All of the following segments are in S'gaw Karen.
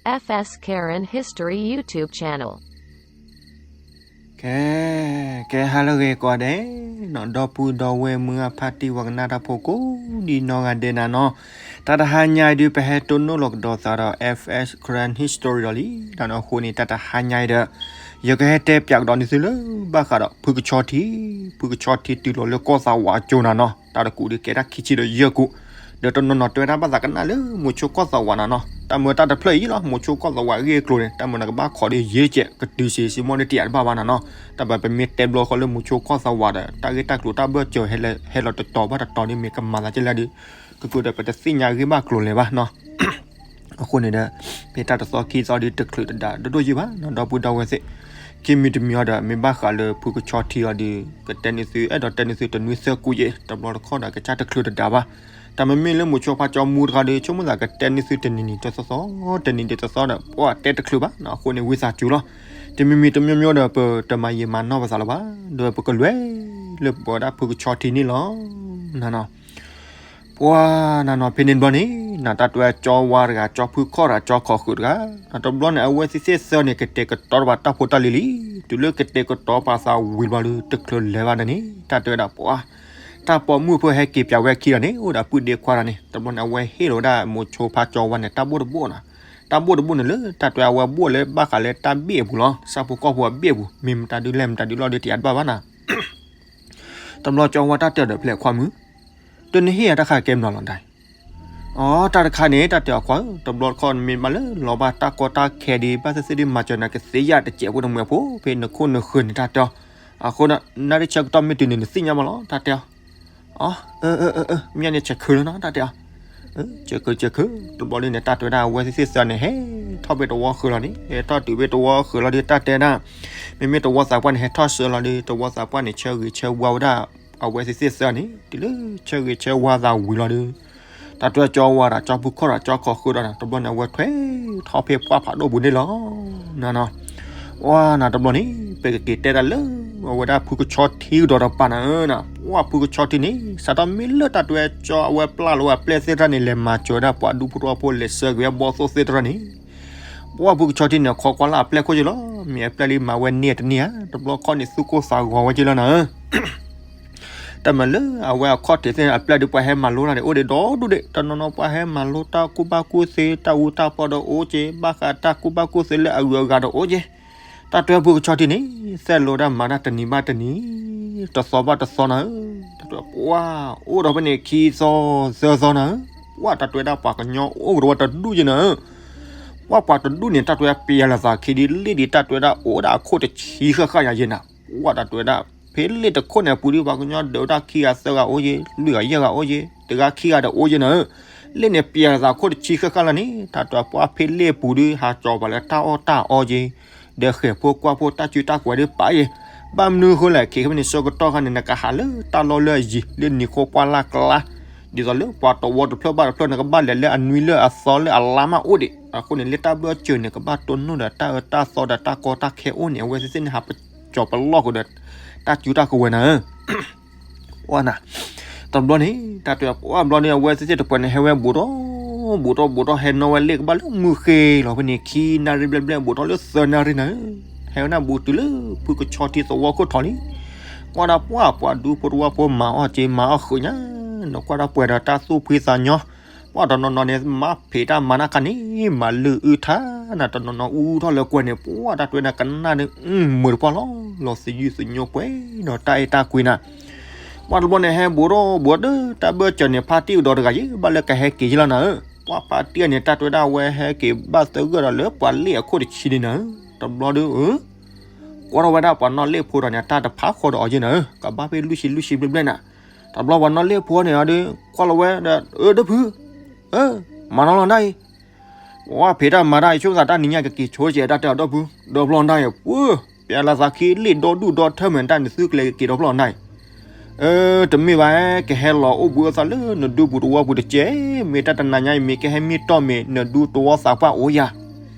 F S Karen History YouTube channel. ကဲ, ကဲဟါလၢအဂ့ၤကိးဂၤဒဲး, ဒီပုၢ်ဒီဝဲၢ်မုၢ်အဖါတံၢ်ဝဲကနၣ်တၢ်ဖိကိးဒံနီၢ်ဂၤဒဲးနၤနီၤ, တၢ်တဟါညါအံၤဒုး ပဟဲတိၢ်နီၣ်လီၤကဒီးသးဒီး F S Karen History ဒီးလံ, ဒီးန့ၣ်အဃိန့ၣ် တၢ်တဟါညါအံၤဒီး ယကဟဲတဲပၠးကဒီးန့ၢ်သုလၢဘၣ်ဃးဒီး ဖုကဆီထံ, ဖုကဆီထံတုၤလီၤလၢကီၢ်သးဝးအကၠိနၤနီၤ, တၢ်တကူးဒုးကဲတၢ်ခံဆံဒီးယဲၢ်ကူး, ဒီးတနီၤနီၤတဲဝဲဒၣ်ဘၣ်သးကနၣ်လၢမိၤဆိကီၢ်သးဝးနၤနီၤ, တၢ်မၢတၢ်တဖျၢၣ်အံၤလီၤ, မိၤဆိကီၢ်သးဝးအဂ့ၢ်အကျိၤန့ၣ် တၢ်မၢနကဘၣ်ခိးဒီးယ့တကဲး ကတုၤစ့စ့မိၢ်န့ၣ်တယးတဘၣ်ဘၣ်နၤနီၤ, တၢ်ပပမ့ၢ်တဲဘျီဃီလၢမိၤဆိကီၢ်သးဝးဒီး တၢ်ဂ့ၢ်တၢ်ကျိၤတၢ်ဘၢၣ်စၢၤ ဟဲလီၤတတီၤဘၣ်တတီၤန့ၣ်မ့ၢ်ကမၤသးကဲလဲၣ်ဒီး ကကဒီးပတသ့ၣ်ညါအဂ့ၢ်ဘၣ်ကျိၤလဲၤဘၣ်နီၤ အဃိန့ၣ်ဒီး ဖဲတၢ်တသီခံသီဒုးတချုးတဒါဒိၣ်ဒိၣ်ယံၤဘၣ်နီၤ ဒီပုၢ်ဒီဝဲၢ်သ့ၣ်, ခံမံၤတမံၤအံၤဒီး မ့ၢ်ဘၣ်ဃးလၢဖုကဆီထံအံၤဒီး ကတဲန့ၢ်သု အဲၣ်ဒိးတဲန့ၢ်သုတနွံသၢကူးယဲၢ် တဘျီတခီၣ်ဒီးကစၢ်တချုးတဒါဘၣ်, တၢ်မ့မ့ၢ်လၢမိၤဆိဖါကၠီမူတခါဒီး ဆိကမိၣ်သးကတဲန့ၢ်သုတနံၤနံၤတသီသီ, တနံၤဒုးတသီဒီး ပှၤတဲတချုးဘၣ်နီၤ အဃိန့ၣ်ဝံသးစူၤလီၤ, တမံၤမံၤတမံၤမံၤဒီး ပတမၤယံာ်မၤနီၢ်ပသးလၢၤဘၣ်, ဒီးပကလဲၤလၢပဝဲဒၣ်ဖုကဆီထံန့ၣ်လီၤ နၤနီၤ ပှၤနၤနီၤ ဖဲန့ၣ်တဘျီန့ၣ် နတၢ်တဲကၠီဝါတဂၤ ကၠီဖုခီၣ်တဂၤ ကၠီခီၣ်ဃုာ်တဂၤ, တဘျီန့ၣ် အဝဲသ့ၣ်သ့ၣ်သၢန့ၣ် ကတဲာ်ကတီၤတဘၣ်တၢ်ဖိတၢ်လံၤလံ, တုၤလၢကတဲာ်ကတီၤပာ်သးဝံၤတဘျီဒီး တချုးလဲၤဘၣ်န့ၣ် တၢ်တဲဝဲဒၣ်ပှၤ တၢ်ပိာ်မုၣ်ဖိဟဲက့ၤပၠးဝဲအခံဒီးန့ၣ် အိၣ်ဒီးပုၢ်ဒ့ခွါတဂၤန့ၣ် တဘျီန့ၣ် အဝဲဟ့ၣ်လီၤဝဲဒၣ်မိၤဆိဖါကၠီဝါန့ၣ် တၢ်ဘိၣ်တဘိၣ်နီၤ, တၢ်ဘိၣ်တဘိၣ်န့ၣ်လၢ တၢ်တဲအဝဲဘိၣ်လၢဘၣ်ဃးလၢတၢ်ဘ့ၣ်အပူၤလီၤ, ဆၣ်ဖိကီၢ်ဖိအဘ့ၣ်အပူၤ မ့ၢ်မတၤဒုလဲၣ်မတၤဒုလီၤဒုးတယးတဘၣ်ဘၣ်နီၤ တဘျီကၠီဝါတၢ်တဲဒီးဖဲလဲၣ်ခွါမုၣ်, တနဟ့ၣ်ယၤတၢ်ခါကဲမနုၤလီၤဒၣ်, အိ တၢ်တခါန့ၣ် တၢ်တဲအီၤခွါဧၢ, တဘျီတခီၣ်နမ့ၢ်ဘၣ်လၢလီၤဘၣ်တၢ်ကီတၢ်ခဲဒံး ဘၣ်သ့ၣ်သ့ၣ်ဒံးမၤစၢၤနၤကသ့ယၢ်တစဲးဖိတမှဲၤဖိ ဖဲနခိၣ်နဃၢၤန့ၣ်တၢ်တဲအီၤ, အဃိဒီး နၣ်ရံၣ်ဆၢကတီၢ်မ့ၢ်တုၤန့ၣ် နသ့ၣ်ညါမးလီၤ တၢ်တဲအီၤ, အိ မ့ၢ်န့ၣ်ဆဲးခုလီၤနီၤ တၢ်တဲအီၤ ဆဲးခုဆဲးခု, တဘျီဒ်န့ၣ် တၢ်တဲဝဲဒၣ်အဝဲသ့ၣ်သ့ၣ်သၢန့ၣ် ဟဲထီၣ်ဖဲတဝီဃၢၤလီၤန့ၣ် ဟဲထီၣ်တုၤဖဲတဝီဃၢၤလီၤဒီး တၢ်တဲဒၣ်, မ့မ့ၢ်တဝီသးပှၢ်န့ၣ် ဟဲထီၣ်ဆၢလီၤဒီး တဝီသးပှၢ်န့ၣ် ဆၢဂ့ၤဆၢဝါဝဲဒၣ် အဝဲသ့ၣ်သ့ၣ်သၢန့ၣ် တုၤလၢဆၢဂ့ၤဆၢဝါသးဝံၤလီၤဒီး တၢ်တဲကၠီဝါဒီး ကၠီဖုခီၣ်ဒီး ကၠီခီၣ်ဃုာ်ဒီး တဘျီန့ၣ် အဝဲထွဲထီၣ်ဖဲပှၢ်ဖးဒိၣ်ပူၤန့ၣ်လီၤ နၤနီၤ, ပှၤနၤတဘျီန့ၣ် ပကက့ၤတဲဒၣ်လၢ အဝဲဒၣ်ဖုကဆီထံကဒီးတပၤနၤဧၢ, ပှၤဖုကဆီထံန့ၣ် စးထီၣ်မ့ၢ်လၢတၢ်တဲကၠီအဝဲပျၢ်လီၤဝဲအပျဲၢ်သ့ၣ်တဖၣ်န့ၣ် လဲၤမၤစၢၤဝဲဒၣ်ပှၤဒူဖိတဝီဖိ လဲၤဆှၢက့ၤဝဲဘီၣ်သိၣ်သ့ၣ်တဖၣ်န့ၣ် ပှၤဖုကဆီထံန့ၣ် ခီကွၢ်လၢအပျဲၢ်ခိၣ်က့လီၤ, မ့ၢ်အပျဲၢ်လံမၤဝဲန့ၢ်တန့ၢ်ဧါ, တဘျီခီၣ်န့ၣ် သူၣ်ကိၢ်သးဂီၤဝဲက့လီၤနၤဧၢ တၢ်မၤလၢအဝဲအခီၣ်ထံးသ့ၣ်န့ၣ် အပျဲၢ်ဒုးပှၤဟဲမၤလိတၢ်န့ၣ် အိၣ်ဒံးဒီဒူၣ်ဒံး, တနီၤနီၤပှၤဟဲမၤလိတၢ်ကူၣ်ဘၣ်ကူၣ်သ့ တၢ်အူတၢ်ပီဒီးအိၣ်က့, ဘၣ်ဃးတၢ်ကူၣ်ဘၣ်ကူၣ်သ့လၢအဂုၤအဂၤဒီးအိၣ်က့, တၢ်တဲဖုကဆီထံန့ၣ် သဲလိာ်ဒၣ်မၤတၢ်တနံၤဘၣ်တနံၤ, တသီဘၣ်တသီနၤဧၢ, တၢ်တဲပှၤ အိၣ်ဒီးဖဲန့ၣ်ခံသီသၢသီနၤဧၢ, ပှၤတၢ်တဲဝဲဒၣ်ပှၤကညီအိၣ်ကဒီးဝဲတဒူၣ်က့နၤဧၢ, ပှၤပှၤတဒူၣ်န့ၣ် တၢ်တဲဝဲပျဲလီၤသးခံဒ်လ့ၣ်ဒ်တၢ်တဲဝဲဒၣ်အိၣ်ဝဲဒၣ်အခိၣ်တဆံဃၣ်ဃၣ်ညါယဲနၤ, ပှၤတၢ်တဲဝဲဒၣ် ဖဲလ့ၣ်တခိၣ်န့ၣ်အပူၤဒီး ပှၤကညီဒုးဝဲဒၣ်ခံဂၤသၢဂၤအိၣ်က့, လွံၢ်ဂၤယဲၢ်ဂၤအိၣ်က့, တဂၤခံဂၤဒီးအိၣ်က့နၤဧၢ, လ့ၣ်န့ၣ်ပျဲလီၤသးခိၣ်တဆံဃၣ်ဃၣ်လီၤန့ၣ် တၢ်တဲပှၤဖဲလ့ၣ်အပူၤဒီး ဟးကၠီၤပှၤလၢတၢ်အီၣ်တၢ်အီက့, ဒီးဃဲၤဖိကွၢ်ဖိတၢ်စုတၢ်ကွဲးဒီးပာ်က့, ဘၣ်မနုၤဃိလဲၣ် ခဲကနံၣ်အံၤဆၢကတီၢ်ခါန့ၣ် နကဟးလၢတၢ်လီၢ်လၢအယံၤ လၢနံၤဃိပှၢ်လၢ်ကျါ, ဒ်သိးလၢပှၤတဝီတဖျၢၣ်ဘၣ်တဖျၢၣ် နကဘၣ်လဲၤလၢအနွံလၢအသီလၢအလါမးအိၣ်ဒံး, အဃိန့ၣ် လၢတၢ်ဘၢၣ်စၢၤန့ၣ် ကဘၣ်တိၢ်နီၣ်ဒီးတၢ်အၢတၢ်သီဒီးတၢ်ကီတၢ်ခဲအိၣ်န့ၣ် အဝဲသ့ၣ်သ့ၣ်န့ၣ် ဟးပကၠီၤပလီၢ်ဃုာ်ဒီး တၢ်စုတၢ်ကဝဲၤနၤဧၢ ပှၤနၤ, တဘျီန့ၣ် တၢ်တဲပှၤဘျီန့ၣ် အဝဲသ့ၣ်သ့ၣ်တပှဲၤန့ၣ် ဟဲဝဲဘူးထီၣ် ဘူးထီၣ်ဘူးထီၣ် ဟဲနီၣ်ဝဲလ့ၣ်ကဘၣ်လၢမုၢ်ဃ့လီၤဖဲန့ၣ် ခံနၣ်ရံၣ်ဘျဲၣ်ဘျဲၣ် ဘူးထီၣ်လၢသၢနၣ်ရံၣ်နၤဧၢ, ဟဲဝဲဒၣ်ဘူးတုၤလၢဖုကဆီထံသဝီခိၣ်ထီလံ, ကွၢ်ဒၣ်ပှၤ ပှၤဒူဖိတဝီဖိမၤအီၣ်က့ၤမၤအီၣ်ဃုာ်ညါ, နကွၢ်ဒၣ်ပှဲၤဒီးတၢ်သူၣ်ဖှံသးညီ, ပှၤတနီၤနီၤန့ၣ် မၤဖံးတၢ်မၤနၢ်ခါန့ၣ် မၤလုၢ်အုၣ်ထါနၤ, တနီၤနီၤအူထီၣ်လၢကွဲၤန့ၣ် ပှၤတၢ်တဲဝဲဒၣ်ကနၣ်န့ၣ် မုာ်တပှၢ်လီၤ, လီၤသယုၢ်သညိကွဲးဒီးတၢ်အဲၣ်တၢ်ကွံနၤ, ပှၤတဘျီန့ၣ် ဟဲဘူးထီၣ်ဘူးဒီး တၢ်ဘၢၣ်စၢၤန့ၣ် ဖါတံၢ်ကဒီးတဂၤယံၤ ဘၣ်လၢကဟဲက့ၤယံၤလီၤနၤဧၢ, ပှၤဖါတံၢ်န့ၣ် တၢ်တဲဝဲဒၣ်အဝဲဟဲက့ၤဘၣ်သဂၢၢ်ဒီးလၢပှၤလ့ၣ်အခိၣ်တဆံန့ၣ်နၤဧၢ, တဘျီဒီး ကွၢ်ထီၣ်ဝဲဒၣ်ပှၤနီၣ်လ့ၣ်ဖိဒီးန့ၣ် တၢ်တဖးဃီဒီးအီၤယဲနၤဧၢ, ကဘၣ်ဖဲလွံၢ်ဆံလွံၢ်ဆံဘျဲၣ်ဘျဲၣ်နၤ, တဘျီပှၤနီၣ်လ့ၣ်ဖိန့ၣ်ဒီး ကွၢ်လီၤဝဲဒီး အၢ ဒီပုၢ်, မၤနီၣ်လီၤနၤအံၤ, ပှၤဖံးတၢ်မၤတၢ်အံၤ ဆိကမိၣ်သးတၢ်နံၤညါကက့ၤဆိကဲးတၢ်တဲအီၤဒီပုၢ်, ဒီဖျီနၤအံၤ ပှၤ ပျဲလီၤသးခံလ့ၣ်ဒီဒူၣ်ဒီထၢမုၢ်တၢ်န့ၣ် သုကလဲၤက့ၤဒီဖျီနၤအံၤ တမ့ၢ်ဘၣ်, ကဟဲလီၤအိၣ်ဘှံးအသးလၢနဒူပူၤတဝီပူၤတကဲး, မ့ၢ်တၢ်တနၤညါအံၤ မ့ၢ်ကဟဲမ့ၢ်တီၢ်မ့ၢ် နဒူသဝီသးပှၢ်အိၣ်ယၤ,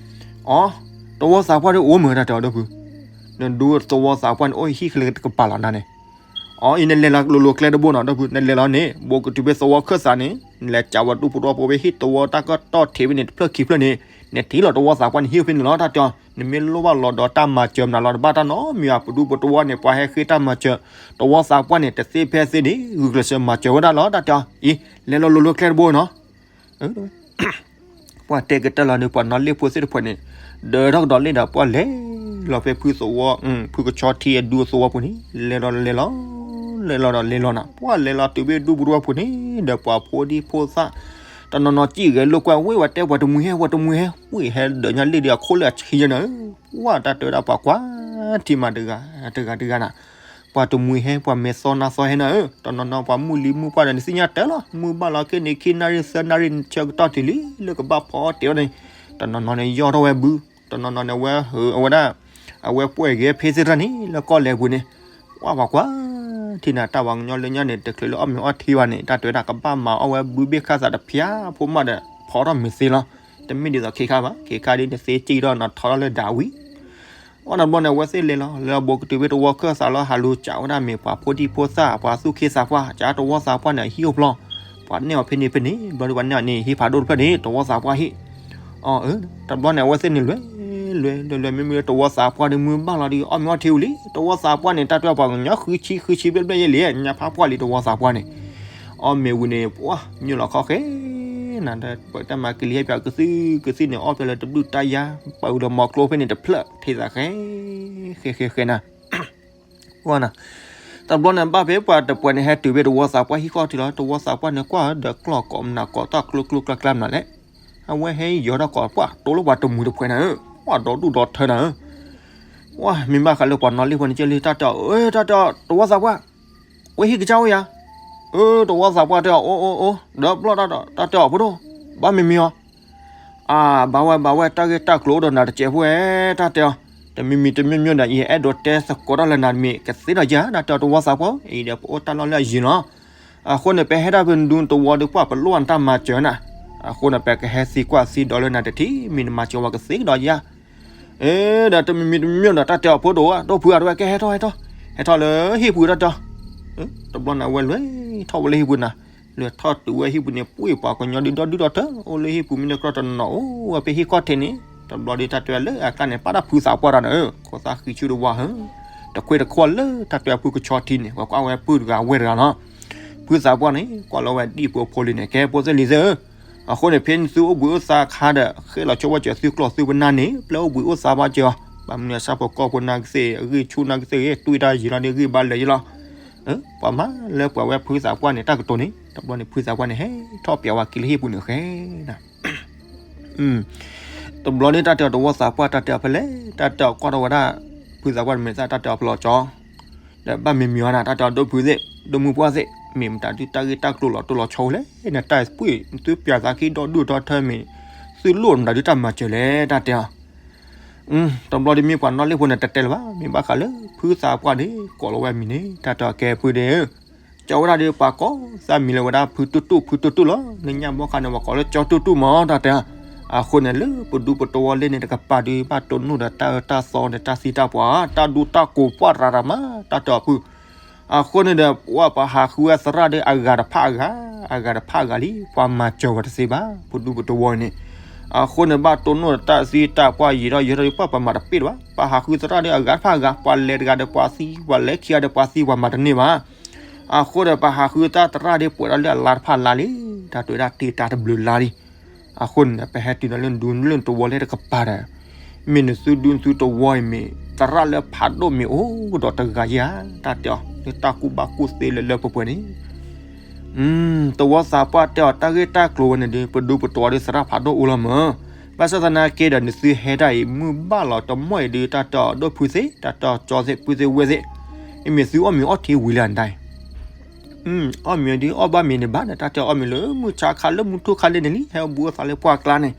အိ သဝီသးပှၢ်ဒီးအိၣ်မုၢ်တၢ်တဲအီၤဒီပုၢ်, နဒူသဝီသးပှၢ်န့ၣ် အိၣ်ဟံၣ်ချ့တကပၤလီၤနၤန့ၣ်, အီ အံၤနလဲၤလီၤလိၤလိၤကျဲတဘိနီၤ ဒီပုၢ် နလဲၤလီၤန့ၣ် ဘူးကတုၤဖဲသဝီခၢၣ်စးန့ၣ် နလဲၤကးဝဲဒူၣ်ဖိတဝီဖိဖဲဟံၣ်သဝီတၢ်ကီၢ်တီၢ်ထံးဖဲန့ၣ် တဖျၢၣ်ခံဖျၢၣ်န့ၣ် နထံၣ်လီၤတဝီသးပှၢ်န့ၣ် ဟံၣ်ဖဲန့ၣ်လီၤတၢ်တဲအီၤ. နမ့ၢ်လိၣ်ဘၣ်လီၤဒီးတၢ်မၤစၢၤမနုၤလီၤ တဘၣ်တၢ်နီတမံၤဘၣ် ပဒူၣ်ပတဝီန့ၣ် ပှၤဟဲဃ့တၢ်မၤစၢၤ တဝီသးပှၢ်န့ၣ် တသ့ဖဲသ့န့ၣ် ဂုာ်ကျဲးစၢးမၤစၢၤဝဲဒၣ်လီၤ တၢ်တဲအီၤ. အံၤ လဲၤလီၤလိၤလိၤကျဲတဘိနီၤ ပှၤတဲကတၢၢ်လီၤန့ၣ် ပှၤနီၣ်လ့ၣ်ဖိသ့ၣ်တဖၣ်န့ၣ် ဒၢထီၣ်ကဒီးလ့ၣ်ဒီး ပှၤလဲၤလီၤဖဲဖုသဝီ ဖုကဆီထံအဒူသဝီပူၤန့ၣ် လဲၤလီၤလဲၤလီၤ လဲၤလီၤဒီးလဲၤလီၤနၤ ပှၤလဲၤလီၤတုၤဖဲဒူၣ်ဖိတဝီပူၤန့ၣ် ဒီးပှၤဖိဒံဖိသၣ် တနီၤနီၤစံၣ်ဂဲၤလိာ်ကွဲ ဝ့ၢ်ဝဲတဲပှၤတမှံၤဟဲ ပှၤတမှံၤဟဲ ဝ့ၢ်ဟဲဒၢးညါလ့ၣ်ဒီး အခိၣ်လၢအဆံညါနၤဧၢ, ပှၤတၢ်တဲဝဲဒၣ်ပှၤကွၢ်ထံမးတဂၤတဂၤတဂၤနၤ ပှၤတမှံၤဟဲ ပှၤမဲာ်သီနါသီဟဲနၤဧၢ, တနီၤနီၤပှၤမုၢ်လံမုၢ်ပှၢ်ဒီး နသ့ၣ်ညါတၢ်လီၤ, မုၢ်ဘၣ်လီၤက့ၤန့ၣ် ခံနၣ်ရံၣ်သၢနၣ်ရံၣ် ဆၢကတီၢ်တုၤလံ လၢကဘၣ်ဖီအီၣ်တ့ၢ်အီၣ်န့ၣ်, တနီၤနီၤန့ၣ် ယီၢ်ထီၣ်ဝဲဘု, တနီၤနီၤန့ၣ် အဝဲဟၢအဝဲဒၣ်, အဝဲပှဲၤက့ၤဖ့သ့ၣ်တဖၣ်န့ၣ် လၢကီၢ်လဲၤပူၤန့ၣ်, ပှၤပှၤကွၢ်ထံနၤ တၢ်ပှၤကညီလၢညါန့ၣ် တချုးလၢအီၣ်မ့ၤအီၣ်ထံဘၣ်န့ၣ် တၢ်တဲဝဲဒၣ်ကဘၣ်မၤအီၣ်ဝဲဘုဘ့ၣ်ခၣ်သးတဖျါဖိမးဒီး ဖီထီၣ်မ့ၤသ့လီၤ, တမ့ၢ်ဒ်သိးခ့ခါဘၣ်, ခ့ခါဒ်နသ့စံၣ်ဒီး နထီထီၣ်လၢဒၣ်ဝံၤ အီၣ်တဘျီန့ၣ် အဝဲသ့ၣ်လဲၤလီၤ လၢအဘူးကတုၤဖဲတဝီခၢၣ်စးလီၤ ဟးလူၤကးဝဲဒၣ်မ့ၤ ပှၤဖိဒံဖိသၣ် ပှၤသူၣ်က့သးပှၢ် ကးတဝီသးပှၢ်န့ၣ် အဟံၣ်အိၣ်ဖျီ, ပှၤနဲၣ်အီၤဖဲန့ၣ်ဖဲန့ၣ် ဘျီဒ်ပှၤနဲၣ်အီၤန့ၣ် ဟံၣ်ဖးဒိၣ်တဖျၢၣ်န့ၣ် တဝီသးပှၢ်ဟံၣ်, အီ တဘျီန့ၣ် အဝဲသ့ၣ်န့ၣ်လဲၤ, လဲၤလဲၤလဲၤ မ့မ့ၢ်လၢတဝီသးပှၢ်ဒီး မုၢ်ဘၣ်လီၤဒီး အီၣ်မ့ၤအီၣ်ထံဝံၤလံ, တဝီသးပှၢ်န့ၣ် တၢ်တဲပှၤကညီဃုဆံဃုဆံဘျဲၣ်ဘျဲၣ်ယဲလံ, ညါဖးပှၢ်လံတဝီသးပှၢ်န့ၣ်, အီၣ်မ့ၤဝံၤန့ၣ် ပှၤညိၣ်လီၤခီၣ်ဃဲ နၤဒီး ပတၢ်မၤကလံၤဟဲပၠးကသံၣ်ကသံၣ်န့ၣ် အီၣ်ဖျဲၣ်လၢတဘျုးတၢ်ယါ, ပာ်ဝံၤလၢမီၤကျိဖဲန့ၣ်တဖျၢၣ် ထံသးဃဲ, ဃဲဃဲဃဲနၤ, နၤ, တဘျီန့ၣ် ဘၣ်ဖဲပှၤတပှဲၤန့ၣ် ဟဲတုၤဖဲတဝီသးပှၢ်ဟံၣ်ခီၣ်ထံးလီၤ, တဝီသးပှၢ်န့ၣ် ကွၢ်ဒီးကျီၢ်ကိးမနၤကိးတၢ်ကျိကျိကျါကျါမနၤလဲၣ်, အဝဲဟဲယီၤထီၣ်ကိးပှၢ် တိလၢပှၤတမှံၤတပှဲၤနၤဧၢ, ပှၤဒီဒူၣ်ဒီထၢနၤဧၢ, ပှၤမ့ၢ်ဘၣ်ဃးလၢပှၤနီၣ်လ့ၣ်ဖိန့ၣ်ကဲလံ တၢ်တဲအီၤ, တၢ်တဲအီၤ တဝီသးပှၢ် ဝဲဟံၣ်ကစၢ်အိၣ်ယၤ, အၢ တဝီသးပှၢ်တဲအီၤ အိၣ်အိၣ်အိၣ် ဒီးပျီၢ်တၢ်ဒီး တၢ်တဲအီၤဖိဒိၣ်, ဘၣ်မံၤမံၤအီၤ, အၢ ဘၣ်ဝဲဘၣ်ဝဲ တၢ်ဂ့ၢ်တၢ်ကျိၤအိၣ်ဒီးနၤတစဲးဖိဝဲ, တၢ်တဲအီၤ, တမံၤမံၤတမံၤမံၤဒီး ယအဲၣ်ဒိးတဲသကိးတၢ်လၢနၤတမံၤ ကသ့ဒီးယၤ တၢ်တဲအီၤ တဝီသးပှၢ်, အံၤဒီးပအိၣ်တၢ်လီၢ်လၢအယံၤလီၤ, အဃိန့ၣ် ပဟဲဒၣ်ဖဲနဒူတဝီဒီး ပှၢ်ပလိၣ်နတၢ်မၤစၢၤနၤ, အဃိန့ၣ် ပကဟဲသံကွၢ်သံဒိးလၢနၤတထံၣ် မ့ၢ်နမၤစၢၤဝဲကသ့ကဒီးယၤ အၢ ဒီးတမံၤမံၤတမံၤမံၤဒီး တၢ်တဲအီၤဖိဒိၣ်ဧၢ ဒိၣ်ဖုဧၢ တဝဲကဲဟဲထီၣ်ဟဲထီၣ်, ဟဲထီၣ်လၢဟံၣ်ပူၤတၢ်တဲအီၤ, တဘျီန့ၣ် အဝဲလဲၤထီၣ်ဝဲလၢဟံၣ်ပူၤနၤ, လဲၤထီၣ်တုၤဝဲဟံၣ်ပူၤန့ၣ် ပှ့ၤပှၤကညီဒုဒီဒူၣ်ဒီထၢ အိၣ်လၢဟံၣ်ပူၤမ့ၢ်တကြၢးတနီၤနီၤ အိၣ်ဝဲဖဲဟံၣ်ခီၣ်ထံးန့ၣ်, တဘျီဒီးတၢ်တဲဝဲလၢအကျါန့ၣ် ပာ်တၢ်ဖုသးပှၢ်တၢ်န့ၣ် ခိၣ်သးဃံဆူတဝါဧၢ, တခွ့တခွီလၢတၢ်တဲအီၤဖုကဆီထံန့ၣ် ပှၤကွၢ်ဝဲပုၢ်တဂၤဝဲၢ်တဂၤလီၤ, ဖုသးပှၢ်န့ၣ် ကွၢ်လီၤဝဲဒံၣ်ဖိဖိလံန့ၣ် ကဲဖိသ့ၣ်လံၤသ့ၣ်ဧၢ, အဃိန့ၣ် ဖဲနသုအိၣ်ဘှံးအိၣ်သါခါဒီး ဃ့လီၤဆိဝဲစၢၤသုကျိၣ်သုပနၢ်န့ၣ် ပျဲအိၣ်ဘှံးအိၣ်သါဘၣ်စၢၤအီၤ, ဘၣ်မနုၤအဆၣ်ဖိကီၢ်ဖိနာ်ကသ့ၣ် အဂံၢ်ဆူၣ်နာ်ကသ့ၣ်ဂ့ၤ တွံၢ်တၢ်ယံၤလီၤဒီးဂံၢ်ဘါလဲၤယံၤလီၤ, ပှၤမၤလၢပှဲၤဝဲဖုသးပှၢ်န့ၣ် တၢ်ကတိၤန့ၣ် တဘျီန့ၣ် ဖုသးပှၢ်န့ၣ် ဟဲထီၣ်ပျးဝဲက့ၤလၢဟံၣ်ပူၤန့ၣ်ဃဲ တဘျီန့ၣ် တၢ်တဲအီၤတဝီသးပှၢ် တၢ်တဲအီၤဖဲလဲၣ် တၢ်တဲအီၤကွၢ်ထီၣ်ဝဲဒၣ် ဖုသးပှၢ်တမ့ၢ်သၣ် တၢ်တဲအီၤဖဲလီၤကၠီ, ဒီးဘၣ်မံၤမံၤအီၤနၤ တၢ်တဲအီၤဒိၣ်ဖုသ့ၣ် ဒိၣ်မုၢ်ပှၢ်သ့ၣ် မ့ၢ်မတၤဒုးတၢ်ဂ့ၢ်တၢ်ကျိၤလီၤတိၢ်လီၤဆီလဲၣ် နတၢ်ပှ့ၤ သုပျးသးခံဒီဒူၣ်ဒီထၢမ့ၢ် သုလိၣ်မတၤဒုးတၢ်မၤစၢၤလဲၣ် တၢ်တဲအီၤ တဘျီဒ်မ့ၢ်ပှၤနီၣ်လ့ၣ်ဖိန့ၣ် တတဲလၢၤဘၣ် မ့ၢ်ဘၣ်ဃးလၢ ဖုသးပှၢ်န့ၣ် ကိးလီၤဝဲမံၤန့ၣ် တၢ်တဲအီၤကဲဖုဒ့ဧၢ ကၠီဝဲဒၣ်ဒီးပှၤကိးသးမံၤလၢဝဲဒၣ်ဖုတူၢ်တူၢ် ဖုတူၢ်တူၢ်လီၤ လၢညါဘီခါန့ၣ် ပှၤကိးလၢကၠီတူၢ်တူၢ်မး တၢ်တဲအီၤ, အဃိန့ၣ် လၢပဒူပတဝီလၢန့ၣ်တကပၤဒီး ဘၣ်တိၢ်နီၣ်ဒီးတၢ်အၢတၢ်သီဒီးတၢ်သံတၢ်ပှၢ် တၢ်ဒူတၢ်ကိးပှၢ်ရၤရၤမး တၢ်တဲအီၤဖု အဃိန့ၣ်ဒီး ပှၤပဟးဃုဝဲသရၣ်ဒီးအဂၤတဖၣ်အဂၤ, အဂၤတဖၣ်အဂၤလံ ပှၤမၤစၢၤဝဲတသ့ဘၣ် ပဒူပတဝီန့ၣ်, အဃိန့ၣ် ဘၣ်တိၢ်နီၣ်ဒီးတၢ်သံတၢ်ပှၢ်ယံာ်ထီၣ်ယံာ်ထီၣ်ဒီး ပှၤပမၤတပ့ၢ်တဘၣ်, ပဟးဃုသရၣ်ဒီးအဂၤတဖၣ်အဂၤ, ပှၤလဲၤတဂၤဒီးပှၤသံ, ပှၤလဲၤခံဂၤဒီးပှၤသံ ပှၤမၤတန့ၢ်ဘၣ်. အဃိဒီး ပဟးဃုတၢ်သရၣ်ဒီး ပှဲၤဒီးလၢအလါတဖၣ်လါလံ, တၢ်တဲဝဲဒၣ်တ့တၢ်တဘျုးလါလံ. အဃိန့ၣ်ဒီး ပဟဲတုၤဒီးလၢနဒူလၢနတဝီလၢတကပၤဒီး မ့ၢ်နသုဒူနသုတဝီအံၤမ့ၢ် သရၣ်လၢဖးဒိၣ်မ့ၢ်အိၣ်ဒီးတဂၤဧါ, တၢ်တဲအီၤ လၢတၢ်ကူၣ်ဘၣ်ကူၣ်သ့လၢလၢပှဲၤပှဲၤန့ၣ် တဝီသးပှၢ်တဲအီၤ တၢ်ဂ့ၢ်တၢ်ကျိၤဝဲန့ၣ်ဒီး ပဒူပတဝီဒီးသရၣ်ဖးဒိၣ်အိၣ်လီၤမၢ်. ဘၣ်ဆၣ်သနာ်က့ဒီး နသုဟဲဒၣ်အံၤ မုၢ်ဘၣ်လီၤတမီၢ်အံၤဒီး တၢ်တဲအီၤဒိၣ်ဖုသ့ၣ်, တၢ်တဲအီၤကၠီသ့ၣ်, ဖုသ့ၣ်ဝဲၢ်သ့ၣ်, အမ့ၢ်သုအီၣ်မ့ၤအီထံဝံၤလၢအဒၣ် အီၣ်မ့ၤဒ်အီၣ်ဘၣ်မ့ၤန့ၣ်ဘၣ်ဒီး တၢ်တဲအီၤအီၣ်မ့ၤလၢမုၢ်ဆါခါလၢမုၢ်ထူၣ်ခါလၢန့ၣ်လံ ဟဲအိၣ်ဘှံးအိၣ်သါလၢပှၢ်ကျါန့ၣ်.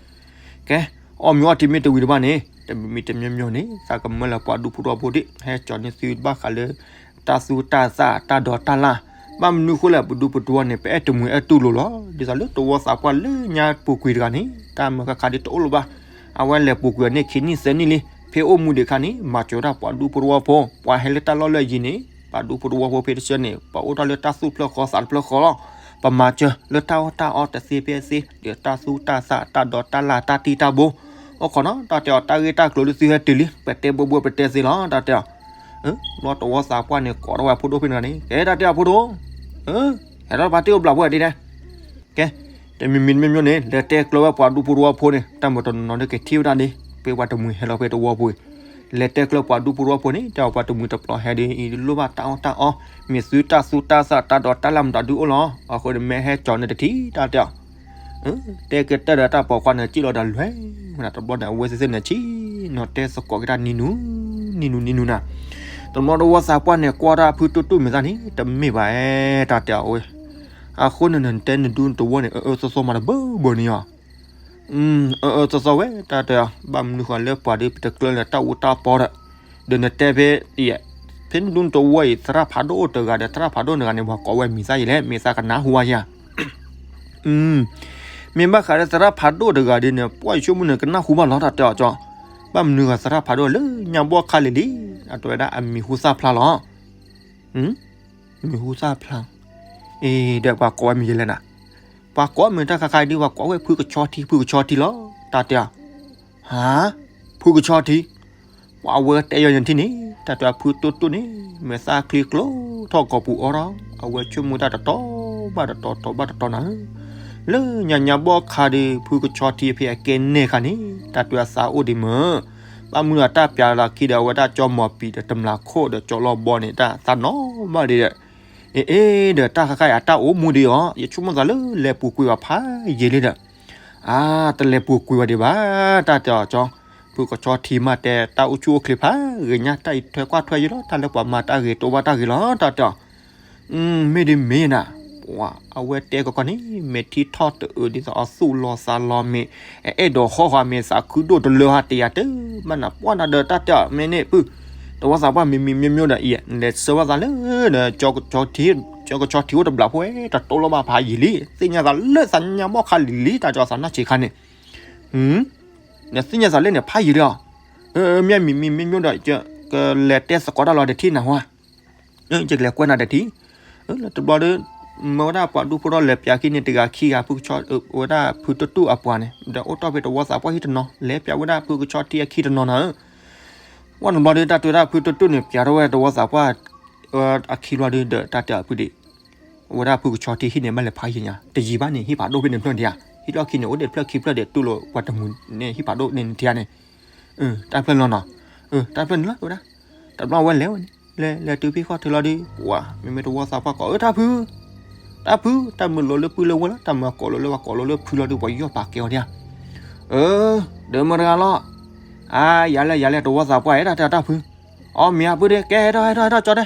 ကဲ, အီၣ်မ့ၤအီထံမ့ၢ်တဝံၤတဘၣ်န့ၣ် တမံၤမံၤတမံၤမံၤန့ၣ် သးကမၢလၢပှၤဒူဖိတဝီဖိဒံး ဟဲကၠီန့ၢ်သုဘၣ်ဃးလၢ တၢ်သူတၢ်သၣ်တၢ်ဒိးတၢ်လၢ်. ဘၣ်မနုၤဃိလဲၣ် ပဒူပတဝီန့ၣ် ပအဲၣ်တမှံၤအဲၣ်တူၢ်လိာ်လီၤ. ဒ်သိးလၢတဝီသးပှၢ်လၢညါပူၤကွံာ်တဂၤန့ၣ် တၢ်မၢဃၣ်ခါဒ်တအိၣ်လၢၤဘၣ်. အဝဲလဲၤပူၤကွံာ်အီၤန့ၣ်ခံနံၣ်သၢနံၣ်လံ. ဖဲအိၣ်မူဒံးခါန့ၣ် မၤစၢၤဝဲဒၣ်ပှၤဒူဖိတဝီဖိ, ပှၤဟဲလၢတၢ်လီၢ်လၢအယံၤန့ၣ် ပှၤဒူဖိတဝီဖိဖဲတဆၢန့ၣ် ပှၤအိၣ်ထီၣ်လၢတၢ်သူၣ်တဖျၢၣ်ဃီသးတဖျၢၣ်ဃီလီၤ. ပမၤစၢၤလၢတၢ်အီၣ်တၢ်အီတသ့ဖဲသ့ ဒီးတၢ်သူၣ်တၢ်သးတၢ်ဒိးတၢ်လၢ်တၢ်တံၢ်တၢ်ဘိ အိၣ်ခိးနီၤ တၢ်တဲအီၤ တၢ်ဂ့ၢ်တၢ်ကျိၤဒုးသုဟဲတုၤလံ ပတဲဘိဘိပတဲသ့လီၤ တၢ်တဲအီၤ. လီၤတဝီသးပှၢ်န့ၣ် ကိးထီၣ်ဝဲဖိဒိၣ်ဖဲန့ၣ်န့ၣ် ကဲတၢ်တဲအီၤဖိဒိၣ် ဟဲထီၣ်ပာ်တ့ၢ်အိၣ်ဘျးဖိဒ်န့ၣ် ကဲ, တမံၤမံၤတမံၤမံၤန့ၣ် လဲၤတဲကျၢၤဝဲပှၤဒူဖိတဝီဖိန့ၣ် တၢ်မၤတနီၤနီၤန့ၣ်ကထံၣ်ဝဲဒၣ်န့ၣ် ဖဲပှၤတမှံၤဟဲလီၤဖဲတဝီပူၤ, လဲၤတဲကျၢၤပှၤဒူဖိတဝီဖိန့ၣ် တဲအီၤပှၤတမှံၤတပျီဟဲဒီး အံၤလိၣ်ဘၣ်တၢ်အီၣ်တၢ်အီ, မ့ၢ်သုတၢ်သူတၢ်သးတၢ်ဒိးတၢ်လၢ်မတၤဒုအိၣ်လီၤ, အဃိန့ၣ်မ့ၢ်ဟဲကၠီၤန့ၣ်တထံၣ်တၢ်တဲအီၤ တဲကတၢၢ်ဒီးတၢ်ပိာ်ခွါန့ၣ် စံၣ်လီၤဒီးလွဲၢ်ဝဲဒၣ်တဘျီန့ၣ် အဝဲသ့ၣ်သ့ၣ်န့ၣ် ဆံၣ်နီၤတဲသကိးက့ၤတၢ်နံၤနူၤ, နံၤနူၤနံၤနူၤနၤ, တဘျီတဝီသးပှၢ်န့ၣ် ကွၢ်တၢ်ဖုတူၢ်တူၢ်မ့ၢ်သၣ်န့ၣ် တမ့ၢ်ဘၣ်အဲၣ်တၢ်တဲအီၤဝဲ, အဃိန့ၣ် နတဲနဒူနတဝီန့ၣ် အၢအၢသီသီမးတဘၢဘၢန့ၣ်ယီၤ အၢအၢသီသီဝဲ တၢ်တဲအီၤ ဘၣ်မနုၤဃီလၢပှၤဒုးပတကျၢၤလၢတၢ်အူတၢ်ပီဒီး, ဒီးနတဲဖဲ, ဖဲနဒူနတဝီအံၤ သရၣ်ဖးဒိၣ်အိၣ်တဂၤဒီး သရၣ်ဖးဒိၣ်တဂၤန့ၣ် ပှၤကိးဝဲမံၤသၣ်ယဲလဲၣ် မ့ၢ်သးကနၢ်ဟူဝဲယၤ မ့ၢ်ဘၣ်ဃးလၢသရၣ်ဖးဒိၣ်တဂၤဒီးန့ၣ် ပှၢ်ယဆိကမိၣ်န့ၣ် ကနၢ်ဟူဘၣ်လီၤတၢ်တဲအီၤကၠီ, ဘၣ်မနုၤဃီသရၣ်ဖးဒိၣ်လၢညါဘီၣ်ခါလံၤလံၤ အတဲဝဲဒၣ်အမံၤဟူသၣ်ဖျါလီၤ မံၤဟူသၣ်ဖျါ, အ့ ဒီးပှၤကိးဝဲမံၤယဲလဲၣ်နၤ, ပှၤကိးမ့ၢ်တၢ်ခါခါအံၤဒ် ပှၤကိးဝဲဖုကဆီထံ ဖုကဆီထံလီၤ တၢ်တဲအီၤ, ဟါ, ဖုကဆီထံ, ပှၤအဝဲတဲယီၤန့ၣ်ထံၣ်န့ၣ် တၢ်တဲအီၤဖုတူၢ်တူၢ်န့ၣ် မဲာ်သၣ်ချံကျိထီၣ်ကိာ်ပူၤအီၤဒီး အဝဲဆိကမိၣ်တၢ်တတီၤဘၣ်တတီၤ တတီၤဘၣ်တတီၤနၤဧၢ, လၢညါညါဘီၣ်ခါဒီး ဖုကဆီထံအဖဲအကဲနဲၣ်ခါန့ၣ် တၢ်တဲအီၤသးအိၣ်ဒံးမ့ၢ် ဘၣ်မနုၤအတၢ်ပျးလီၤခံဒီး အဝဲဒၣ်ကၠီမီၤပံၤဒီးတမျးခိၣ်ဒီးကၠီလီၤဘီန့ၣ် တၢ်သးနီၣ်ဘၣ်ဒံးဒီး, အ့ အ့ ဒီးတၢ်ခါခါအံၤအတၢ်အိၣ်မူဒံးအီၤ ယဆိကမိၣ်သးလၢလဲၤပူၤကွံာ်ဘၣ်ဖးယံာ်လံဒီး, အါ တလဲၤပူၤကွံာ်ဘၣ်ဒံးဘၣ် တၢ်တဲအီၤကၠီ, ဖုကဆီထံမးတဲတၢ်အိၣ်ဆူၣ်အိၣ်ချ့ဖးဂ့ၤညါ တၢ်အံၤထွဲကွၢ်ထွဲယံာ်လီၤ တၢ်လၢပှၤမၤတၢ်ဂ့ၤတိဘၣ်တၢ်ဂ့ၤလီၤ တၢ်တဲအီၤ မ့ၢ်ဒ်မ့ၢ်နၤ, ပှၤအဝဲတဲကီကီန့ၣ် မဲာ်ထံထီၣ်တအုးဒ်သိးအသူၣ်လီၤသးလီၤမ့ၢ်, အအဲၣ်ဒိးဟီၣ်ဃီမ့ၢ် သးခုဒိၣ်တလၢဟးတယၤတဘၣ်နၤ ပှၢ်နၤဒီးတၢ်တဲအီၤ မ့ၢ်န့ၣ်ဖု, တဝီသးပှၢ်မံၤမံၤမံၤမံၤဒီးအံၤ လဲၤဆှၢဘၣ်သးလၢဒီး ကၠီကဆီထံအိၣ်တဘျးဖိဝဲ တတိၢ်လိာ်ဘၣ်ဖးယံာ်လံ သ့ၣ်ညါသးလၢသးညါဘီၣ်ခါလံၤလံ တၢ်ကၠီသးနၢ်ဆံးခါန့ၣ် နသ့ၣ်ညါသးလၢန့ၣ်ဖးယံာ်လံအီၤ, မ့ၢ်မံၤမံၤမံၤမံၤဒီး ကလဲၤတဲသကိးတၢ်လီၤတထံၣ်နၤဟါ, ယကလဲၤကွဲးနၤတထံၣ်, လၢတဘျီဒီး မၢဝဲဒၣ်ပှၤဒူဖိထီၣ်လဲၤပၠးခံန့ၣ် တဂၤခံဂၤ ဖုကဆီ ဝဲဒၣ်ဖုတူၢ်တူၢ်အပှၤန့ၣ် ဒီးအိၣ်တ့ၢ်ဖဲတဝီသးပှၢ်ဟံၣ်တနီၤ လဲၤပၠးဝဲဒၣ်ဖုကဆီထံအခံတနီၤနၤဧၢ, ဝဲတဘျီဒီး တၢ်တဲဝဲဒၣ်ဖုတူၢ်တူၢ်န့ၣ် ပၠးထီၣ်ဝဲတဝီသးပှၢ် အခံဘျီဒီး ဒီးတၢ်တဲအီၤဖုဒံး ဝဲဒၣ်ဖုကဆီထံဟံၣ်န့ၣ် ဘၣ်လဲၤဖးယံာ်ညါ တယံာ်ဘၣ်န့ၣ် ဟံၣ်ဖးဒိၣ်ဖဲန့ၣ်ဖျၢၣ်ဒံးဧါ, ဟံၣ်လီၢ်ခံန့ၣ် အိၣ်ဒံးတဖျၢၣ်ခံဖျၢၣ်ဒီး တူၢ်လိာ်ပှၤတမှံၤန့ၣ် ဟံၣ်ဖးဒိၣ်န့ၣ်နထံၣ်ဧါန့ၣ်, တၢ်ဖျၢၣ်လီၤနီၤ, တၢ်ဖျၢၣ်န့ၣ်လီၤဝဲဒၣ်, တဘျီဝဲလဲၤဝဲန့ၣ်, လဲၤလဲၤတုၤဖဲ ဃီၣ်ထံးလီၤဒီး ပှၤ မ့မ့ၢ်တဝီသးပှၢ်ကိး အၢ တၢ်ဖု, တၢ်ဖု, တၢ်မုာ်လိာ်လၢပုၢ်လၢဝဲၢ်လီၤ တၢ်မုာ်ကိးလိာ်လၢဝဲကိးလိာ်လၢဖုလီၤဒီး ပှၤယီၢ်ပာ်ကဲအီၤဒံးဧါ, အၢ, ဒီးမတၤတဂၤလီၤ, အါ ယၤလဲၣ်ယၤလဲၣ် တဝီသးပှၢ်အဲၣ်ဒိးတဲတၢ်ဖု, အီ မ့ၢ်အပုၢ်ဒီး ကဲဟဲထီၣ်ဟဲထီၣ်ဟဲထီၣ်ကၠီတဲ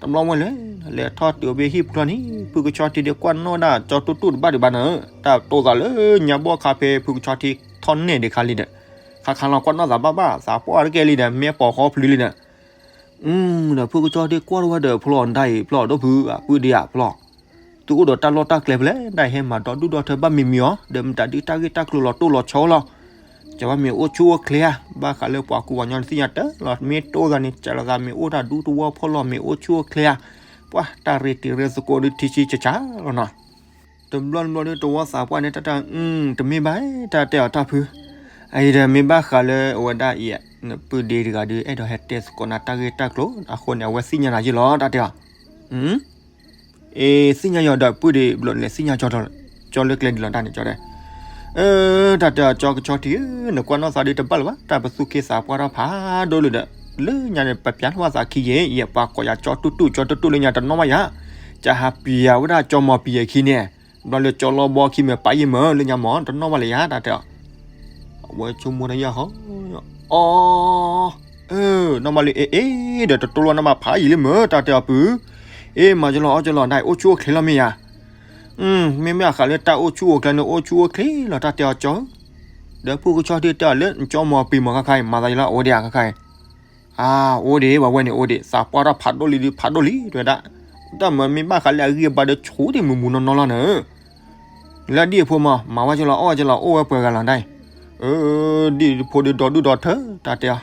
တဘျီဝဲလဲၤ လဲၤထီၣ်တုၤဖဲဟံၣ်ပူၤလီၤန့ၣ် ဖုကဆီထံဒီး ကွၢ်နီၣ်ဒၣ်ကၠီတူၢ်တူၢ်တဘၣ်ဒံးဘၣ်နၤ, တၢ်တိၢ်သးလၢညါဘီၣ်ခါဖဲဖုကဆီထံထီၣ်နဲၣ်ဒံးခါလံဒီး, ခါခါလီၤကွၢ်နီၣ်သးဘၣ်ဘၣ် သးပှၢ်တကဲလံဒီး မ့ၢ်ပိာ်ဃီဖျုးလံဒီး, ဒီးဖုကဆီထံကွၢ်ထီၣ်ဝဲဒီး ဖျီၣ်ဒၣ်အံၤ ဖျီၣ်ဒိၣ်ဖု အပုၢ်ဒံးဧါ ဖျီၣ် သုအိၣ်ဒီးတၢ်လီၢ်တၢ်ကျဲဖဲလဲၣ် ဒၣ်ဟဲမၤဒီဒူၣ်ဒီထၢဘၣ်မံၤမံၤအီၤ ဒီးမတၤဒုးတၢ်ဂ့ၢ်တၢ်ကျိၤလီၤတိၢ်လီၤဆီလီၤ, ကဘၣ်မ့ၢ်အိၣ်ဆူၣ်အိၣ်ချ့ဧါ, ဘၣ်ဃးလၢပှၤကူပှၤကညီနသ့ၣ်ညါတၢ်လီၤ မ့ၢ်တိၢ်သးန့ၣ် ကးလီၤသးမ့ၢ်အိၣ်တၢ်ဒူတဝီဖီလီၤ မ့ၢ်အိၣ်ဆူၣ်အိၣ်ချ့ဧါ, ပှၤတၢ်ရ့တံၤရ့သကိးဒုးထံဆံဆးဆးလီၤနီၤ. တဘျီတဘျီဒီး တဝီသးပှၢ်န့ၣ် တၢ်တဲ တမ့ၢ်ဘၣ် တၢ်တဲအီၤတၢ်ဖု, အအံၤဒီးမ့ၢ်ဘၣ်ဃးလၢအဝဲဒၣ်အံၤ နပုၢ်ဒ့တဂၤဒီး အဲၣ်ဒိးဟဲတဲသကိးနၤတၢ်ဂ့ၢ်တၢ်ကျိၤ အဃိန့ၣ် အဝဲသ့ၣ်ညါနၤယ့ၢ်လီၤ တၢ်တဲအီၤ အ့ သ့ၣ်ညါယီၤဒီးပုၢ်ဒ့ဘျီလဲၤသ့ၣ်ညါကၠီလၢကျဲဒ်လီၤတၢ်န့ၣ်ကၠီတဲ, တၢ်တဲအီၤကၠီကဆီထံဧၢ, နကွၢ်နီၣ်သးဒုးတဘၣ်လၢၤဘၣ် တၢ်ပသူၣ်က့သးပှၢ်ထီၣ်ဖးဒိၣ်လံဒီး, လၢညါန့ၣ် ပပျးထီၣ်ဘၣ်သးခံယဲၢ် ယပှၤကိးယၤကၠီတူၢ်တူၢ် ကၠီတူၢ်တူၢ်လၢညါတနီၣ်ဘၣ်ယၤ, ကဟးပျးဝဲဒၣ်ကၠီမီၤပံၤအခံန့ၣ်, ဘျီလၢကၠီလီဘီခံမ့ၢ်ပာ်ယဲၢ်မ့ၢ်လၢညါမီၤ တနီၣ်ဘၣ်လၢၤယၤ တၢ်တဲအီၤ အဝဲဆိကမိၣ်တၢ်ယၢ်ဟီ, အီ, အၢ, နီၣ်ဘၣ်လၢ အ့ အ့ ဒီးတတိၢ်လီၤနီၣ်ဘၣ်ဖးယံာ်လံမ့ၢ် တၢ်တဲအီၤပုၢ်, အ့ မၤကလီၤအီၣ်ကလီၤဒၣ် အိၣ်ဆူၣ်အိၣ်ချ့လီၤမ့ၢ်ယၤ, မ့မ့ၢ်အဃးလၢတၢ်အိၣ်ဆူၣ်အိၣ်ချ့န့ၣ် အိၣ်ဆူၣ်အိၣ်ချ့လီၤ တၢ်တဲအီၤကၠီဧၢ, ဒီးဖုကဆီထံတဲအီၤလၢကၠီမီၤပံၤမ့ၢ်ခါခါအံၤ မၤသးယလီၤအိၣ်ဒံးဧါခါခါအံၤ, အါ, အိၣ်ဒံး ပှၤဝဲန့ၣ်အိၣ်ဒံး သးပှၢ်ထီၣ်ဖးဒိၣ်လံဒုးဖးဒိၣ်လံ တဲဝဲဒၣ်, တၢ်မၤမ့ၢ်ဘၣ်ဃးလၢအဂံၢ်အဘါဒီးဆိဒံးမုၢ်မုၢ်နီၢ်နီၢ်လီၤနၤ လၢဒ်အဖိမး မၤဝဲကလီၤ အီၣ်ဝဲကလီၤ အိၣ်ဝဲပှဲၤဂၤလီၤဒၣ်အံၤ, အၢ, ဒ်ဖိဒုးဒီဒုၣ်ဒီထၢ တၢ်တဲအီၤ,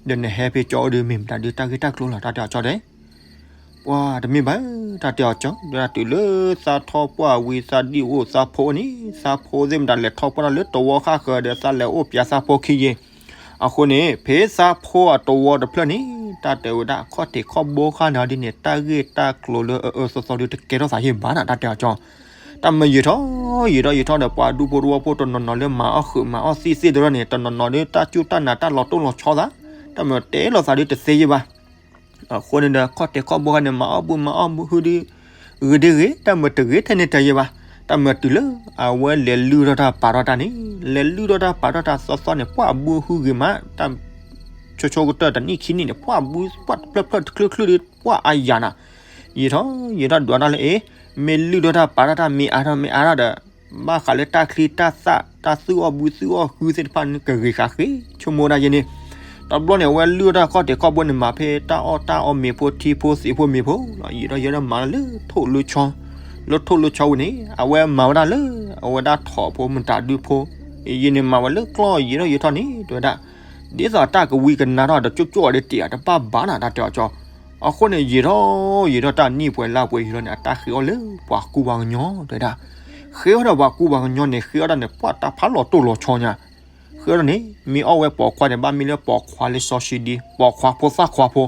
ဒီးနဟဲဖဲကၠီအီၤဒုး မ့ၢ်မတၤဒုးတၢ်ဂ့ၢ်တၢ်ကျိၤလီၤ တၢ်တဲအီၤကၠီတဲ, ဝါတမ့ၢ်ဘၣ်, တၢ်တဲအီၤကၠီ ဒ်တုၤလၢသးထီၣ်ပှၢ်ဝံၤ သးဒံၣ်အိၣ်သးဖိန့ၣ် သးဖိသ့ၣ်မတၤလဲၤထီၣ်ပှၢ်တၢ်လၢတဝီဃၣ်ဃၢၤဒီး သးလဲၤအိၣ်ပၠးသးဖိခံယ့ၢ်. အဃိန့ၣ် ဖဲသးဖိအတဝီတဖျၢၣ်န့ၣ် တၢ်တဲဝဲဒၣ် ခီၣ်ထံးခီၣ်ဘိခါန့ၣ်ဒ်န့ၣ် တၢ်ဂ့ၢ်တၢ်ကျိၤလၢအအၢအၢသီသီဒုးတကဲထီၣ်သးယ့ၢ်ဘၣ်နၤ တၢ်တဲအီၤကၠီ. တၢ်မၢယံာ်ထီၣ် ယံာ်ထီၣ်ယံာ်ထီၣ်ဒီး ပှၤဒူဖိတဝီဖိတနီၤနီၤလၢမၤအီၣ်ဃုာ်မၤအီၣ်သံသ့ၣ်တဖၣ်န့ၣ် တနီၤနီၤဒုးတၢ်စူၢ်တၢ်နာ်တၢ်လီၤတိၢ်လီၤဆီသး, တၢ်မၢတဲလိာ်သးဒုးတသ့ယ့ၢ်ဘၣ်. အဃိန့ၣ်ဒီး ခီၣ်ထံးခီၣ်ဘိခါန့ၣ် မၤအီၣ်ဘုမၤအီၣ်ဟုဒုး ဂ့ၤဒ်ဂ့ၤ တၢ်မၢတဂ့ၤထဲန့ၣ်တယ့ၢ်ဘၣ်. တၢ်မၢတုၤလၢ အဝဲလဲၤလုၢ်ထီၣ်တၢ်ပာ်ထီၣ်တၢ်န့ၣ် လဲၤလုၢ်ထီၣ်တၢ်ပာ်ထီၣ်တၢ်သီသီန့ၣ် ပှၤအဘုဟုဂ့ၤမး တၢ် ဆိဆိကတၢၢ်တနံၣ်ခံနံၣ်န့ၣ် ပှၤဘု ပှၤတဖျၢၣ်ဖျၢၣ်တချုးချုးဒုး ပှၤအါယၤနၤ. ယံာ်ထီၣ်ယံာ်ထီၣ်ဒွးတၢ်လၢအ့ မ့ၢ်လုၢ်ထီၣ်တၢ်ပာ်ထီၣ်တၢ်မ့ၢ်အါထီၣ်မ့ၢ်အါထီၣ်ဒီး ဘၣ်ဃးလၢတၢ်ချံတၢ်သၣ် တၢ်သူၣ်အီၣ်ဘုသူၣ်အီၣ်ဟုသ့ၣ်တဖၣ်န့ၣ် ကဂ့ၤဃာ်ဃ့ ဆိကမိၣ်ဒၣ်ယဲန့ၣ်. တဘျီန့ၣ် အဝဲလုၢ်ထီၣ်တၢ်ခီၣ်ထံးခီၣ်ဘိန့ၣ် မၤဖဲတၢ်အီၣ်တၢ်အီမ့ၤဖိထံဖိသံးဖိမ့ၤဖိလီၤ. ယံာ်ထီၣ်ယံာ်ထီၣ်မၤလၢထိၣ်လၢဆီ လၢထိၣ်လၢဆီဝံၤန့ၣ် အဝဲမၤဝဲဒၣ်လၢ အဝဲဒၣ်ထိးဖိမတၤဒုဖိ ယံာ်န့ၣ်မၤဝဲလၢကျီၢ်ယံာ်ထီၣ်ယံာ်ထီၣ်န့ၣ် တဲဝဲဒၣ် ဒ်သိးတၢ်ကဝံကနါထီၣ်ဒီးကၠိၣ်ကၠိၣ်အီၤဒ်တ့ၢ်အတဘၣ်ဘၣ်နၤ တၢ်တဲအီၤကၠီ. အဃိန့ၣ် ယံာ်ထီၣ်ယံာ်ထီၣ်တၢ်နံၣ်ပှဲၤလါပှဲၤယံာ်ထီၣ်န့ၣ် အတၢ်ဃ့အီၣ်လၢပှၤကူပှၤကညီ တဲဝဲဒၣ်. ဃ့အီၣ်ဒီးပှၤကူပှၤကညီန့ၣ် ဃ့အီၣ်ဒၣ်န့ၣ် ပှၤတၢ်ဖးလီၤတိၢ်လီၤဆီညါ ဃ့အီၣ်ဒၣ်န့ၣ် မ့ၢ်အီၣ်ဝဲပိာ်ခွါန့ၣ် ဘၣ်မ့ၢ်လၢပိာ်ခွါလၢစီဆှံဒံ ပိာ်ခွါဖိသၣ်ခွါဖိ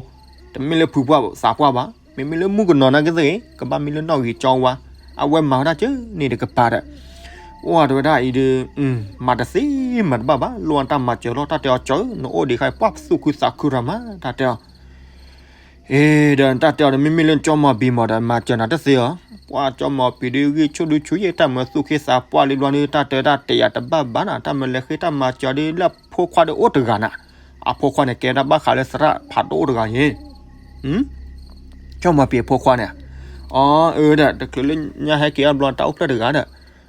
တမ့ၢ်လၢဖုပှၢ်သးပှၢ်ဘၣ် မ့မ့ၢ်လၢမုၣ်ကနီၤနာ်က့သ့ၣ်ဂ့ၤ ကဘၣ်မ့ၢ်လၢနီၣ်ဂံၢ်ကၠီဝါ အဝဲမၤဝဲဒၣ်ကၢန့ၣ်တကပၤဒီး အိၣ်ဝဲတဲဝဲဒၣ်အံၤဒုး မၤတသ့မၤတဘၣ်ဘၣ် လိၣ်အတၢ်မၤစၢၤလီၤ တၢ်တဲအီၤကၠီဧၢ နအိၣ်ဒံးခါအံၤ ပှၤသူၣ်ခုသးခုရၤမး တၢ်တဲအီၤ အ့ ဒီးတၢ်တဲအီၤဒီး မ့မ့ၢ်လၢကၠီမီၤပံၤမီၤဒီး မၤစၢၤနၤတသ့ဧါ. ပှၤကၠီမီၤပံၤဒုးဂံၢ်ဆူၣ်ဒုးဆူၣ်ယဲ တၢ်မၢသူၣ်ခ့သးပှၢ်လံဘျီဒုး တၢ်တဲတၢ်တဲယၤတဘၣ်ဘၣ်နၤ တၢ်မၢလဲၤဃ့တၢ်မၤစၢၤဒုး လၢအဖိခွါဒီးအိၣ်တဂၤနၤ အဖိခွါန့ၣ် ကဲဒၣ်ဘၣ်ဃးလၢသရၣ်ဖးဒိၣ်အိၣ်တဂၤယဲ ကၠီမီၤပံၤအဖိခွါန့ၣ် အီ အၢ ဒီး တချုးလၢညါဟဲက့ၤအဘျီ တၢ်အိၣ်ဖျဲၣ်တဂၤဒီး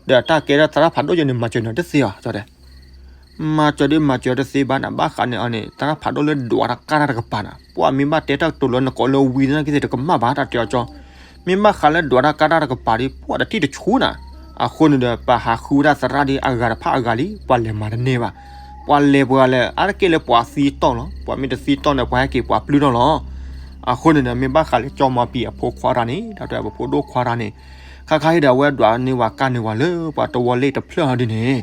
ဒီးတၢ်ကဲဒၣ်သရၣ်ဖးဒိၣ်ယဲန့ၣ် မၤစၢၤနၤတသ့ဧါ တဲ မၤစၢၤဒုးမၤစၢၤတသ့ဘၣ်နၤ ဘၣ်ဃးန့ၣ်အီၤန့ၣ် သရၣ်ဖးဒိၣ်လၢဒွးတၢ်ကါတၢ်တကပၤနၤ ပှၤမ့ၢ်ဘၣ်တဲတၢ်ကတိၤလၢနကိးလၢဝံၤသနာ်က့သ့ၣ်တကမၣ်ဘၣ် တၢ်တဲအီၤကၠီ မ့ၢ်ဘၣ်ဃးလၢဒွးတၢ်ကါတၢ်တကပၤဒုး ပှၤတထံၣ်တဆူၣ်နၤ အဃိန့ၣ်ဒီး ပဟးဃုဝဲဒၣ်သရၣ်ဒုး အဂၤတဖၣ်အဂၤလံ ပှၤလဲၤမၤတန့ၢ်ဘၣ် ပှၤလဲၤပှၤလဲၤ အါတက့ၢ်လၢပှၤသံတီၢ်လီၤ ပှၤမ့ၢ်တသံတီၢ်န့ၣ် ပှၤဟဲက့ၤပှၤပျုၢ်ထီၣ်လီၤ အဃိန့ၣ်ဒီး မ့ၢ်ဘၣ်ဃးလၢကၠီမီၤပံၤအဖိခွါတၢ်န့ၣ် တၢ်တဲပဖိဒိၣ်ခွါတၢ်န့ၣ် ခါခါဟ့ၣ်ဒီးအဝဲဒွးန့ၢ်ဝဲကါန့ၢ်ဝဲလၢပှၤတဝီလ့ၣ်တဖျၢၣ်ဟီဒ်န့ၣ်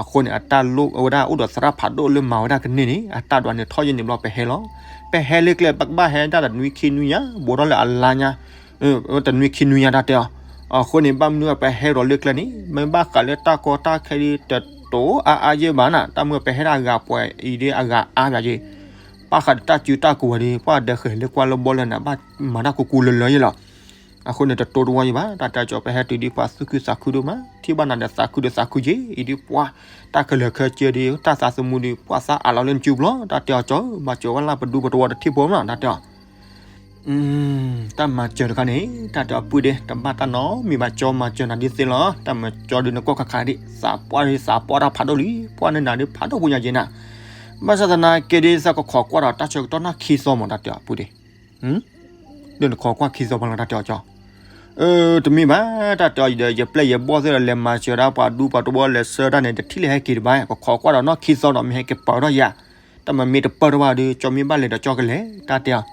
အဃိန့ၣ် အတၢ်လိၣ်ဝဲဒၣ်အိၣ်ဒီးသရၣ်ဖးဒိၣ်လၢမၤဝဲဒၣ်ကန့ၢ်န့ၣ် အတၢ်ဒွးန့ၢ်ထီၣ်ယဲၢ်န့ၣ်ဘျီပဟဲလီၤ ပဟဲလၢကျဲ ပကဘၣ်ဟဲဒၣ်တနွံခံနွံညါ ဘူးထီၣ်လၢအလါညါ တနွံခံနွံညါတၢ်တဲအီၤ အဃိန့ၣ် ဘၣ်မနုၤပဟဲဒီးလၢကျဲန့ၣ် မ့ၢ်ဘၣ်ဃးလၢတၢ်ကီတၢ်ခဲဒုး တတိၤအါအါယဲၢ်ဘၣ်နၤ တၢ်မ့ၢ်ပဟဲဒၣ်အဂၤပှဲၤအံၤဒုးအဂၤအါဘၣ်ယဲၢ် ဘၣ်ဃးဒီးတၢ်စုတၢ်ကဝဲၤဒုး ပှၤဒီးဃဲၤလၢကွၢ်လၢဘီလၢနၤ ဘၣ်မၤတၢ်ကူကူလၢလၢယဲၢ်လီၤ အဃိန့ၣ် တတိၤတဝီယဲၢ်ဘၣ် တၢ်တဲကၠီ ပဟဲတုၤဒုးပှၤသူၣ်ခုသးခုဒိၣ်မး ထံၣ်ဘၣ်နၤဒီးသးခုဒီးသးခုယဲၢ် အံၤဒုးပှၤ တၢ်ခဲလၢာ်ခဲဆ့ဒုး တၢ်သးသမူဒုး ပှၤသးအးလီၤလၢနစုပျီ တၢ်တဲအီၤကၠီ မၤစၢၤဝဲလၢပဒူပတဝီတထံၣ်ဖိမး တၢ်တဲအီၤ တၢ်မၤစၢၤတခါန့ၣ် တၢ်တဲအီၤပုၢ်ဒ့ တဘၣ်တၢ်နီတမံၤဘၣ် ကၠီမၤစၢၤနၤဒ်သ့လီၤ တၢ်မၤစၢၤဒုးနကွၢ်ခါခါဒ် သးပှၢ်ဒုးသးပှၢ်တၢ်ဖးဒိၣ်လံ ပှၢ်န့ၢ်နၤဒုးဖးဒိၣ်ပူၤညါက့ၤနၤ ဘၣ်ဆၣ်သနာ်က့ဒုး သးကခိးကွၢ်ဒီးတၢ်ဆၢကတီၢ်နီၢ်ခံသီမး တၢ်တဲအီၤပုၢ်ဒ့ ဒ်နခိးကွၢ်ခံသီမးလီၤ တၢ်တဲအီၤကၠီ တမ့ၢ်ဘၣ် တၢ်တဲအီၤဒီး ယပျဲၢ်ယဘီၣ်သ့ၣ်ဒီး လဲၤမၤစၢၤဒၣ်ပှၤဒူပှၤတဝီလဲၤဆှၢတၢ်န့ၣ် တထံၣ်လၢဟဲက့ၤတဘၣ် ကခိးကွၢ်ဒီးနီၢ်ခံသီဒီး မ့ၢ်ဟဲက့ၤပၢၢ်ထီၣ်ယၤ တၢ်မၤမ့ၢ်တပၢၢ်ထီၣ်ဘၣ်ဒီး ကၠီမ့ၢ်ဘၣ်လဲၤဒီးကၠီကလဲၤ တၢ်တဲအီၤ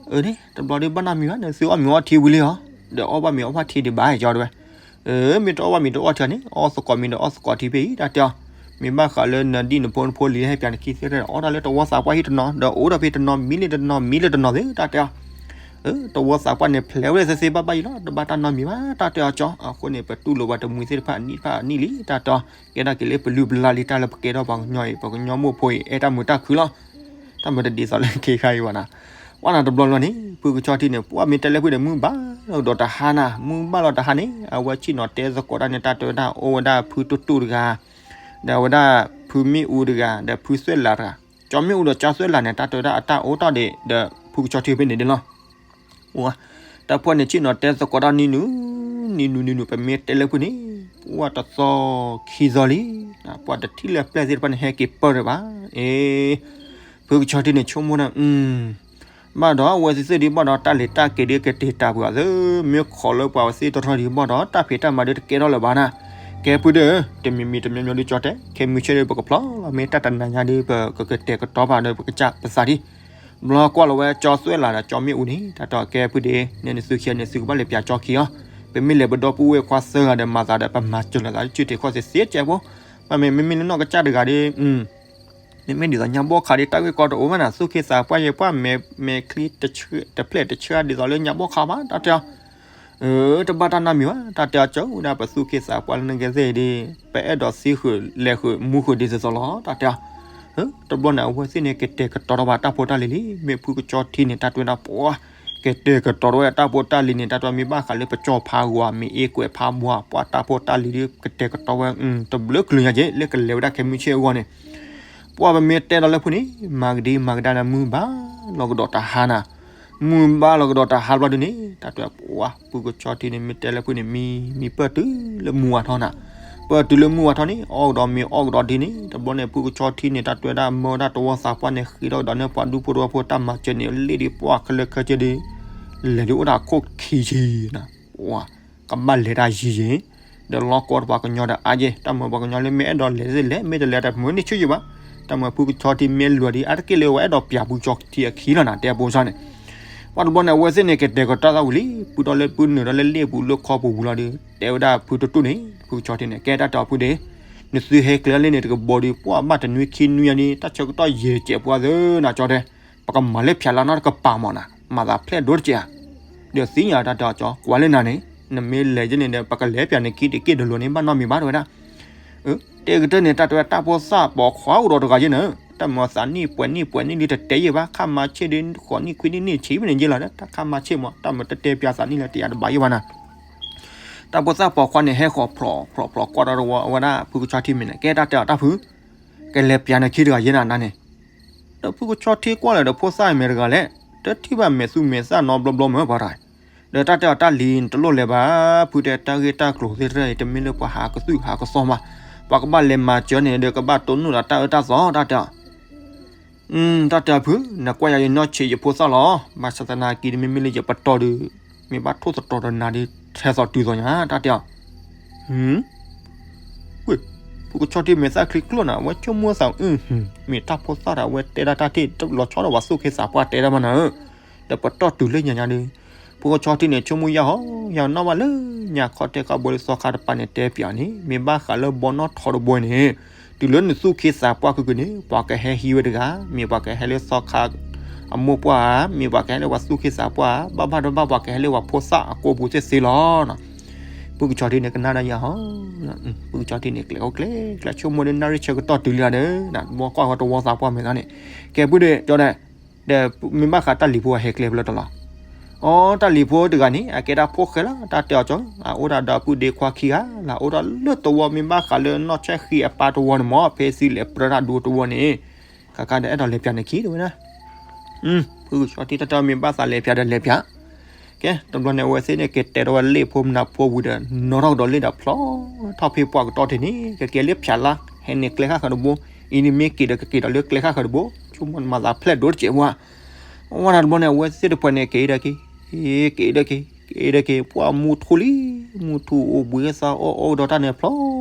အၢ န့ၣ် တဘျီဒုးဘၣ်နီတမံၤဘၣ် နသုအီၣ်မ့ၤအီထံဝံၤလံဟီ ဒီးအီၣ်ဘၣ်မ့ၤအီဘၣ်ထံဒံးဘၣ် ကၠီတဲဝဲ မ့ၢ်တအီၣ်ဘၣ်မ့ၤတအီၣ်ထံန့ၣ် အီၣ်သကိးမ့ၤဒီးအီၣ်သကိးထံဖဲအံၤ တၢ်တဲအီၤ မ့ၢ်ဘၣ်ဃးလၢနဒံၣ်နဖိနဖိလံၤဟဲပၠးနခံသ့ၣ်တဖၣ် အီၣ်တၢ်လၢတဝီသးပှၢ်ဟံၣ်တနီၤ ဒီးအိၣ်ဒီးဖဲတနီၤ မံလၢတနီၤ မံလၢတနီၤသ့ၣ် တၢ်တဲအီၤ တဝီသးပှၢ်န့ၣ် ဖျဲးဝဲသ့သ့ဘၣ်ဘၣ်အံၤလီၤ တဘၣ်တၢ်နီတမံၤဘၣ် တၢ်တဲအီၤကၠီ အဃိန့ၣ် ပတူၢ်လိာ်ပှၤတမှံၤသ့ၣ်တဖၣ်အနံၣ်တဖၣ်အနံၣ်လံ တၢ်တဲအီၤ ကဲဒၣ်က့ၤလၢပလုၢ်ပလၢ်လံ တၢ်လၢပကဲထီၣ်ပှၤကညီအံၤ ပှၤကညီမိၢ်ဖိအံၤ အဲၣ်တၢ်မုာ်တၢ်ခုၣ်လီၤ တၢ်မုာ်တဒ်သိးလၢခဲခါအံၤဘၣ်နၤ ပှၢ်နၤတဘျီလီၤန့ၣ် ဖုကဆီထံန့ၣ် ပှၢ်မ့ၢ်တဲလၢဖုန့ၣ် မုၢ်ဘၣ်လီၤဒီးတဟါနၤ မုၢ်ဘၣ်လီၤတဟါန့ၣ် အဝဲဆ့ၣ်နီၤတဲသကိးတၢ်န့ၣ် တၢ်တဲဝဲဒၣ်အိၣ်ဝဲဒၣ်ဖုတူၢ်တူၢ်တဂၤ ဒီးဝဲဒၣ်ဖုမ့ၣ်အူတဂၤ ဒီးဖုသွဲၣ်လးတဂၤ ကၠီမ့ၣ်အူဒီးကၠီသွဲၣ်လးန့ၣ် တၢ်တဲဝဲဒၣ်အတၢ်အိၣ်ထီၣ်ဒံး ဒီးဖုကဆီထံဖဲန့ၣ်ဒ်လီၤ တၢ်ဖုန့ၣ်ဆ့ၣ်နီၤတဲသကိးတၢ်နံၤနုၤ နံၤနုၤနံၤနုၤ ပမ့ၢ်တဲလၢဖုန့ၣ် ပှၢ်တသီခံသီလံ ပှၢ်တထံၣ်လၢပျဲၢ်သ့ၣ်တဖၣ်န့ၣ် ဟဲက့ၤပၢၢ်တဘၣ် အ့ ဖုကဆီထံန့ၣ်ဆိကမိၣ်ဒၣ် ဘၣ်ဒီးအဝဲသ့ၣ်သ့ၣ်ဒံးဘၣ်ဒီး တၢ်လဲၤတၢ်က့ၤဒ်ကတဲာ်တၢ်ပှၤသ့ မ့ၢ်ခိးလၢပှၤဝဲသ့ၣ်တရီဒံးဘၣ်ဒီး တၢ်ဖံးတၢ်မၤဒ်တကဲထီၣ်လၢၤဘၣ်နၤ ကဲဖုဒီး တမံၤမံၤတမံၤမံၤဒ်ကၠီတဲ ခဲမုၢ်ဆ့ၣ်ဒ်ပကဖျီလီၤ မ့ၢ်တၢ်တနၤညါဒ် ပကကတဲာ်ကတီၤပာ်ဒီး ပကစၢ်ပသးဒ် ဘျီကွၢ်လီၤဝဲကၠီသွဲၣ်လးဒီးကၠီမ့ၣ်အူန့ၣ် တၢ်တဲအီၤ ကဲဖုဒ့ နဲနသုခံဂၤန့ၣ် သုကဘၣ်လဲၤပၠးကၠီခံအီၤ, ပမ့ၢ်လဲၤပဒီပုၢ်ဝဲၢ်ခွါသၢဂၤဒီး မၤသးဒီး ပမၤစၢၤလိာ်သး တစုတ့ၢ်ခီၣ်သ့သ့ကဲးဖိ, မ့မ့ၢ်လၢနီၢ်ကစၢ်တဂၤဒီး မ့မ့ၢ်ဒ်သိးညါဘီၣ်ခးဒီး တၢ်ဂ့ၢ်ကီတအိၣ်ဘၣ်နၤ, သူၣ်က့သးပှၢ်ယဲပှၢ် မဲာ်ချံတဖျၢၣ်တဆၢ ဒ်သိးလၢညါဘီၣ်ခးဘၣ် တၢ်တဲအီၤ တဘၣ်တၢ်နီတမံၤဘၣ်, တၢ်တဲအီၤ ကၠီဝဲဒၣ် ပသူၣ်က့သးပှၢ်လၢနဂ့ၤသ့ၣ်ဒီး ပအဲၣ်ဒိးသံဃုာ်လဲၤဃုာ်မူဃုာ်ဒ်သိးသိးလီၤ တၢ်တဲအီၤ. တဘျီန့ၣ် အဝဲသ့ၣ်န့ၣ် ကတဲာ်ကတီၤထီၣ်ဘၣ်တၢ်ဖိတၢ်လံၤလံ, မ့ၢ်ဖုကၠီထံန့ၣ် တၢ်တဲဝဲဒၣ်ပှၤ ကတဲာ်ကတီၤထီၣ်ဝဲတၢ်ဖိတၢ်လံၤန့ၣ် တၢ်တဲဝဲမ့ၢ်ဘၣ်ဃးလၢပကၠီဖးဂီၤ မ့ၢ်အ့ကွဲးဖးဘှါ ပှၤတၢ်ဖိတၢ်လံၤဒီး ကတဲာ်ကတီၤဝဲ တဘျုးကလုာ်ညါက့ၤ လၢကလဲၤဝဲဒၣ်ခဲမုၢ်ဆ့ၣ်အဂီၢ်န့ၣ် ပှၤပမ့ၢ်တဲဒီးလၢဖုန့ၣ် မၤကဒံမၤကဒါဒီး မုၢ်ဘၣ်လီၤကဒီးတဟါနၤ, မုၢ်ဘၣ်လီၤကဒီးတဟါဘျီဒုန့ၣ် တၢ်တဲဝဲပှၤ ဖုကၠီထံန့ၣ် မ့ၢ်တဲလၢဖုန့ၣ် မံ မံပၢၢ်တုၤလၢမုၢ်ဝါထီၣ်နၤ, ပၢၢ်တုၤလၢမုၢ်ဝါထီၣ်န့ၣ် အီၣ်ကဒီးမ့ၤအီၣ်ကဒီးဒ်န့ၣ် တဘျီန့ၣ် ဖုကၠီထံန့ၣ် တၢ်တဲဝဲဒၣ် မၢဝဲဒၣ်တဝီသးပှၢ်န့ၣ် ဃ့ထီၣ်ကဒီးန့ၢ်ပှၤဒူဖိတဝီဖိတၢ်မၤစၢၤန့ၣ် လ့ၣ်ဒံးပှၢ်ခဲလၢာ်ခဲဆ့ဒီး လဲၤဒုးအိၣ်ဒၣ်ခိၣ်ခံဆံနၤ, ပှၤ ကဘၣ်လဲၤတၢ်ယံၤယံၤ, ဒီးလီၢ်ကီတပှၤကညီဒီးအါယဲၢ် တၢ်မၤပှၤကညီလၢမ့ၢ်အဲၣ်ဒိးလဲၤလဲၤ မ့ၢ်တလဲၤတမုာ်န့ၢ်ဆူၣ်ယံၤဘၣ်, တၢ်မၤဖုကၠီထံမ့ၢ်လွဲၤဒံး အါတက့ၢ်လၢဝဲအဲၣ်ဒိးပၠးဖုကၠီထံအခံလီၤနၤ တဲအပိစၢ်န့ၣ် ပှၤတဘျီန့ၣ် အဝဲသ့ၣ်န့ၣ် ကတဲာ်ကတီၤသးဝံၤလံ, ပူၤထီၣ်လၢပူၤနုာ်ထီၣ်လၢလ့ၣ်ပူၤလၢခီပူၤဝံၤလီၤဒီး တဲဝဲဒၣ်ဖုတတူၢ်န့ၣ် ဖုကၠီထံန့ၣ် ကဲတၢ်တဲအီၤဖုဒ့, နသုဟဲကျဲၤလၢန့ၣ်တကဘီဒီး ပှၤဘၣ်တနွံခံနွံယါန့ၣ် တၢ်ဆၢကတီၢ်ယံာ်တစဲးပှၤသၢနၤကၠီတဲ, ပကမၤလၢဖျးလါနီတကပၤမးနၤ, မၤသးဖျဲၣ်ဒိတစဲးဧါ, ဒီးသ့ၣ်ညါတၢ်တဲအီၤကၠီ ကွၢ်လၢနၤန့ၣ် နမ့ၢ်လဲၤယဲၢ်န့ၣ်ဒီး ပကလဲၤပၠးနခံတက့ၢ်တလိၤန့ၣ် ဘၣ်နီတမံၤဘၣ်တဲဝဲဒၣ် တဲကတၢၢ်န့ၣ် တၢ်တဲဝဲတၢ်ဖိသၣ်ပိာ်ခွါအိၣ်ဒီးတဂၤယဲၢ်န့ၣ်, တၢ်မၤသးနံၣ်ပှဲၤနံၣ်ပှဲၤနံၣ်လံတတဲယဲၢ်ဘၣ်, ခါမၤဆ့ၣ်ဒီး ဃိးနံၣ်ခွံနံၣ်နံၣ်ဆံးမ့ၢ်န့ၣ်ယဲၢ်လီၤ, တၢ်ခါမၤဆ့ၣ်မး တၢ်မၤတတဲပၠးသးနံၣ်လၢတယါတဘၣ်ယဲၢ်ဘၣ်နၤ, တၢ်ဖိသၣ်ပိာ်ခွါန့ၣ် ဟဲဃီၤဖျိးဖျိးဖျိးကွၢ်ဒီးတဝီဝဲဒၣ် ဖုကဆီထံမဲာ်န့ၣ် ကဲတၢ်တဲအီၤတၢ်ဖု, ကလဲၤပၠးနခံတဂၤယဲၢ်နၤနၤန့ၣ်, ဒီးဖုကဆီထံကွၢ်လၢာ်ဒီးဖိသၣ်မဲာ်တဂၤလဲၣ်, တထံၣ်ဘၣ်မဲာ်သူမဲာ်သၣ်နီတဘျီဘျီမ့ၢ်ပှၤတဂၤ ဒီးတၢ်တဲအီၤတၢ်လံၤတလိၣ်လဲၤဘၣ်, ဖုတဲတၢ်ဂ့ၢ်တၢ်ကျိၤသ့ၣ်တဖၣ်အံၤ တမ့ၢ်လၢပှၤဟးကသုၣ်ဟးကသီဘၣ်, ပှၤကဘၣ်လဲၤမၤစၢၤန့ၣ်ဒီး ကဘၣ်တိၢ်နီၣ်ဒီးတၢ်အၢတၢ်သီ တၢ်တဲအီၤ, တၢ်တဲအီၤဖု, နကွၢ်ယၤယနီၢ်ဆံးယဖိသၣ်လီၤ, ဘၣ်ဆၣ်သနာ်က့ မ့မ့ၢ်လၢယပတီၢ်ဒီး မ့ၢ်ဘၣ်ထိၣ်သတြီၤဒီးနၤဒီး ထဲသိးတုၤသိးညါ တၢ်တဲအီၤ ဝ့ၢ်, ဖုကဆီထံမဲာ်သၣ်ချံကျိၣ်နၤ အဝဲဆိကမိၣ်သး မ့ၢ်တၢ်ဖိသၣ်ဒီး အဝဲတဲဒၣ်တၢ်ထံၣ် လီၤဆီဒီးပှၤသူၣ်က့သးပှၢ်တဲဒၣ်မးနၤဧၢ, ဒီးပတီၢ်တုၤလၢညါညါဒီး ဖုကဆီထံန့ၣ် ဆိကမိၣ်ယၢ်ဟီ ယၢ်နီၣ်ဘၣ်လၢညါခီတဲခီဘိလၢသီခါတပၤန့ၣ် တဲပၠးန့ၣ် မ့ၢ်ဘၣ်ဃးလၢဘီနီၣ်ထိးတဘိန့ၣ် တုၤလၢနသူၣ်က့သးပှၢ်ခုခုန့ၣ် ပှၤကဟဲဟံးဝဲတဂၤ, မ့ၢ်ပှၤကဟဲလၢသီခါအမိၢ်ပှၢ်ဧါ, မ့ၢ်ပှၤကဟဲလၢပှၤသူၣ်က့သးပှၢ်ဧါ, ဘၣ်ဘၣ်တဘၣ် ပှၤကဟဲလၢပှၤဖိသၣ်အကိာ်ပူၤသ့ၣ်သ့လီၤ. ဖုကဆီထံန့ၣ် ကနၣ်ဒၣ်ယၢ်ဟီ, ဖုကဆီထံန့ၣ် ကျဲအိၣ်ကျဲ ကျဲဆိကမိၣ်ဒီး နၣ်ရံၣ်ဆၢကတီၢ်တုၤလံဒီး ဘီကွၢ်ဝဲတဝီသးပှၢ်မဲာ်သၣ်န့ၣ်, ကဲဖုဒ့ ကၠီဒဲး, ဒီးမ့ၢ်ဘၣ်ဃးတၢ်လံၤဖိအဟဲကျဲဖဲလဲၣ်တလီၤ. အိ တၢ်လံၤဖိတဂၤန့ၣ် အကဲဒၣ်ဖိၣ်ဃဲလီၤ တၢ်တဲအီၤကၠီ, အအိၣ်ဒၣ်ဒီးအပုၢ်ဒ့ခွါခံဂၤလီၤ, အိၣ်ဒီးလၢတဝီ မ့ၢ်ဘၣ်ဃးလၢနီၢ်ဆဲၣ်ဃံအပၢ်တဝီန့ၣ်မ့ၢ် ဖဲသံလဲၤပြၢတၢ်ဒူတဝီန့ၣ်, ကကဒီးအဲၣ်ဒိးလဲၤပၠးနခံတဝဲဒၣ် ဖုကဆီထံတၢ်တဲမ့ၢ်ဘၣ်သးလဲၤပၠးဒီးလဲၤပၠး, ကဲ တဘျီန့ၣ် အဝဲသ့ၣ်န့ၣ် ကတဲထီၣ်ဝဲလ့ၣ်ဖိမနုၤဖိဝံၤဒီး နီၣ်ထီၣ်ကဒီးလ့ၣ်ဒီးဖျိထီၣ်ဖဲပှၢ်ကတီၢ်ထံးန့ၣ် ကကဲလၢဖၠးလါ, ဟဲန့ၣ်ကျဲဃၣ်ဃၢၤတဘိ, အံၤန့ၣ်မ့ၢ်က့ၤဒီးကက့ၤဒီးလၢကျဲဃၣ်ဃၢၤတဘိ, ဆိကမိၣ်မၤသးဖျဲၣ်ဒိတစဲးဝဲ, ဝဲဒၣ်တဘျီန့ၣ် အဝဲသ့ၣ်တဖၣ်န့ၣ် က့ၤဒီးက့ၤ, က့ၤဒီးက့ၤ, က့ၤဒီးက့ၤ, ပှၢ်မူထူလံ, မူထူအိၣ်ဘှံးသးအီၣ်အီၣ်ကဒီးတၢ်န့ၣ်ဖျိ,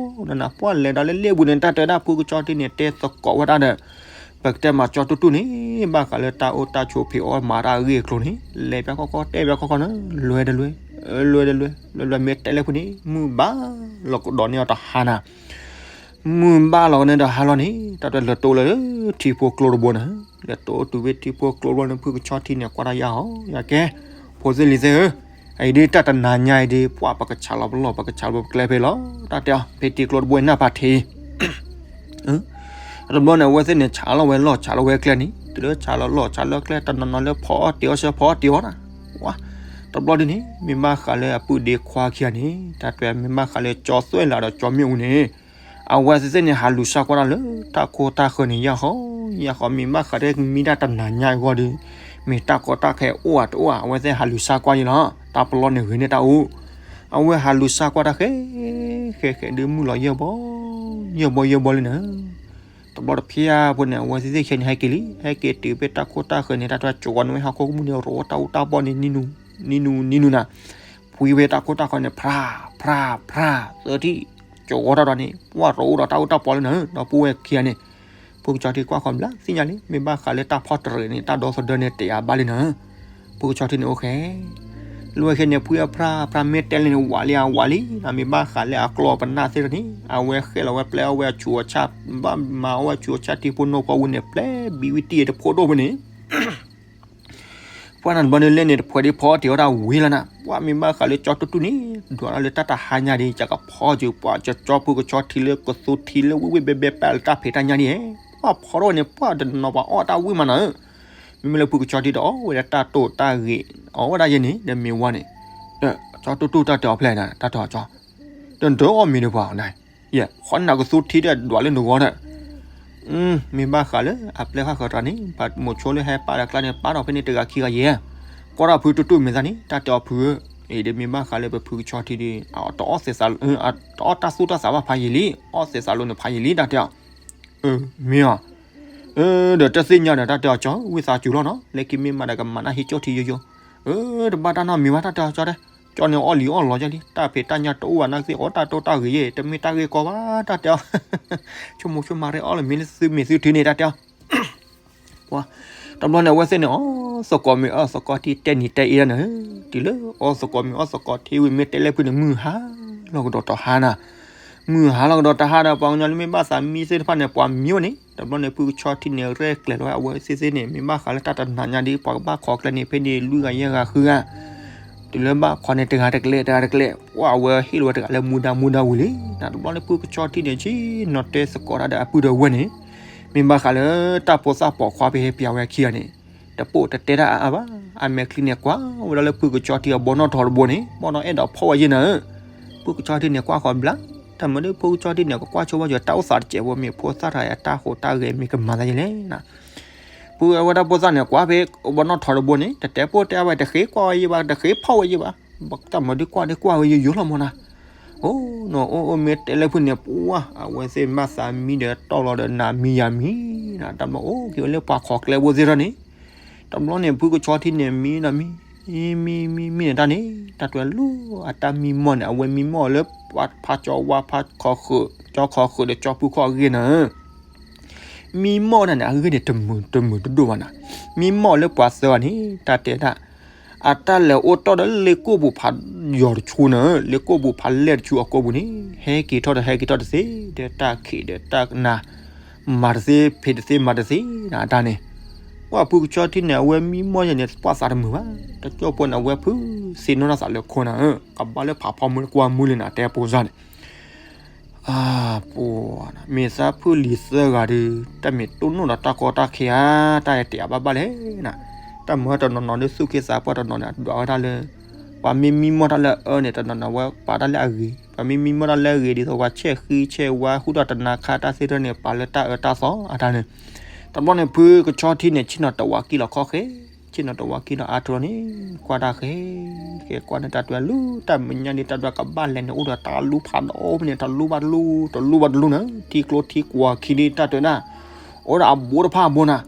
နနၢ်ပှၢ်လဲၤဒီးလၢလ့ၣ်ပူၤန့ၣ် တၢ်တဲဒၣ်ဖုကဆီထံန့ၣ် တဲသကိးဝဲဒၣ်ဒီး ပကတဲမၤကၠီတူၢ်တူၢ်န့ၣ် ဘၣ်ဃးလၢတၢ်အိၣ်တၢ်ဆိးဖံးအီၣ်မၤတၢ်အဂ့ၢ်အကျိၤန့ၣ် လဲၤပၠးခီခီ တဲပၠးခီခီန့ၣ် လွဲတလွဲ, လွဲတလွဲ, လွဲလွဲမ့ၢ်တဲလၢဖုန့ၣ် မုၢ်ဘၣ်လီၤကဒီးန့ၢ်အီၤတဟါနၤ, မုၢ်ဘၣ်လီၤကန့ၢ်တဟါလီၤန့ၣ် တၢ်တဲလဲၤတိလၢထံဖိကျိတဘိန့ၣ်, လဲၤတိတုၤဖဲထံဖိကျိတဘိန့ၣ် ဖုကဆီထံန့ၣ် ကွၢ်တၢ်ယၢ်ဟီ ယၤကဲ, ဖိသ့ၣ်လံၤသ့ၣ်ဧၢ, အအံၤဒ်တၢ်တနၤညါအံၤဒ် ပှၢ်ပကဆးလီၤပလီၢ် ပကဆးလီၤပကျဲဖဲလီၤ, တၢ်တဲအီၤ ဖဲထံကျိတဘိအံၤနၢ်ဖးထံး တဘျီန့ၣ် အဝဲသ့ၣ်န့ၣ် ဆးလီၤဝဲလီၢ်ဆးလီၤဝဲကျဲန့ၣ် တုၤလၢဆးလီၤလီၢ်ဆးလီၤကျဲ တနီၤနီၤလၢဖီအီၣ်တ့ၤအီၣ်ဆၢဖီအီၣ်တ့ၤအီၣ်နၤ, ဝါ, တဘျီဒ်န့ၣ် မ့ၢ်ဘၣ်ဃးလၢအပုၢ်ဒ့ခွါခံဂၤန့ၣ် တၢ်တဲမ့ၢ်ဘၣ်ဃးလၢကၠီသွဲၣ်လးဒီးကၠီမ့ၣ်အူန့ၣ်, အဝဲသ့ၣ်သ့ၣ်န့ၣ် ဟးလူၤစၢ်ကွၢ်တၢ်လၢတၢ်ခိတၢ်ဃၢၤန့ၣ် ယၢ်ဃီ, ယၢ်ဃီ မ့ၢ်ဘၣ်ဃးဒီးမံဒၣ်တနၤညါအဂီၢ်ဒီး မ့ၢ်တၢ်ကီတၢ်ခဲအိၣ်ဧါတအိၣ်ဧါ အဝဲသ့ၣ်ဟးလူၤစၢ်ကွၢ်ယဲလီၤ, တၢ်ပလီၢ်န့ၣ်ဂ့ၤန့ၢ်တၢ်အူ အဝဲဟးလူၤစၢ်ကွၢ်တၢ်ဃဲ, ဃဲဃဲဒုးမုၢ်လီၤယဲၢ်ဘီ, ယဲၢ်ဘီယဲၢ်ဘီလံနၤ, တဘျီတဖျၢၣ်ဖိန့ၣ် အဝဲသ့ၣ်သ့ၣ်ခဲန့ၣ် ဟဲက့ၤလံ, ဟဲက့ၤတုၤဖဲတၢ်ခိတၢ်ဃၢၤန့ၣ် တၢ်တၢ်ကၠီဝီန့ၣ်ဝဲဟီၣ်ခိၣ်ကမူၣ်န့ၣ် ရိးတၢ်အူတၢ်ပီၣ်န့ၣ် နံၤနူၤနံၤနူၤနၤ, ဖှံဖဲတၢ်ခိတၢ်ဃၢၤန့ၣ် ဖြၣ်ဖြၣ်ဖြၣ် သၢထံၣ်, ကၠီဝီတၢ်ဒီးန့ၣ် ပှၢ်ရိးအူဒီးတၢ်အူတၢ်ပီၣ်လံနၤ, ဒီပုၢ်ဝဲၢ်ခံဂၤန့ၣ်, ဖ ဖိကဆီထံကွၢ်ဃီၤဘျါသ့ၣ်ညါလံ မ့ၢ်ဘၣ်ဃးလၢတၢ်ဖီၣ်တရံးန့ၣ် တၢ်ဒီသဒၢန့ၣ် တဲအါဘၣ်လံနၤ. ဖိကဆီထံန့ၣ်အိၣ်ဃဲ လၢဝဲခဲန့ၣ် ဖုအဖျါဖျါမ့ၢ်တဲလဲၣ်န့ၣ် ဝးလံဧါ ဝးလံ နၤ မ့ၢ်ဘၣ်ဃးလၢအကျီၢ်ပနၢ်သ့ၣ်တဖၣ်န့ၣ် အဝဲဃဲလီၤဝဲပျဲအီၣ်ဝဲအဆူးအဆၣ် ဘၣ်မၤအီၣ်ဝဲအဆူးအဆၣ်ထံဖိနိဖိဝံၤန့ၣ် ပျဲဘံဝံတံၢ်တဖိဒိၣ်ဖဲန့ၣ် ပှၢ်နၤတဘျီန့ၣ်လဲၣ်န့ၣ် တဖှဲးဒံးဖီအီၣ်တ့ၢ်အီၣ်တၢ်ဝံၤလီၤနၤ ပှၢ်မ့ၢ်ဘၣ်ဃးလၢကၠီတူၢ်တူၢ်န့ၣ် ဒွးတၢ်လၢတၢ်တဟါညါဒ် ကကဖီကၠိပှၢ်ကၠီကၠီဖိကဆီထံလၢကသူထံလၢဝ့ၢ်ဝ့ၢ်ဘဲဘဲပၢ်လၢတၢ်ဖံးတၢ်ညၣ်ဒ် ပှၢ်ဖီထီၣ်ဝဲန့ၣ် ပှၢ်တနီၤပှၤအီၣ်တၢ်ဝံၣ်မးနၤဧၢ မ့မ့ၢ်လၢဖုကဆီထံဒီးအီၣ်ဝဲဒၣ်တၢ်တိၢ်တၢ်ဂ့ၤ အီၣ်ဝဲဒၣ်ယဲန့ၣ် ဒီးမ့ၢ်ဝဲန့ၣ် ကၠီတူၢ်တူၢ်တၢ်တဲအီၤဖျဲၣ်နၤ တၢ်တဲအီၤကၠီ တဒၢအီၣ်မ့ၤဒီးပှၤနၤ ယဲ ဃီနၤကသူထံဒီးဒွးလၢနဂီၢ်ဒီး မ့ၢ်ဘၣ်ဃးလၢအပျဲၢ်ဃၣ်ဃၢၤတဂၤန့ၣ် ပမိၤဆိလၢဟဲပာ်လၢကျါန့ၣ် ပာ်ဒီးဖဲန့ၣ်တဂၤခံဂၤယဲ ကွၢ်ထီၣ်ဖုတူၢ်တူၢ်မ့ၢ်သးန့ၣ် တၢ်တဲအီၤဖုဧၢ အံၤဒီးမ့ၢ်ဘၣ်ဃးလၢပဖုကဆီထံဒီး တအီၣ်သဲးသး တအီၣ်တၢ်သူၣ်တၢ်သးဘၣ်ဖးယံာ်လံ အီၣ်သဲးသးလိၤန့ၣ်ဖးယံာ်လံ တၢ်တဲအီၤ မ့ၢ်အီၤ ဒီးတသ့ၣ်ညါဒီးတၢ်တဲအီၤကၠီ ဝံသးစူၤလီၤနီၤ လၢခံမ့ၢ်မၤဒီးကမၤနၢ်ဟံးကၠီၣ်ထံယိယိ တဘၣ်တၢ်နီတမံၤဘၣ် တၢ်တဲအီၤကၠီတဲ ကၠီန့ၣ်အီၣ်လံအီၣ်လီၤကၠီလံ တၢ်ဖံးတၢ်ညၣ်တအိၣ်ဘၣ်နာ်ကသ့ၣ် အီၣ်တၢ်တိၢ်တၢ်ဂ့ၤယဲ တမ့ၢ်တၢ်ဂ့ၢ်ကီဘၣ် တၢ်တဲအီၤ ဆိကမိၣ်ဆိကမးရဲၣ်အီၣ်လၢမ့ၢ်လၢသုမ့ၢ်သုထံန့ၣ် တၢ်တဲအီၤ တဘျီန့ၣ် အဝဲသ့ၣ်န့ၣ် အီၣ်သကိးမ့ၤအီၣ်သကိးထံတဲနံၤတဲအ့လီၤန့ၣ် တုၤလၢအီၣ်သကိးမ့ၤအီၣ်သကိးထံဝံၤမ့ၢ်တဲလၢဖုန့ၣ် မုၢ်ဟါလီၤကဒီးတဟါနၤ မုၢ်ဟါလီၤကဒီးတဟါဒီး ပှၤကညီလၢမ့ၢ်ဘၣ်သးမံသ့ၣ်တဖၣ်န့ၣ် ပှၤမံဝဲန့ၣ် တဘျီန့ၣ် ဖုကဆီထံန့ၣ် ရဲၣ်ကျဲၤလီၤဝဲအဝဲသ့ၣ်သ့ၣ်န့ၣ် မ့ၢ်ဘၣ်ဃးလၢတၢ်တနၤညါဒ် ပှၤကဘၣ်ခိးကျဲန့ၣ် ဖဲန့ၣ်လွံၢ်ဂၤယဲၢ်ဂၤဃုဂၤ တုၤလၢဘၣ်ခိးန့ၣ်တဂၤတကျဲ တဂၤတကျဲ ပှၤအဝဲဟ့ၣ်လီၤဝဲတဂၤလၢမူဒါမူဒါဝံၤလံ တဘျီန့ၣ် ဖုကဆီထံန့ၣ် ဆ့ၣ်နီၤတဲသကိးတၢ်ဒီးအပုၢ်ဒီးဝဲၢ်န့ၣ် မ့ၢ်ဘၣ်ဃးလၢတၢ်ဖိသၣ်ပိာ်ခွါဖဲဟဲပျးဝဲခံဂၤန့ၣ် တပိာ်တတဲတၢ်အါအါဘၣ် အမဲာ်ချံန့ၣ် ကွၢ်ဝဲဒၣ်လၢဖုကဆီထံအဘီနီၣ်ထီတဘိန့ၣ် ဘီနီၣ်အဲၣ်ဒိးဖီၣ်ဝဲယဲၢ်နၤဧၢ ဖုကဆီထံန့ၣ် ကွၢ်ဃီၤဘျါ တၢ်မၤဒ်ဖုကဆီထံန့ၣ် ကကွၢ်ဆိဝဲယတၢ်အိၣ်သးတစဲးဖိ မ့ၢ်ဖိသၣ်တဂၤအတၢ်ဟူးတၢ်ဂဲၤမ့ၢ်ကမၤသးယဲၢ်လဲၣ် ဖုဝဲဒၣ်ဖိသၣ်န့ၣ် ကွၢ်ဖဲအဘီနီၣ်ထီတဘိန့ၣ် တတဲပိာ်တဲအါဝဲ တဃ့ကွၢ်ဝဲယဲၢ်ဘၣ် တဃ့ဖီၣ်ဝဲယဲၢ်ဘၣ် တၢ်မၤဒ်ကွၢ်ဒ်ကွၢ်ဝဲယိယိလီၤမးနၤ အိၣ်နီၤ အိၣ်အိၣ်မ့ၢ်တဲလၢဖုန့ၣ် ပှၢ် အဝဲသ့ၣ်မၤသးမံဒီးတီၢ်လီၤဒီးနၤမံယၤမံ တဘျီအိၣ်က့ၤဝဲလၢပှၤခိးကျဲဖိသ့ၣ်ထီၣ်န့ၣ် တဘျီန့ၣ် ဖုကဆီထံန့ၣ်မံနၤမံ မံမံမံန့ၣ်တၢ်န့ၣ် တၢ်တွဲလူၤအတၢ်မံမီၢ်န့ၣ် အဝဲမံမီၢ်လၢပှၤဖးကၠီဝါဖးခီဃုာ် ကၠီခီဃုာ်ဒီးကၠီပူၤခီၣ်အဂ့ၢ်နၤ မံမီၢ်တၢ်န့ၣ် အဂ့ၢ်န့ၣ် တမုာ်တမုာ်တဒိၣ်ဘၣ်နၤ မံမီၢ်လၢပှၤသၢဂၤန့ၣ် တၢ်တဲဒၣ် အတၢ်လဲၤအိၣ်တီၢ်ဒီးလ့ကိၣ်ပူၤဖးယီၤတဆူနၤ လ့ကိၣ်ပူၤဖးလဲၢ်တဆူအကိာ်ပူၤန့ၣ် ဟဲက့ၤထီၣ်ဒီးဟဲက့ၤထီၣ်တသ့ ဒီးတၢ်ခံးဒီးတၢ်နၤ မၤတသ့ဖံးတသ့မၤတသ့နၤတၢ်န့ၣ် ပှၢ်ဖုကဆီထံန့ၣ် အဝဲမံမီၢ်ယဲၢ်န့ၣ် ပှၢ်သးတမုာ်ဘၣ် တကၠိဖိန့ၣ် အဝဲဖုသ့ၣ်နီၣ်တၢ်သးလၢခိနၤ ကဘၣ်လၢဖးဖီမူလၢကွၢ်မူလံနၤ တဲပိစၢ်န့ၣ် အပူၤ မ့ၢ်သးဖုလံၤသၢဂၤဒီး တၢ်မ့ၢ်တိၢ်နီၣ်ဒီးတၢ်ကီတၢ်ခဲဧါ တၢ်တဲအါဘၣ်ဘၣ်လဲၣ်နၤ တၢ်မၤတနီၤနီၤဒ်သူၣ်က့သးပှၢ်တနီၤန့ၣ် ဒွးဝဲဒၣ်လၢ ပှၤမ့ၢ်မံမီၢ်တၢ်လၢအအၢန့ၣ် တနီၤနီၤဝဲပာ်တၢ်လၢအဂ့ၤ ပှၤမ့ၢ်မံမီၢ်တၢ်လၢအဂ့ၤ ဒ်သိးပှၤဆဲးဃံဆဲးဝါ ဟူထီၣ်တနၤခါတၢ်သ့ၣ်တဖၣ်န့ၣ် ပာ်လၢတၢ်အၢတၢ်သီအတၢ်န့ၣ် တဘျီန့ၣ် ဖုကဆီထံန့ၣ် ဆ့ၣ်နီၤတဝးကံၢ်လီၤခီၣ်ဃဲ ဆ့ၣ်နီၤတဝးကံၢ်လီၤအါထီၣ်န့ၣ် ကွၢ်တၢ်ဃဲ ဃဲကွၢ်န့ၣ် တၢ်တွဲလူၤ တၢ်မဲာ်ညါဒ်တၢ်တွဲကဘၣ်လဲၤန့ၣ် အိၣ်ဒီးတၢ်လူၤဖးဒိၣ်ဖဲန့ၣ် တလူၤဘၣ်တလူၤ တလူၤဘၣ်တလူၤန့ၣ် ထံကျိထံကွာ်ခံဒ်တၢ်တွဲဒၣ် အိၣ်ဒီးအဘိတဖၣ်အဘိနၤ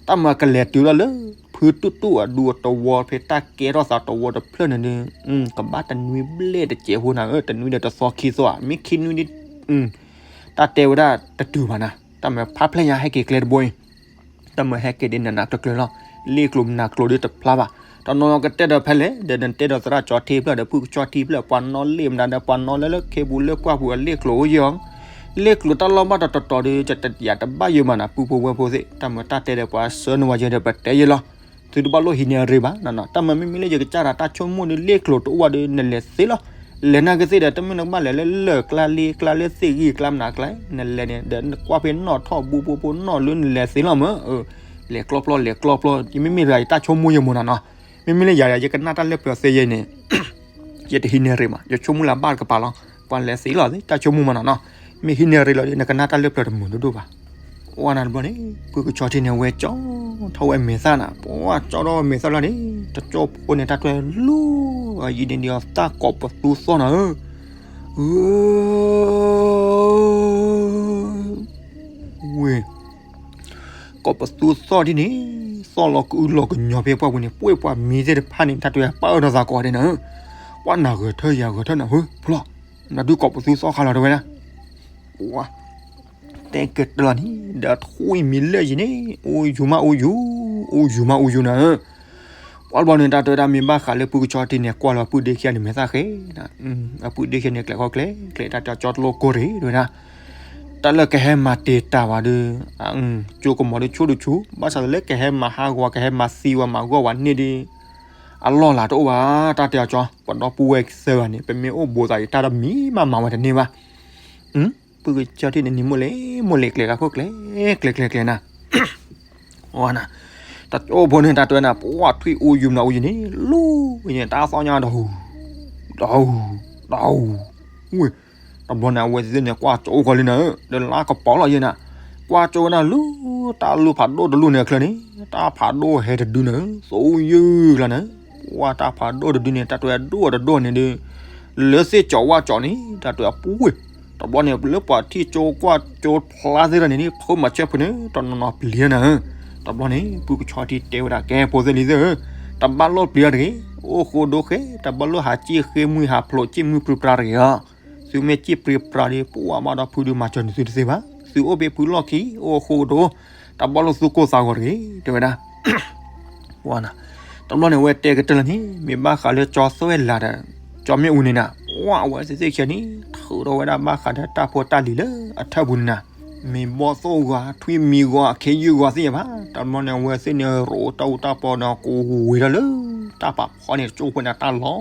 တၢ်မၤကလဲၤတုၤလီၤလၢ ဖုတူၢ်တူၢ်အဒူအတဝီဖဲတၢ်ကဲထီၣ်သးတဝီတဖျၢၣ်န့ၣ်ဒီး ကဘၣ်တနွံဘျဲၣ်တစဲးဖိနၤဧၢ တနွံဒီးတသီခံသီဧါ မ့ၢ်ခံနွံဒ် တၢ်တဲဝဲဒၣ်တတုၤဘၣ်နၤ တၢ်မၤဖးဖျဲၣ်ညါဟဲက့ၤကျဲတဘိအံၤ တၢ်မၤဟဲက့ၤဒ်နးနးကျိၤကျိၤလီၤ လ့ၣ်ကျိၤမနၤကျိၤဒ်တဖျါဘၣ် တနီၤကတဲဒီးဖဲလဲၣ် ဒီးနတဲဒီးသရၣ်ကၠီထံဖျၢၣ်ဒီးဖုကဆီထံဖျၢၣ် ပှၤနီၣ်လ့ၣ်မနုၤဒီး ပှၤနီၣ်လၢလၢခ့ပူၤလၢပှၢ်ပူၤအလ့ၣ်ကျိၤအိၣ်ယဲၢ်အီၤ လ့ၣ်ကျိၤတၢ်လီၢ်ဘၣ်တတီၤတီၤဒီး ယတယၤတဘၣ်ယိာ်မးနၤ ပုၢ်ဖိဝဲၢ်ဖိသ့ၣ် တၢ်မၤတၢ်တဲဒီးပှၤဆှၢနုာ်ဝဲယဲဒီးပတဲယဲလီၤ သုတဘၣ်လိၣ်ဟံးန့ၢ်ရ့ၣ်ဘၣ် တၢ်မၤမ့မ့ၢ်လၢယကစၢ်ဒီးတၢ်ဆိကမိၣ်ဒီးလ့ၣ်ကျိၤတအိၣ်ဘၣ်ဒီး နလဲၤသ့လီၤ လဲၤနာ်က့သ့ၣ်ဒီး တမ့ၢ်နကဘၣ်လဲၤလၢလၢၢ်ကျါလ့ကျါလၢသ့ၣ်ဂံၢ်ကျါမနုၤကျါ နလဲၤန့ၣ်ဒီး နကွၢ်ဖဲနီၣ်ထီၣ်ဘိဘိဘိနီၣ်လၢနလဲၤသ့လီၤမၢ် လဲၤကျီပျီလဲၤကျီပျီ ယမ့မ့ၢ်တဂၤယတၢ်ဆိကမိၣ်ယဲမ့ၢ်နၤနီၤ မ့မ့ၢ်လၢယၤဒီး ယကနၣ်တၢ်လၢပျၢၤသ့ယဲန့ၣ် ယတဟံးန့ၢ်ရ့ၣ်မး ယဆိကမိၣ်လၢဘၣ်တကပၤလီၤ ပှၤလဲၤသ့လီၤသ့ တၢ်ဆိကမိၣ်မးနီၤနီၤ မ့ၢ်ဟံးန့ၢ်ရ့ၣ်လီၤဒီး နကနၣ်တၢ်လၢပျၢၤတမုာ်တဒိၣ်ဘၣ် အိၣ်နၤတဘျီန့ၣ် ဖုကဆီထံန့ၣ် ဝဲကၠီထီၣ်ဝဲမဲာ်သၣ်နၤ ပှၤကၠီထီၣ်ဝဲမဲာ်သၣ်လီၤန့ၣ် တကၠိဖိန့ၣ် တၢ်တွဲလူၤ ယံၤဒ်န့ၣ်ဒီးသၣ်ကိးပသူသီၣ်နၤဧၢ ဝဲ ကိးပသူသီၣ်ဒ်န့ၣ် သီၣ်လီၤကအုလီၤကညီၤဖဲပှၢ်ပူၤန့ၣ် ပှ့ၢ်ပှၤမံသ့ၣ်တဖၣ်န့ၣ် တၢ်တွဲပာ်အၢထီၣ်သးကိးဒဲးနၤဧၢ ပှၤနၤဂဲၤထၢၣ်ယၤဂဲၤထၢၣ်နၤဧၢ ဖျီ နဒုးကိးပသူသီၣ်ခါလီၤတဝဲဒၣ် ပှၤ တဲကတၢၢ်လီၤန့ၣ် ဒီးထွံၣ်မံၤလၢာ်ယံၤန့ၣ် အိၣ်ယူၤမးအိၣ်ယူၤ, အိၣ်ယူၤမးအိၣ်ယူၤနၤဧၢ. ပှၤတဘျီန့ၣ် တၢ်တဲဝဲဒၣ် မ့ၢ်ဘၣ်ဃးလၢပုၢ်ကဆီထံန့ၣ် ကွၢ်လီၤပုၢ်ဒ့ခံဂၤန့ၣ် မဲာ်သၣ်ဃဲ, အပုၢ်ဒ့ခံဂၤန့ၣ် ကျဲၤခီကျဲၤကျဲၤ တၢ်တဲကၠီတလိၣ်ကိၢ်တဂ့ၤ တဲဝဲဒၣ်, တၢ်လၢကဟဲမၤတ့ၢ်တၢ်ဘၣ်ဒီး ကၠိကမီၤဒီးဆူၣ်တဆူၣ် ဘၣ်ဆၣ်လၢကဟဲမၤဟးဂီၤ ကဟဲမၤသံဝဲမၤဂီၢ်ဝဲန့ၣ်ဒီး အလီၢ်လၤတအိၣ်ဘၣ် တၢ်တဲအီၤကၠီ, ပဒီပုၢ်ဝဲၢ်သၢဂၤန့ၣ် ပမ့ၢ်အိၣ်ဘူးသးအံၤ တၢ်တမံၤမးမၤဝဲတန့ၢ်ဘၣ်. ပုၢ်ကဆီထံန့ၣ် နံၤမိၢ်လ့မိၢ်လ့ကျဲၤကီၢ်ခိၣ်ကျဲၤ ကျဲၤကျဲၤကျဲၤနၤ, တၢ်အိၣ်ဖိန့ၣ် တၢ်တဲနၤ ပှၤထွံၣ်အိၣ်ယူၤမးအိၣ်ယူၤန့ၣ် လူၤန့ၣ် တၢ်သီၣ်ညါဒီး ဒီး ဒီး ဝ့ၢ်, တဘျီန့ၣ် အဝဲသ့ၣ်န့ၣ် ကွၢ်ကၠိအိၣ်ကီၤလံနၤဧၢ ဒီးလါကပီၤလီၤယဲနၤ, ကွၢ်ကၠိဝဲဒၣ်လူၤ တၢ်လူၤဖးဒိၣ်တလူၤန့ၣ်အချၢန့ၣ် တၢ်ဖးဒိၣ်ဟဲတဒုနၤဧၢ သိယုၢ်ကျါနၤဧၢ, ပှၤတၢ်ဖးဒိၣ်တဒုန့ၣ် တၢ်တဲဒိၣ်တဒိၣ်န့ၣ်ဒီး လၢသ့ၣ်ကၠီၤဝၣ်ကၠီၤန့ၣ် တၢ်တဲအပူၤဝ့ၢ်, တဘျီန့ၣ် လၢပှၤထံၣ်ကၠိကွၢ်ကၠိဖျါသ့ၣ်တဖၣ်န့ၣ် ဖိမၤဆၢဖုန့ၣ် တနီၤနီၤပျံၤနၤဧၢ, တဘျီန့ၣ် ပုၢ်ကဆီထံတဲဝဲဒၣ် ကဲဖိသ့ၣ်လံၤသ့ၣ်ဧၢ, တဘၣ်လိၣ်ပျံၤတဂ့ၤ, အိၣ်ဃိဒိဃဲ တဘၣ်လိၣ်ဟးစံၣ်ဃ့မုၢ်ဟးဖျိးစံၣ်မုၢ်ပြံပြါတဂ့ၤဧါ, သုမ့ၢ်စံၣ်ပြံပြါဒီး ပှၤဘၣ်ဒီးဖုဒုးမၤစၢၤန့ၢ်သုတသ့ဘၣ်, သုအိၣ်ဘ့ၣ်ဖုလီၢ်ခံ အိၣ်ဃိကဒိ, တဘၣ်လိၣ်သူၣ်ကိၢ်သးဂီၤတဂ့ၤ တဲဝဲဒၣ် ဝါနၤ, တဘျီန့ၣ် အဝဲတဲကတၢၢ်လီၤန့ၣ် မ့ၢ်ဘၣ်ဃးလၢကၠီသွဲၣ်လးဒီး ကၠီမ့ၣ်အူန့ၣ်နၤ, ဝါ အဝဲသ့ၣ်သ့ၣ်ခံဂၤန့ၣ် ထုးထီၣ်ဝဲဒၣ်ဘၣ်ဃးဒီးတၢ်ဖိတၢ်လံၤလၢအထၢၣ်ပူၤန့ၣ်နၤ, မ့ၢ်ဘီၣ်သိၣ်ဂီၤ ထွံၣ်မံၤဂီၤ အခ့ယုၢ်ဂီၤသ့ၣ်ညါဘၣ်, တဘျီန့ၣ် အဝဲသ့ၣ်န့ၣ် ရိးတၢ်အူတၢ်ပီဒီး ကဝ့ၤထီၣ်လၢ တၢ်ဖးဖီန့ၣ် ကၠိဖိန့ၣ် တၢ်လီၤ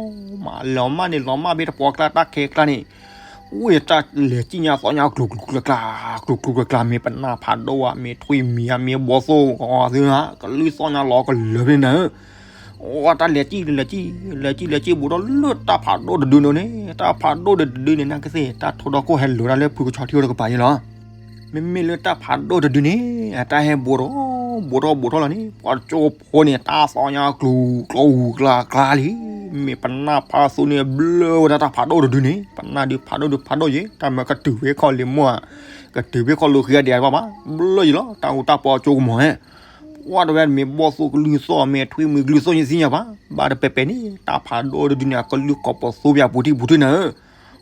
မး လီၤမၢ်န့ၣ် လီၤမၢ်ဘ့ၣ်တပှီၤကျါ တၢ်ခဲကျါန့ၣ် ဝ့ၢ်တၢ်လဲၤစံၣ်ညါသီၣ်ညါကျိၤကျိၤကျါကျါ ကျိၤကျိၤကျါကျါ မ့ၢ်ပနၢ်ဖးဒိၣ်ဧါ မ့ၢ်ထွံၣ်မံၤဧါ မ့ၢ်ဘီၣ်သိၣ်ဂီၤသ့ၣ်ဧါ ကလုၢ်သီၣ်ညါလီၤကလၢာ်ဖဲန့ၣ်နၤဧၢ, ဝါ တၢ်လဲၤစံၣ် လဲၤစံၣ် လဲၤစံၣ် လဲၤစံၣ်ဘူးဒီးလၢတၢ်ဖးဒိၣ်တဒုန့ၣ် တၢ်ဖးဒိၣ်တဒုန့ၣ် နကသ့ၣ် တၢ်ထိဒီခိၣ်ဟဲလိာ်ဒၣ်လၢဖုကဆီထံအိၣ်တကပၤယဲလီၤ. မ့မ့ၢ်လၢတၢ်ဖးဒိၣ်တဒုန့ၣ် အတၢ်ဟဲဘူးထီၣ် ဘူးထီၣ်ဘူးထီၣ်လီၤန့ၣ် ပှၤကၠိဖိန့ၣ် တၢ်သီၣ်ညါကျိၤကျိၤကျါကျါလံ, မ့ၢ်ပနၢ်ဖးသိန့ၣ် ဘျၢဝဲဒၣ်တၢ်ဖးဒိၣ်တဒုန့ၣ် ပနၢ်ဒုးဖးဒိၣ်ဒုးဖးဒိၣ်ယဲ တၢ်မၤကတုၤဖဲခီၣ်လ့ၤမီၢ် ကတုၤဖဲခီၣ်လိာ်ဃံအဒဲးဘၣ်ဘၣ် ဘျၢယဲလီၤ တၢ်အူတၢ်ပီကၠိကမီၤဧဲ ပှၤတဝဲမ့ၢ်ဘီၣ်သိၣ်ကလုၢ်သီၣ် မ့ၢ်ထွံၣ်မံၤကလုၢ်သီၣ်ယဲသ့ၣ်ညါဘၣ်, ဘၣ်တပဲာ်ပဲာ်န့ၣ် တၢ်ဖးဒိၣ်တဒုန့ၣ် အကလုၢ်ကိးပီၤသိပၠးပူၤထံၣ်ပူၤထံၣ်နၤဧ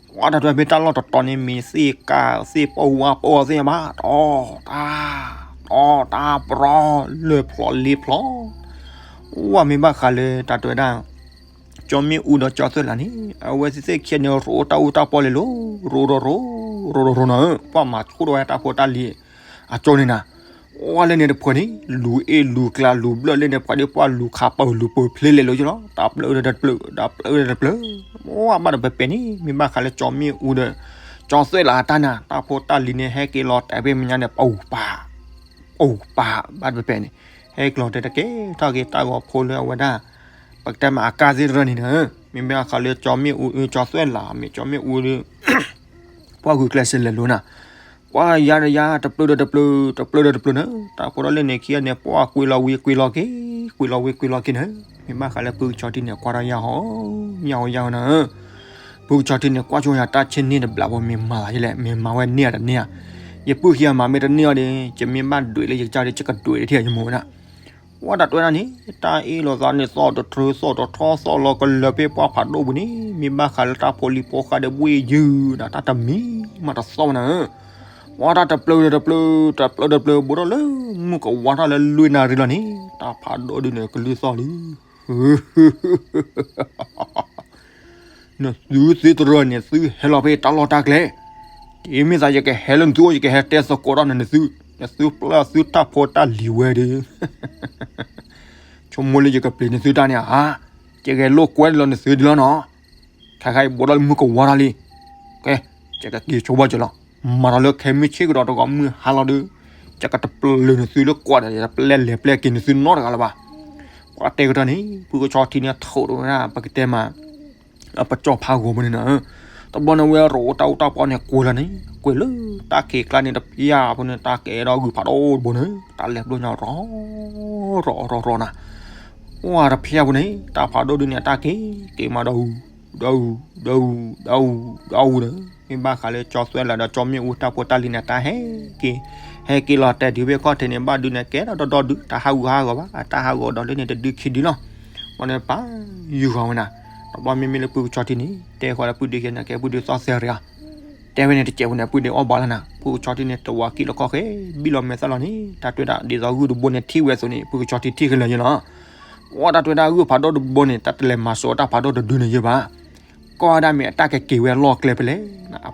ၢ, ပှၤတဝဲမ့ၢ်တၢ်လီၢ်တတီၤန့ၣ် မ့ၢ်သ့ၣ်ကါသ့ၣ်ပီၢ်ဝါပီၢ်သ့ၣ်ညါဘၣ်, တီတၢ် တီတၢ်ပရီ လၢၢ်ဖျိးလ့ဖျိး, ဝဲမ့ၢ်ဘၣ်ဃးလၢတၢ်တဲဝဲဒၣ် ကၠီမ့ၣ်အူဒီးကၠီသွဲၣ်လးန့ၣ် အဝဲသ့ၣ်သ့ၣ်ခံဂၤန့ၣ် ရိးတၢ်အူတၢ်ပီလဲၤလိၤ ရိးရိးရိး ရိးရိးရိးနၤဧၢ, ပှၤမၤဆူၣ်ထီၣ်ဝဲတၢ်ဖိတၢ်လံၤ အကၠိန့ၣ်နၤ, ဝဲလၢန့ၣ်တဖုန့ၣ် လူၤအ့ၣ်လူၤကျါ လူၤဘျၢၣ်လၢန့ၣ် ပှၤဒ်ပှၤလူၤခးပၢၢ်လူၤပၢၢ်ဖျ့လဲၤလိၤကၠိလီၤ, တၢ်ပျၢၢ်ဒီးတပျၢၢ် တၢ်ပျၢၢ်ဒီးတပျၢၢ်, ဝဲဘၣ်တပဲာ်ပဲာ်န့ၣ် မ့ၢ်ဘၣ်ဃးလၢကၠီမ့ၣ်အူဒီး ကၠီသွဲၣ်လးအတၢ်နၤ တၢ်ဖိတၢ်လံၤန့ၣ် ဟဲက့ၤလီၤတဲာ်ဖဲမဲာ်ညါန့ၣ် ပူၤပာ် ပူၤပာ် ဘၣ်တပဲာ်ပဲာ်န့ၣ်, ဟဲက့ၤလီၤတဲာ်တကဲထီၣ်က့ၤတၢ်ဂီၤဖိလၢအဝဲဒၣ် ပကတဲမ့ၢ်အကါသ့ၣ်တဖၣ်န့ၣ်နၤ, မ့မ့ၢ်ဘၣ်ဃးလၢကၠီမ့ၣ်အူ ကၠီသွဲၣ်လး မ့ၢ်ကၠီမ့ၣ်အူဒီး ပှၤဂုာ်ကျဲးစၢးလဲၤလိၤနၤ, ပှၤယၤဒီးယၤ တပျၢၢ်ဒီးတပျၢၢ် တပျၢၢ်ဒီးတပျၢၢ်နၤ, တၢ်ဖိတၢ်လံၤန့ၣ်ခံဂၤန့ၣ် ပှၤကွံာ်လီၤဝံၤကွံာ်လီၤက့ၤ ကွံာ်လီၤဝံၤကွံာ်လီၤက့ၤနၤ, မ့ၢ်ဘၣ်ဃးလၢပုၢ်ကဆီထံန့ၣ် ကွၢ်ထီၣ်ယၢ်ဟီ ယၢ်ဟီယၢ်ဟီနၤဧၢ, ပုၢ်ကဆီထံန့ၣ် ကွၢ်ဆိယၤတၢ်ဆ့န့ၢ်တဘျီဘၣ် မ့ၢ်မၤသးယလဲၣ် မ့ၢ်မၤဝဲန့ၢ်ဧါတန့ၢ်ဧါ, ယပုၢ်ခံဂၤမၤမ့ၢ်တန့ၢ်အီၤဒီး ယမ့ၢ်ဘၣ်ဒွဲးလၢယကစၢ်ဒီး ယကဒွဲးလၢထံၣ်ယမိၢ်ဝဲဒၣ် ဝဲတၢ်တဲဝဲဒၣ်န့ၣ် တၢ်အ့ၣ်လိာ်သးန့ၣ် သီၣ်တထြၢ သီၣ်တထီ သီၣ်လီၤကလၢာ်ဖဲပှၢ်ဖးဒိၣ်ပူၤန့ၣ် မ့ၢ်ဘၣ်ဃးလၢတၢ်ဖိလံၤဖိဃးဒီးဘှ့ၣ်ယုၢ်ဒီး တၢ်တမံၤမးတသီၣ်ဝဲနၤဧၢ, ဝဲတၢ်တပျၢၢ်ဒီးတပျၢၢ် တပျၢၢ်ဒီးတပျၢၢ် ဘူးထီၣ်လၢမုၢ်ကဝါထီၣ်လၢလွံၢ်နၣ်ရံၣ်လီၤန့ၣ် တၢ်ဖးဒိၣ်ဒုန့ၣ် ကလုၢ်သီၣ်လံ နသုသ့တရၢန့ၣ် သုဟဲလီၤဖဲတၢ်လီၢ်တၢ်ကျဲ, တမ့ၢ်သးယကဟဲလၢနသုအိၣ် ယကဟဲတဲသကိးတၢ်နၤနသု, နသုပျၢ်သုတၢ်ဖိတၢ်လံၤဝဲဒီး, ဆိကမိၣ်လၢယကပျံၤနသုတၢ်န့ၣ်ဧါ, ယကဟဲလိာ်ကွဲလီၤနသုဒ်လီၤနီၤ, ခဲခါအံၤဘူးထီၣ်လၢမုၢ်ကဝါထီၣ်လံ, ကဲ, ယကက့ၤဆိဘၣ်ကၠီလီၤ, မၤထီၣ်လၢခဲမုၢ်ဆ့ၣ်ကဒီးတဂီၤမုၢ်ဟါလီၤဒီး, ယကတပျၢၢ်နသုလၢကွၢ်ဒီး ယတပျဲလဲၤပျဲက့ၤနသုနီတဂၤလၢၤဘၣ်, ပှၤတဲကတၢၢ်န့ၣ် ပုၢ်ကဆီထံန့ၣ် ထိးဒိၣ်ဝဲဒၣ် ပကတဲမး အပစီၣ်ဖးဂီၤမ့ၢ်န့ၣ်နၤ, တဘျီန့ၣ်ဝဲရိးတၢ်အူတၢ်ပီန့ၣ် ကွံာ်လီၤန့ၣ် ကွံာ်လၢတၢ်ခံးကျါန့ၣ်တဖျၢၣ်ဖိန့ၣ် တၢ်ကဲဒီးဂုၢ်ဖးဒိၣ်တဘိန့ၣ် တၢ်လဲၤဘျီညါရီၤ ရီၤရီၤရီၤနၤ, ဝဲတဖျၢၣ်ဖိန့ၣ် တၢ်ဖးဒိၣ်ဒုန့ၣ် အတၢ်က့ၤ က့ၤမးဒီးအူ ဒီးအူ ဒီးအူ ဒီးအူ ဒီးအူဒီး မ့ၢ်ဘၣ်ဃးလၢကၠီသွဲၣ်လးဒီးကၠီမ့ၣ်အူတၢ်ဖိတၢ်လံၤန့ၣ် တၢ်ဟဲက့ၤ ဟဲက့ၤလီၤတဲာ်တုၤဖဲခီၣ်ထံးန့ၣ် ဘၣ်ဒုန့ၣ် ကဲထီၣ်ဒီဒူၣ် တၢ်ဟးဂူာ်ဟးဂီၤဘၣ် အတၢ်ဟးဂီၤဒီးလၢန့ၣ်တဒုခံဒုလီၤ, ဘၣ်န့ၣ်ပာ်ယုၢ်ဃီၤဝဲနၤ, တဘျီမ့မ့ၢ်လၢပုၢ်ကဆီထံန့ၣ် တဲဃီၤလၢပုၢ်ဒ့ခံန့ၣ် ကဲပုၢ်ဒ့သီၣ်သဲရံၤဧါ တဲဝဲန့ၣ်တစဲးဖိန့ၣ် အပုၢ်ဒ့အီၣ်ဘၣ်လီၤနၤ, ဖုကဆီထံန့ၣ် တဝၤကံၣ်လီၤကီၢ်ဃဲ, ဘံၣ်လီၤမဲာ်သၣ်လီၤန့ၣ် တၢ်တွဲဒၣ်ဒ်သိးဂုၢ်တဘိန့ၣ်ထံၣ်ဝဲအသိးန့ၣ် ဖုကဆီထံထံၣ်ခဲလၢာ်ယလီၤ. ပှၤတၢ်တွဲဒၣ်ဂုၢ်ဖးဒိၣ်တဘိန့ၣ် တၢ်တလဲၤမၤစိာ်တၢ်ဖးဒိၣ်တဒုန့ၣ်ယဲဘၣ်. ကီၢ်ဒၣ်မ့ၢ်အတၢ်ကက့ၤဝဲလီၢ်ကျဲဖဲလဲၣ်,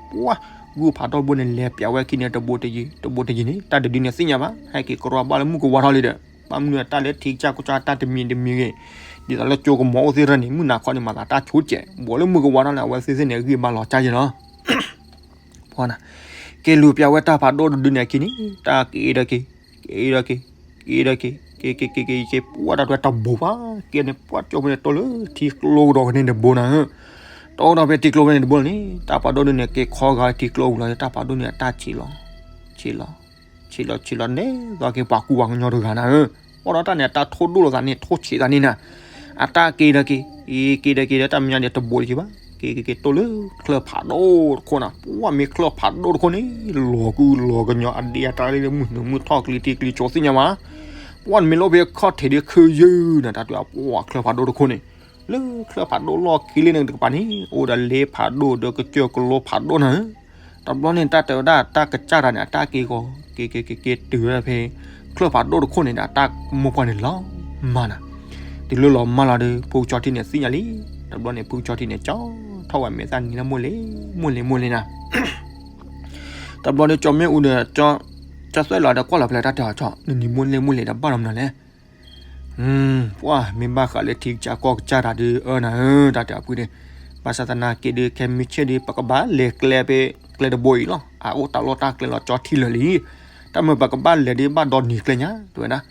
ပှၤဂုၢ်ဖးဒိၣ်တဘိန့ၣ် လဲၤပျးဝဲခံန့ၣ် တဘိတယံၤ တဘိတယံၤန့ၣ် တၢ်တဒုန့ၣ်သ့ၣ်ညါဘၣ်, ဟဲက့ၤကရီဘၣ်လၢမုၢ်ကဝါထီၣ်လံဒီး ဘၣ်မနုၤတၢ်လၢထံကစၢ်ကစၢ်တၢ်တမံၤတမံၤဂ့ၤ, ဒ်သိးလၢကၠိကမီၤအိၣ်သ့ၣ်ရၢန့ၣ် မုၢ်နၤခီန့ၣ် မၤသးတၢ်ဆိကဲး ဘီးလၢမုၢ်ကဝါထီၣ်လၢအဝဲသ့ၣ်သ့ၣ်န့ၣ် ဂံၢ်ဘါလီၤကၢ်ယဲလီၤ. က့ၤလူၤပျးဝဲတၢ်ဖးဒိၣ်တဒုန့ၣ်အခံန့ၣ် တၢ်က့ၤဒီးက့ၤ, က့ၤဒီးက့ၤ, က့ၤဒီးက့ၤ, က့ၤက့ၤက့ၤက့ၤက့ၤ ပှၤတၢ်တွဲတဘိဘၣ်, က့ၤန့ၣ် ပှၤကၠိဖဲန့ၣ် တိၢ်လၢထံကျိကဒီးဖဲန့ၣ်တဘိနၤဧၢ, တိၢ်ဒီးဖဲထံကျိဖဲန့ၣ်တဘိလီၤန့ၣ် တၢ်ဖးဒိၣ်ဒုန့ၣ် က့ၤခီဂာ်ထံကျိပူၤလီၤ တၢ်ဖးဒိၣ်န့ၣ် အတၢ်ဆံးလီၤ, ဆံးလီၤ, ဆံးလီၤဆံးလီၤန့ၣ် သီက့ၤပှၤကူပှၤကညီတဂၤနၤဧၢ, အိၣ်ဒီးတၢ်န့ၣ် အတၢ်ထိၣ်ဒိၣ်လိာ်သးန့ၣ် ထိၣ်ဆံးသးန့ၣ်နၤ, အတၢ်က့ၤဒီးက့ၤ, က့ၤဒီးက့ၤဒီးတၢ်မဲာ်ညါန့ၣ် တဘိတယံၤဘၣ်, က့ၤက့ၤက့ၤတိၢ်လၢ ချၢၣ်ဖးဒိၣ်တခိၣ်နၤ, ပှၤမ့ၢ်ချၢၣ်ဖးဒိၣ်တခိၣ်န့ၣ် လီၤကူလီၤကညီအဒ့အတၢ်လၢမုၢ်နုာ်မုၢ်ထီၣ်ကျံထံကျံကၠိသ့ၣ်ညါဘၣ်, ပှၤမ့ၢ်လီၤဖဲခီၣ်ထံးဒီးခ့ယုၢ်နၤ တၢ်တွဲပှၤချၢၣ်ဖးဒိၣ်တခိၣ်န့ၣ်, လၢချၢၣ်ဖးဒိၣ်လီၢ်ခံလံန့ၣ်တကပၤန့ၣ် အိၣ်ဒီးလ့ဖးဒိၣ်ဒီးကစၢၢ်ကလိဖးဒိၣ်နၤဧၢ, တဘျီန့ၣ် တၢ်တဲဝဲဒၣ်တၢ်ကစၢ်တၢ်န့ၣ် အတၢ်က့ၤဂီၤ က့ၤက့ၤက့ၤက့ၤတုၤဝဲဖဲ ချၢၣ်ဖးဒိၣ်တခိၣ်န့ၣ်ဒီး တၢ်မိၢ်ပှၢ်န့ၣ်လီၤမၢ်နၤ, တုၤလၢလီၤမၢ်လီၤဒီး ဖုကဆီထံန့ၣ်သ့ၣ်ညါလံ, တဘျီန့ၣ် ဖုကဆီထံန့ၣ် ကၠီထီၣ်ဝဲမဲာ်သၣ်နံၤလၢမိၢ်လ့ၤ မိၢ်လ့ၤ မိၢ်လ့ၤနၤ, တဘျီဒီးကၠီမ့ၣ်အူဒီး ကၠီသွဲၣ်လီၤဒီးကွၢ်လီၤဖဲလဲၣ်တၢ်တဲအီၤကၠီ နနံၤမိၢ်လ့ၤ မိၢ်လ့ၤဒီးဘၣ်လီၤမနုၤလဲၣ် ပှၤမ့ၢ်ဘၣ်ဃးလၢထံကစၢ်ကီၢ်ကစၢ်တၢ်ဒုးအၢနၤဧၢ တၢ်တဲအီၤဖုန့ၣ်, ဘၣ်ဆၣ်သနာ်က့ဒီး ခဲမုၢ်ဆ့ၣ်ဒီး ပကဘၣ်လဲၤကျဲဖဲကျဲတဘိအံၤလီၤ, အအိၣ်တၢ်လီၢ်တၢ်ကျဲလီၤကၠီထံလၢာ်လံ, တၢ်မ့ၢ်ပကဘၣ်လဲၤဒီးဘၣ်ဒီးနံၤကျဲညါ တဲဝဲဒၣ်,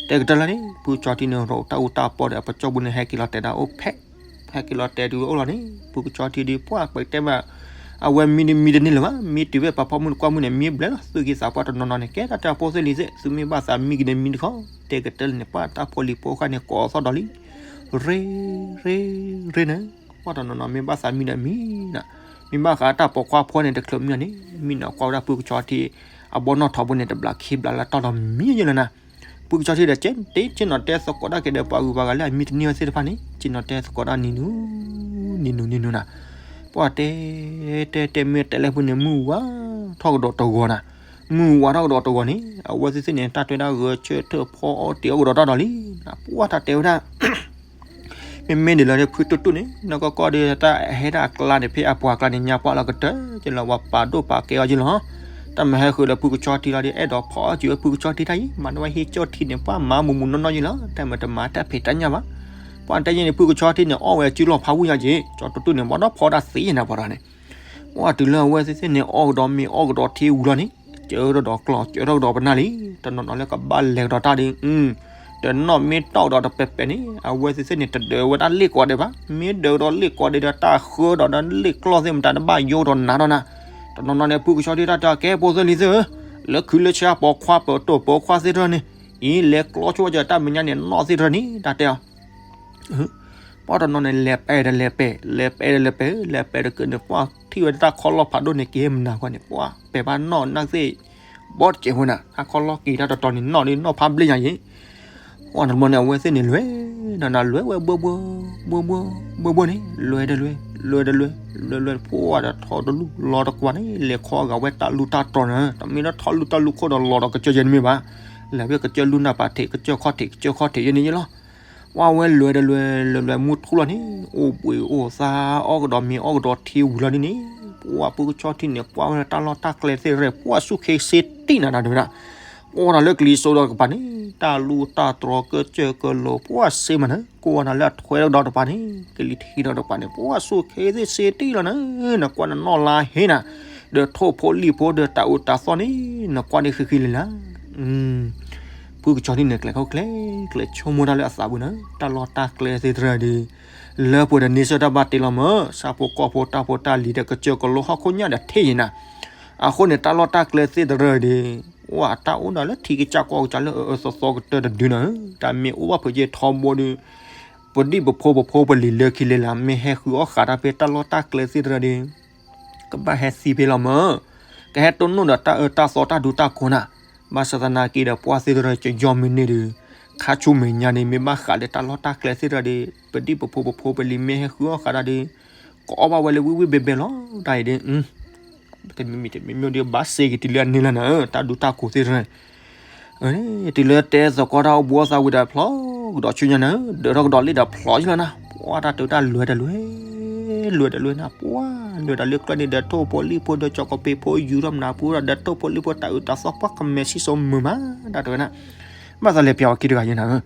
တဲကတၢၢ်လၢန့ၣ် ဖုကဆီထံန့ၣ် ရီးတၢ်အူတၢ်ပီဒီး အပကၠီပူၤန့ၣ် ဟဲက့ၤလီၤတဲာ်ဒၣ်အိၣ်ဖဲ ဟဲက့ၤလီၤတဲာ်တုၤအိၣ်လီၤန့ၣ် ဖုကဆီထံဒီး ပှၤပတဲဘၣ် အဝဲမံတမံတန့ၢ်လၢၤဘၣ်, မံတုၤဖဲပှၤဖီမုၢ်တကွၢ်မုၢ်န့ၣ် မံဘျဲလီၤ သူၣ်က့သးပှၢ်တနီၤနီၤန့ၣ် ကဲတၢ်တဲအီၤဖိသ့ၣ်လံၤသ့ၣ် သုမ့ၢ်ဘၣ်သးမံက့ၤန့ၣ်မံတခီ, တဲကတၢၢ်လၢန့ၣ် ပှၤတၢ်ဖိလံၤဖိဃၢ်န့ၣ် ကိးသီၣ်ဒီးလံ, ရ့ ရ့ ရ့န့ၣ်, ပှၤတနီၤနီၤမ့ၢ်ဘၣ်သးမံဒီးမံနၤ, မ့ၢ်ဘၣ်ဃးတၢ်ပိာ်ခွါဖိန့ၣ် တချုးမံအီၤန့ၣ် မံနီၤကွၢ်ဝဲဒၣ်ဖုကဆီထံ အဘီနီၢ်ထီဘိန့ၣ်တဘျးခံဘျးလၢတၢ်ဒီးမံယဲလီၤနၤ ဖုကဆီထံဒီး က့ၤနီၤတဲသကိးဒၣ်က့ၤဒီးပှၤဂုၤပှၤဂၤလၢအမံတန့ၢ်ဝဲသ့ၣ်တဖၣ်န့ၣ် က့ၤနီၤတဲသကိးဒၣ်နံၤနူၤ နံၤနူၤနံၤနူၤနၤ, ပှၤတဲ တဲ တဲမ့ၢ်တဲလဲၣ်ဖုန့ၣ် မုၢ်ဝါထီၣ်ကဒီးတဂီၤနၤ, မုၢ်ဝါထီၣ်ကဒီးတဂီၤန့ၣ် အဝဲသ့ၣ်သ့ၣ်န့ၣ် တၢ်တဲဒၣ်ဂဲၤဆၢထၢၣ်ဖီအီၣ်တ့ၤအီၣ်ကဒီးတၢ်ဒီးလံ, ပှၤတၢ်တဲဝဲဒၣ် မ့မ့ၢ်ဒ်လၢဖုတူၢ်တူၢ်န့ၣ် နီၢ်ကီၢ်ကီၢ်ဒီးတၢ်ဟဲဒၣ်အကျါန့ၣ် ဖဲအပှၤကျါန့ၣ် ညါပှၢ်လီၤကတၢၢ်ကလီၤ ပှၤပာ်ဒိၣ်ပာ်ကဲအီၤကလီၤ, တၢ်မၤဟဲဃုာ်ဒီးဖုကဆီထံလီၤဒီး အဲၣ်ဒိးဖီအီၣ်စၢၤဝဲဖုကဆီထံတၢ်အံၤ မၤန့ၢ်ဝဲဟံးကၠီၣ်ထံန့ၣ် ပှၤမၤမူးမူးနီၢ်နီၢ်ယလီၤ တၢ်မၤတမၤတၢ်ဖံးတၢ်ညၣ်ဘၣ်, ပှၤတဲယဲန့ၣ် ဖုကဆီထံန့ၣ် အီၣ်ဝဲစုလီၢ်ဖးဝံၣ်ညါက့ၤ ကၠီတူၢ်တူၢ်န့ၣ် ဘၣ်ဒီးဖီဒၣ်သ့ယဲနၤပှၤဒီးန့ၣ် ပှၤတုၤလၢအဝဲသ့ၣ်သ့ၣ်န့ၣ် အီၣ်ကဒီးမ့ၤအီၣ်ကဒီးထံဝံၤလီၤန့ၣ် ကၢထီၣ်ဒီးကျီ ကၢထီၣ်ကဒီးပနၢ်လံ, တနီၤနီၤလၢကဘၣ်လဲၤကဒီးတၢ်ဒီး တနီၣ်မ့ၢ်တီၢ်ကဒီးတပဲာ်ပဲာ်န့ၣ် အဝဲသ့ၣ်သ့ၣ်န့ၣ် တဒၢးဝဲဒၣ်လ့ၣ်ကိးဒဲးဘၣ်, မ့ၢ်ဒၢးကဒီးလ့ၣ်ကိးဒဲးဒီး တၢ်ဃၢဒီးလ့ၣ်ကျီၢ်သ့ၣ်မတၤတဘၣ်ယိကဒီးနးဒီးနၤ, တနီၤနီၤန့ၣ် ဖုကဆီထံတၢ်တဲကဲဖိသ့ၣ်လံၤသ့ၣ်ဧၢ, လၢခုလၢဆါပိာ်ခွါပၢၤတိာ်ပိာ်ခွါသ့ၣ်တဖၣ်န့ၣ် အံၤလဲၤကျီဆိဝဲကၢတၢ်မဲာ်ညါန့ၣ် နီၢ်သ့ၣ်တဖၣ်န့ၣ် တၢ်တဲအီၤ ပှၤတနီၤန့ၣ် လဲၤပဲာ်ဒီးလဲၤပဲာ် လဲၤပဲာ်ဒီးလဲၤပဲာ် လဲၤပဲာ်တက့ၢ်န့ၣ် ပှၤထံၣ်ဝဲတၢ်ခီလီၢ်ဖးဒိၣ်န့ၣ် က့ၤဟဲမနၤဃီန့ၣ် ပှၤပဲာ်ဘၣ်နီၢ်နၢ်သ့ၣ် ဘီတစဲးဖိနၤ တၢ်ခီလီၢ်က့ၤတၢ်တတီၤန့ၣ် နီၢ်ဒီးနီၢ်ဖးဘျ့ညါယံၤ ပှၤတဘျီန့ၣ် အဝဲသ့ၣ်န့ၣ်လွဲၢ် နၤနၤလွဲၢ်ဝဲဘှီဘှီ ဘှီဘှီ ဘှီဘှီန့ၣ် လွဲၢ်ဒီးလွဲၢ် လွဲၢ်ဒီးလွဲၢ် လွဲၢ်လွဲၢ် ပှၤဒီးထီတလူၢ်လီၤတကွၢ်န့ၣ် လဲၤခီဂာ်ဝဲတၢ်လူၢ်တၢ်တြီၤန့ၣ် တမ့ၢ်လၢထီလူၢ်တၢ်လူၢ်ခိၣ်ဒီးလီၤဒီးကစၢၢ်ယဲၢ်တမ့ၢ်ဘၣ် လဲၤဝဲကစၢၢ်လူၢ်နၢ်ပာ်ထံး ကစၢၢ်ခီၣ်ထံး ကစၢၢ်ခီၣ်ထံးယဲၢ်န့ၣ်ယဲၢ်လီၤ ပှၤဝဲလွဲၢ်ဒီးလွဲၢ် လွဲၢ်လွဲၢ်မူထူလီၤန့ၣ် အိၣ်ဘှံးအိၣ်သါ အီၣ်ကဒီးမ့ၤအီၣ်ကဒီးထံဝံၤလီၤဒ်န့ၣ် ပှၤဖုကဆီထံန့ၣ် ကွၢ်ဝဲတၢ်လီၢ်တၢ်ကျဲသ့ၣ်ရဲၣ် ပှၤဆူၣ်ခ့စ့တံၢ်နၤနၤဒၣ်ဝဲဒၣ် ပှၤနၤလၢကလံၤစိးဒီးတကပၤန့ၣ် တၢ်လူၢ်တၢ်တြီၤကစၢၢ်ကလိၤ ပှၤစ့မးနၤ ကိးဝဲနၤလၢအထွဲကဒီးတကပၤန့ၣ် ကလံၤထံးဒီးတကပၤန့ၣ် ပှၤဆူၣ်ခ့သ့ၣ်စ့တံၢ်လီၤနၤ နကွၢ်နနီၢ်လါဟ့နၤ ဒီးထိၣ်ဖိလံၣ်ဖိဒီးတၢ်အိၣ်တၢ်သီန့ၣ် နကွၢ်န့ၣ်ဃံဃံလံလၢ် ဖုကဆီထံန့ၣ် ကျဲးခိၣ်ကျဲး ကျဲးဆိကမိၣ်တၢ်လၢအသးပူၤန့ၣ် တၢ်လီၢ်တၢ်ကျဲသ့ၣ်တဖၣ်ဒီး လၢပှဲၤဒီးန့ဆၢၣ်တၢ်ဘၣ်တ့လီၤမၢ် ဆၣ်ဖိကီၢ်ဖိတၢ်ဖိတၢ်လံၤဒီးကစၢၢ်ကလိဟီၣ်ခိၣ်ညၣ်ဒီးထ့ၣ်ယံၤနၤ အဃိန့ၣ် တၢ်လီၢ်တၢ်ကျဲသ့ၣ်တဖၣ်ဒီး ဝဲတၢ်အိၣ်ဒီးလၢထံကစၢ်ကီၢ်ကစၢ်လၢအအၢသီသီကတၢၢ်တဒုန့ၣ် တၢ်မ့ၢ်အိၣ်ဘၣ်ဖုးက့ထီဘိဒီး ပဒံၣ်ပဖိပဖိပလံၤလၢခံလဲၤလၢ မ့ၢ်ဟဲဃုအီၣ်ဃာ်တၢ်ဖဲတၢ်လီၢ်တၢ်ကျဲသ့ၣ်တဖၣ်ဒီး ကဘၣ်ဟဲသံဖဲလီၤမၢ်, ကဟဲတိၢ်နီၣ်ဒီးတၢ်အၢတၢ်သီတၢ်ဒူတၢ်ကိးနၤ, ဘၣ်ဆၣ်သနာ်က့ဒီးပှၤသ့ၣ်တဖၣ်ကယီမ့ၢ်န့ၢ်ဒီး ခါဆူမဲာ်ညါန့ၣ် မ့ၢ်ဘၣ်ဃးလၢတၢ်လီၢ်တၢ်ကျဲသ့ၣ်တဖၣ်ဒီး ပဒံၣ်ပဖိပဖိပလံၤမ့ၢ်ဟဲဃုအီၣ်ဃာ်တၢ်ဒီး ကအီၣ်ဘၣ်ဝဲလၢဝံၣ်ဝံၣ်ဘဲဘဲလီၤ တၢ်အံၤဒီး တမံၤမံၤတမံၤမံၤဒီး ဘၣ်စ့က့ၤတုၤလၢအန့ၣ်လီၤနၤ, တၢ်ဒူတၢ်ခိၣ်သ့ၣ်တဖၣ်န့ၣ် တုၤလၢတဲသကိးတၢ်အိၣ်ဘှီသးဝံၤဒီး ဖျီကဒီးဆူညါနၤ, ဒၢးထီၣ်ကဒီးလ့ၣ်ဒီးဖျီယလီၤနၤ, ပှၤတၢ်တုၤတၢ်လဲၤတလဲၤ, လဲၤတလဲၤနၤ, ပှၤလဲၤတလဲၤကျၢၢ်န့ၣ် ဒီးထိၣ်ဖိလံၣ်ဖိ ဒီးကၠီကပ့ၤဖိ ယူၤထီၣ်မနၤဖိဒီး ဒီးထိၣ်ဖိလံၣ်ဖိ တၢ်အုးတၢ်သီၣ် ပှၤကမဲာ်ဆံၣ်စိမုာ်မး, တၢ်တဲဝဲဒၣ်, ဘၣ်သးလဲၤပျးဝဲခံတဂၤယဲနၤ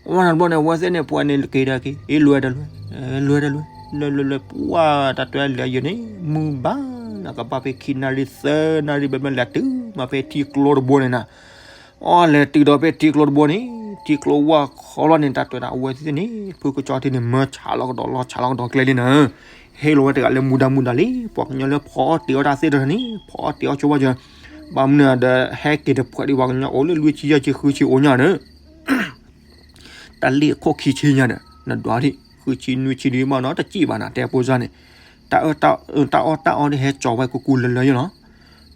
အဝဲန့ၣ်တဘျီန့ၣ် အဝဲသ့ၣ်န့ၣ် ပှၤန့ၣ်က့ၤဒၣ်က့ၤ အ့ လဲၤတလဲၤ, လဲၤတလဲၤ, လဲၤလဲၤလဲၤ, ပှၤတၢ်တဲလၢယိၤန့ၣ် မုၢ်ဘၣ်နၤ ကဘၣ်ဖဲခံနၣ်ရံၣ်သၢနၣ်ရံၣ် ဘၣ်မ့ၢ်လဲၤတုၤမးဖဲထံကျိတဘိန့ၣ်နၤ, အီ လဲၤတုၤဒီးဖဲထံကျိတဘိန့ၣ် ထံကျိဝၢ်ခီလီၤန့ၣ် တၢ်တဲဝဲဒၣ် အဝဲသ့ၣ်န့ၣ် ဖုကဆီထံန့ၣ် မၢဆးလီၤကဒီးလီၤ ဆးလီၤကဒီးကျဲလံနၤ, ဟ့ၣ်လီၤဝဲတဂၤလၢမူဒါမူဒါလံ, ပှၤကညီလၢဖီအီၣ်တ့ၤအီၣ်တၢ်သ့ၣ်တဖၣ်န့ၣ် ဖီအီၣ်တ့ၤအီၣ်ဆိဝဲကၢ ဘၣ်မနုၤဒီး ဟဲက့ၤတဖှဲးဒံး ပှၤကညီအိၣ်လၢလွံၢ်ဆံယဲၢ်ဆံဃုဆံအိၣ်ညါဒီး တၢ်လ့ၣ်အခိၣ်ခံဆံညါဒီး နဒွးဒံး ဃုဆံနွံဆံဒံးဘၣ်နီၤ တစံၣ်ဘၣ်နၤ တဲဖိစၢ်န့ၣ်, တၢ်အီၣ်တၢ်အီဒ်ဟဲကၠီၤဝဲကူကူလၢလၢယလီၤ,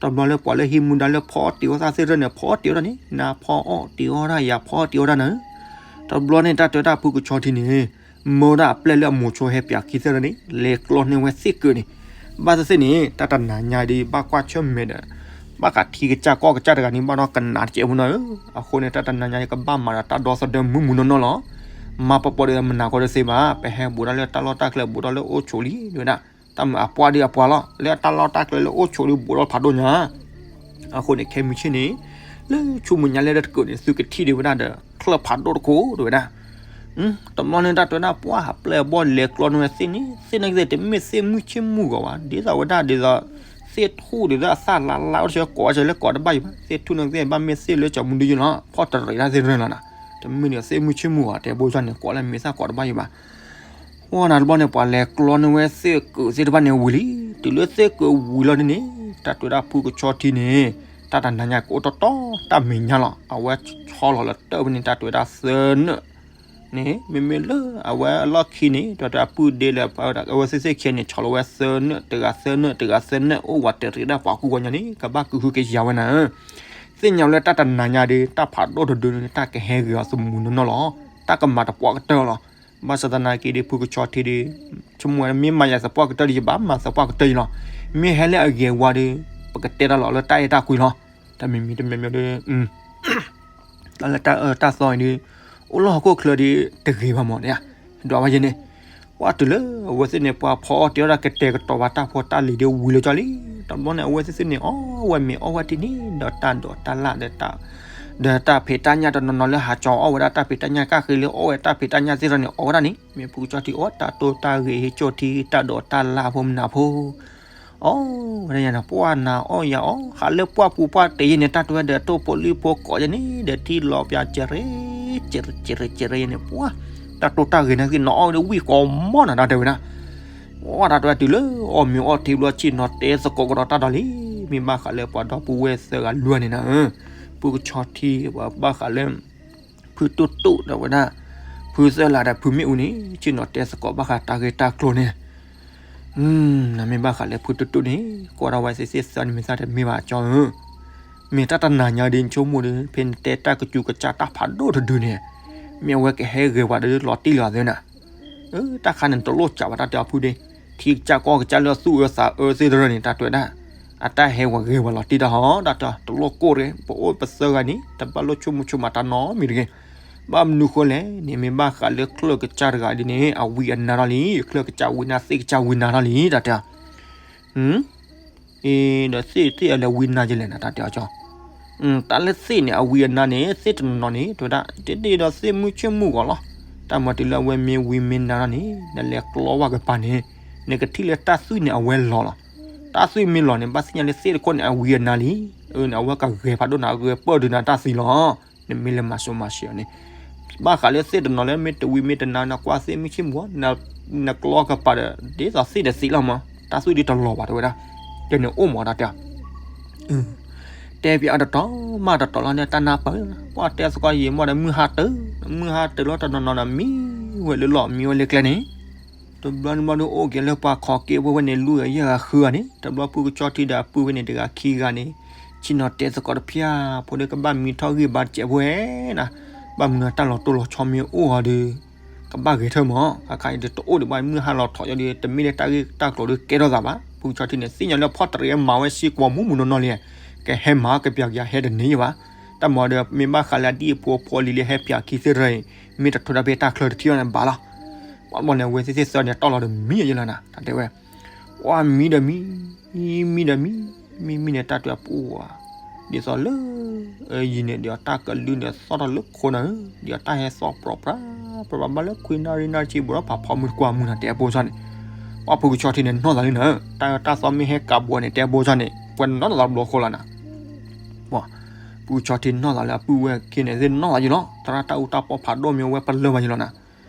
တဘျီလၢပှၤလၢဟံးမူဒါလၢဖီအီၣ်တ့ၤအီၣ်တၢ်သ့ၣ်တဖၣ်န့ၣ် ဖီအီၣ်တ့ၤအီၣ်တၢ်န့ၣ် နၤဖီအီၣ်တ့ၤအီၣ်တၢ် ယၤဖီအီၣ်တ့ၤအီၣ်တၢ်နၤ, တဘျီန့ၣ် တၢ်တဲဝဲဒၣ်ဖုကဆီထံန့ၣ် မၢဝဲဒၣ်အပျဲၢ်လၢအမိၤဆိဟဲပၠးခံသ့ၣ်တဖၣ်န့ၣ် လဲၤကျီန့ၢ်ဝဲသ့ၣ်ကၢးန့ၣ်, ဘၣ်သ့ၣ်သ့ၣ်န့ၣ် တၢ်တနၤညါဒ်ဘၣ်ကွၢ်ဆၢၣ်မဲာ်ဒီး ဘၣ်ဃးထံကစၢ်ကီၢ်ကစၢ်တဂၤန့ၣ် ဘၣ်ဒီးကနးတကဲးဖိနီၤဧၢ, အဃိန့ၣ် တၢ်တနၤညါကဘၣ်မၤဒီးတၢ်ဒီသဒၢမုၢ်မုၢ်နီၢ်နီၢ်လီၤ, မၤပပီၤဒီးမနၤဃီတသ့ဘၣ်, ပဟဲဘူးတၢ်လၢတၢ်လီၢ်တၢ်ကျဲ ဘူးတၢ်လၢအိၣ်ဆိးလံ တဲဝဲဒၣ်, တၢ်မၤအပှၢ်ဒ်အပှၢ်လီၤ လၢတၢ်လီၢ်တၢ်ကျဲလၢအိၣ်ဆိးဒီးဘူးဒီးဖးဒိၣ်ညါ အဃိန့ၣ် ခဲမုၢ်ဆ့ၣ်န့ၣ် လၢဆူမဲာ်ညါလၢတကၢးန့ၣ် သုကထံၣ်ဒံးဝဲဒၣ်ဒီး ချၢၣ်ဖးဒိၣ်တခိၣ် တဲဝဲဒၣ်, တဘျီန့ၣ်တၢ်တဲဝဲဒၣ်ပှၢ်ဟးပျဲၢ်ဘီလဲၤကျီန့ၢ်ဝဲသ့ၣ်န့ၣ် သ့ၣ်န့ၣ်ကသ့ၣ် တမ့ၢ်သ့ၣ်မုၢ်ဆ့ၣ်မုၢ်ဂီၤဘၣ် ဒ်သိးဝဲဒၣ်ဒ်သိး သ့ၣ်ထူၣ်ဒ်သိးအသၣ်လါလါအိၣ်တဆၢကိးဝဲဆၢလၢကိးတဘၣ်ယံၤဘၣ် သ့ၣ်ထူၣ်န့ၣ်ကသ့ၣ် ဘၣ်မ့ၢ်သ့ၣ်လၢကၠီမုၢ်ဒုယံၤလီၤ ဖီၣ်တရံးတၢ်သ့ၣ်တဖၣ်န့ၣ်လီၤနၤ, တမ့ၢ်ဒ်သ့ၣ်မုၢ်ဆ့ၣ်မုၢ်ဂီၤ တဲဘိစၢ်န့ၣ် ကိးလၢမ့ၢ်သၣ်ကိးတဘၣ်ယံၤဘၣ် ဝဲနၤတဘျီန့ၣ် ပှၤလဲၤကျီန့ၢ်ဝဲသ့ၣ်ကၢးသ့ၣ်တဖၣ်န့ၣ်ဝံၤလံ, တုၤလၢသ့ၣ်ကၢးဝံၤလီၤန့ၣ်န့ၣ် တၢ်တဲဝဲဒၣ်ဖုကဆီထံန့ၣ် တၢ်တနၤညါကအိၣ်တီတီတၢ်မဲာ်ညါလီၤ, အဝဲဆီလီၤလၢတၢ်ဝဲန့ၣ် တၢ်တဲဝဲဒၣ်သၢနၢၣ်န့ၣ် မ့မ့ၢ်လၢအဝဲအလီၢ်ခံန့ၣ် တၢ်တဲအပုၢ်ဒ့လၢအဝဲသ့ၣ်သ့ၣ်ခံန့ၣ် ဆီလီၤဝဲသၢနၢၣ် တဂၤသၢနၢၣ် တဂၤသၢနၢၣ် အိၣ်ဝးတရံးဒၣ်ပှၤကူဝဲညီန့ၣ် ကဘၣ်ကဟုကယာ်ဝဲနၤဧၢ, သ့ၣ်ညါလၢတၢ်တနၤညါဒီး တၢ်ဖးဒိၣ်တဒုန့ၣ် တၢ်ကဟဲဂ့ၤအီၤသမူနီၢ်နီၢ်လီၤ, တၢ်ကမၤတပှၢ်ကတၢၢ်လီၤ, ဘၣ်ဆၣ်သနာ်က့ဒီး ဖုကဆီထံဒီး ဆိကမိၣ်ဝဲ မ့ၢ်မၤယၤသပှၢ်ကတၢၢ်ဒီး ယဘၣ်မၤသပှၢ်ကတၢၢ်ယံၤလီၤ, မ့ၢ်ဟဲလၢအဂ့ၤအဝါဒီး ပကတဲတၢ်လီၤလၢတၢ်အဲၣ်တၢ်ကွံလီၤ, တမံၤမံၤတမံၤမံၤဒီး တၢ်လၢတၢ်အၢတၢ်သီအံၤဒီး အိၣ်လၢဟီၣ်ခိၣ်ချၢဒီး တဂ့ၤဘၣ်မး ဒွးဝဲယဲန့ၣ်, ပှၢ်တုၤလၢအဝဲသ့ၣ်န့ၣ် ပှၤဖီအီၣ်တ့ၤအီၣ်တၢ်ကတဲာ်ကတီၤဘၣ်တၢ်ဖိတၢ်လံၤဒီးဝံၤလၢကၠီလံ, တဘျီန့ၣ် အဝဲသ့ၣ်သ့ၣ်န့ၣ် အီၣ်ဝဲမ့ၤအီၣ်ဝဲထံန့ၣ် ဒီးတၢ်ဒိးတၢ်လၣ်ဒီး ဒီးတၢ်ဖံးတၢ်ညၣ်တနီၤနီၤလၢဟးကၠီအီၣ်ဝဲဒၣ်တၢ်ဖံးတၢ်ညၣ် ကၣ်ဃ့လၢအီၣ်ဝဲတၢ်ဖံးတၢ်ညၣ်သ့ၣ်တဖၣ်န့ၣ် အီၣ်ဝဲဒၣ်န့ၣ် မ့ၢ်ဖုကဆီထံအီၣ်တၢ်တိၢ်တၢ်ဂ့ၤဟ့ၣ်ကၠီၣ်ထံ တၢ်ဒိးတၢ်လၣ်ဖိမနၤဖိ အီၣ်ဝဲဒၣ်ယၤန့ၣ် ပှၢ်နၤအီၣ်ယၤအီၣ် ဟးလၢပှၢ်ပူၤပှၢ်တ့ၤယဲန့ၣ် တၢ်တဲဝဲဒီးထိၣ်ဖိလံၣ်ဖိကိးယဲန့ၣ် ဒီးထံလီၤပၠး ကရ့ ကရ့ ကရ့ ကရ့ယဲန့ၣ် ပှၢ် တၢ်တိၢ်တၢ်ဂ့ၤန့ၣ်သ့ၣ် နအီၣ်ဝဲဒၣ်ဝံၣ်ကိးမီၢ်နၤ တၢ်တဲဝဲဒၣ် ပှၢ်တၢ်တဲဝဲတုၤလၢအီၣ်မ့ၤအီၣ်ထံဘျီ ဆ့ၣ်နီၤတဲသကိးကဒီးတၢ်ဒီးလံ မ့ၢ်ဘၣ်ဃးလၢပှၤဒီပုၢ်ဝဲၢ်သၢဂၤလွံၢ်ဂၤန့ၣ်နၤ ဖုကဆီထံ ပှၤဘၣ်ဃးလၢ ဖုတိၢ်တိၢ်ဒီးဝဲဒၣ် ဖုသၢလးဒီးဖုမ့ၣ်အူန့ၣ် ဆ့ၣ်နီၤတဲသကိးဘၣ်ဃးတၢ်ဂ့ၢ်တၢ်ကျိၤန့ၣ် နမ့ၢ်ဘၣ်ဃးလၢဖုတိၢ်တိၢ်န့ၣ် ကွၢ်ထီၣ်ဝဲသ့ၣ်သ့ၣ်သၢန့ၣ်မ့ၢ်သၣ်တမ့ၢ်ဘၣ်ကၠီဧၢ, မ့ၢ်တၢ်တနၤညါဒ်ဆိကမိၣ်ဒီး ဖဲနတဲတၢ်ကစူးကစၢ်တၢ်ဖးဒိၣ်တဒုန့ၣ် မ့ၢ်အဝဲကဟဲဂဲၤပှၤဒီးလီၤတံၢ်လီၤသ့နၤ, တၢ်ခါန့ၣ်တလိၣ်စးဘၣ်တၢ်တဲအီၤဖုဒ့, ထံကစၢ်ကီၢ်ကစၢ်လၢသူၣ်အၢသးအၢသ့ၣ်တဖၣ်န့ၣ် တၢ်တဲဝဲဒၣ်, အတၢ်ဟဲဝဲဂဲၤဝဲလီၤတံၢ်တၢ်ဟီ တၢ်တဲတလိၣ်ကိၢ်တဂ့ၤ ပအိၣ်ပသၢဂၤန့ၣ် တဘၣ်လိၣ်ဆိကမိၣ်ဆိကမးတၢ်နီတမံၤတဂ့ၤ, ဘၣ်မနုၤဃိလဲၣ်န့ၣ် မ့ၢ်ဘၣ်ဃးလၢချၢၣ်ကစၢ်တဂၤဒ်န့ၣ် အဝံအနါထီၣ်လံ, ချၢၣ်ကစၢ်ဝံနါ သ့ၣ်ကစၢ်ဝံနါထီၣ်လံ တၢ်တဲ အ့ ဒီးသ့ၣ်သ့ၣ်အလဲၤဝံနါယလဲၣ်နၤ တၢ်တဲအီၤကၠီ, တၢ်လၢသ့ၣ်န့ၣ် အဝံအနါန့ၣ် သ့ၣ်တနီၤနီၤန့ၣ် တဲဝဲဒၣ် တဒ်ဒီးသ့ၣ်မုၢ်ဆ့ၣ်မုၢ်ဂီၤလီၤ, တၢ်မၤတုၤလၢအဝဲမ့ၢ်ဝံမ့ၢ်နါထီၣ်န့ၣ် နလဲၤကျီဝဲကပၤန့ၣ် နကထံၣ်လၢတၢ်သွံၣ်န့ၣ် အဝဲလီၤလီၤ, တၢ်သွံၣ်မ့ၢ်လီၤန့ၣ် ဘၣ်သ့ၣ်ညါလၢသ့ၣ်တခိၣ်န့ၣ် အဝံအနါလံ, အဝဲကဂဲၤဖးဒိၣ်နၤ ဂဲၤပၢၢ်ဒုးနၤတၢ်သံလီၤ, နမ့ၢ်လဲၤမၤစိမၤရှဲအီၤန့ၣ် ဘၣ်ဃးလၢသ့ၣ်တနီၤလၢမ့ၢ်တဝံမ့ၢ်တနါ နကွၢ်သ့ၣ်မုၢ်ဆ့ၣ်မုၢ်ဂီၤ နကျီကပၤဒီး ဒ်သိးသ့ၣ်တသံလီၤမး တၢ်သွံၣ်ဒ်တလီၤဘၣ် တဲဝဲဒၣ်, ယန့ၣ်အိၣ်မးတၢ်တဲ တဲပျးအီၤတတီၤမးတတီၤလီၤန့ၣ် တၢ်နၢ်ပၢၢ်, ပှၢ်တဲသကိးယံာ်မးဒီး မုၢ်ဟါတၢၢ်, မုၢ်ဟါတၢၢ်လီၤတနီၤနီၤဒီး မံဝဲလၢလီၢ် မံဝဲလၢကျဲန့ၣ်, တဘျီန့ၣ်ဘျီဒုးအိၣ်က့ၤလၢပှၤခိးက့ၤဖိဝဲန့ၣ် လွံၢ်ဂၤယဲၢ်ဂၤဃုဂၤန့ၣ်, တဘျီဖုကဆီထံဒီးအပုၢ်ဝဲန့ၣ်တဂၤခံဂၤန့ၣ်, ဆ့ၣ်နီၤတဲသကိးတဖၣ် ဖိဒုးကဘၣ်မံထီၣ်ဂံၢ်ဘါတစဲးဖိဧဲနၤ, ဘၣ်မနုၤတၢ်လီၤတိၢ်လီၤဆီမ့ၢ်အိၣ်အီၤဒီး ကဘၣ်ဂဲၤထၢၣ်မး, ခါခါအံၤဒီးတအိၣ်ဒံးဘၣ် မုၢ်ဟါလီၤထီၣ်ယီၤဒီး တမ့ၢ်လၢတၢ်ဂ့ၢ်တၢ်ကျိၤဒီးကဲထီၣ်သးဘၣ်, ဖု ဖုကဆီထံန့ၣ် သ့ၣ်ညါလၢဖီၣ်တရံးမၤဝဲစ့ကွီးမူးမူးနီၢ်နီၢ်လံ, ကဟဲမၤကပျးကယၤဟဲတန့ၢ်ယဘၣ်, တၢ်မၤဒီးမ့ၢ်ဘၣ်ဃးလၢအဒံၣ်အဖိအဖိလံၤလံဟဲပျးခံသ့ၣ်တရၢအံၤ, မ့ၢ်တထိးတၢ်ဖဲတၢ်ချၢတထံၣ်ဘၣ်န့ၣ်ဘၣ်လီၤ. ပှၤဘီန့ၣ် အဝဲသ့ၣ်သ့ၣ်သၢန့ၣ် တီၢ်လီၤဒီးမံယလီၤနၤ တၢ်တဲဝဲ ပှၤမံဒီးမံ, မံဒီးမံ, မံမံန့ၣ် တၢ်တဲပှၤ ဒ်သိးလၢ ယံၤန့ၣ် ဒ်အတၢ်ကလုၢ်န့ၣ်သီၣ်ထီၣ်လၢခိနၤဧၢ, ဒ်အတၢ်ဟဲသီၣ်ပြီပြါ, ပြါဘၣ်လၢခွံနၣ်ရံၣ်နၣ်ရံၣ်ဆံဘူးဒီးဖးဖီမုၢ်တကွၢ်မုၢ်နၤတဲအပိၢ်စၢ်န့ၣ်, ပှၤဖုကဆီထံန့ၣ်နီၢ်သးလံနၤ, တၢ်တၢ်သီမ့ၢ်ဟဲကးဘိန့ၣ် တဲအပိၢ်စၢ်န့ၣ် ပှၤနီၢ်သးဘျီဃီလီၤနၤ. ပှၤဖုကဆီထံနီၢ်သးလၢအပုၢ်ဝဲၢ်ခံန့ၣ် သ့ၣ်နီၢ်သးယလီၤ, သရၣ်တၢ်အူတၢ်ပီၢ်ဖးဒိၣ်မ့ၢ်ဝဲပလၢၢ်ဘၣ်ယလီၤနၤ.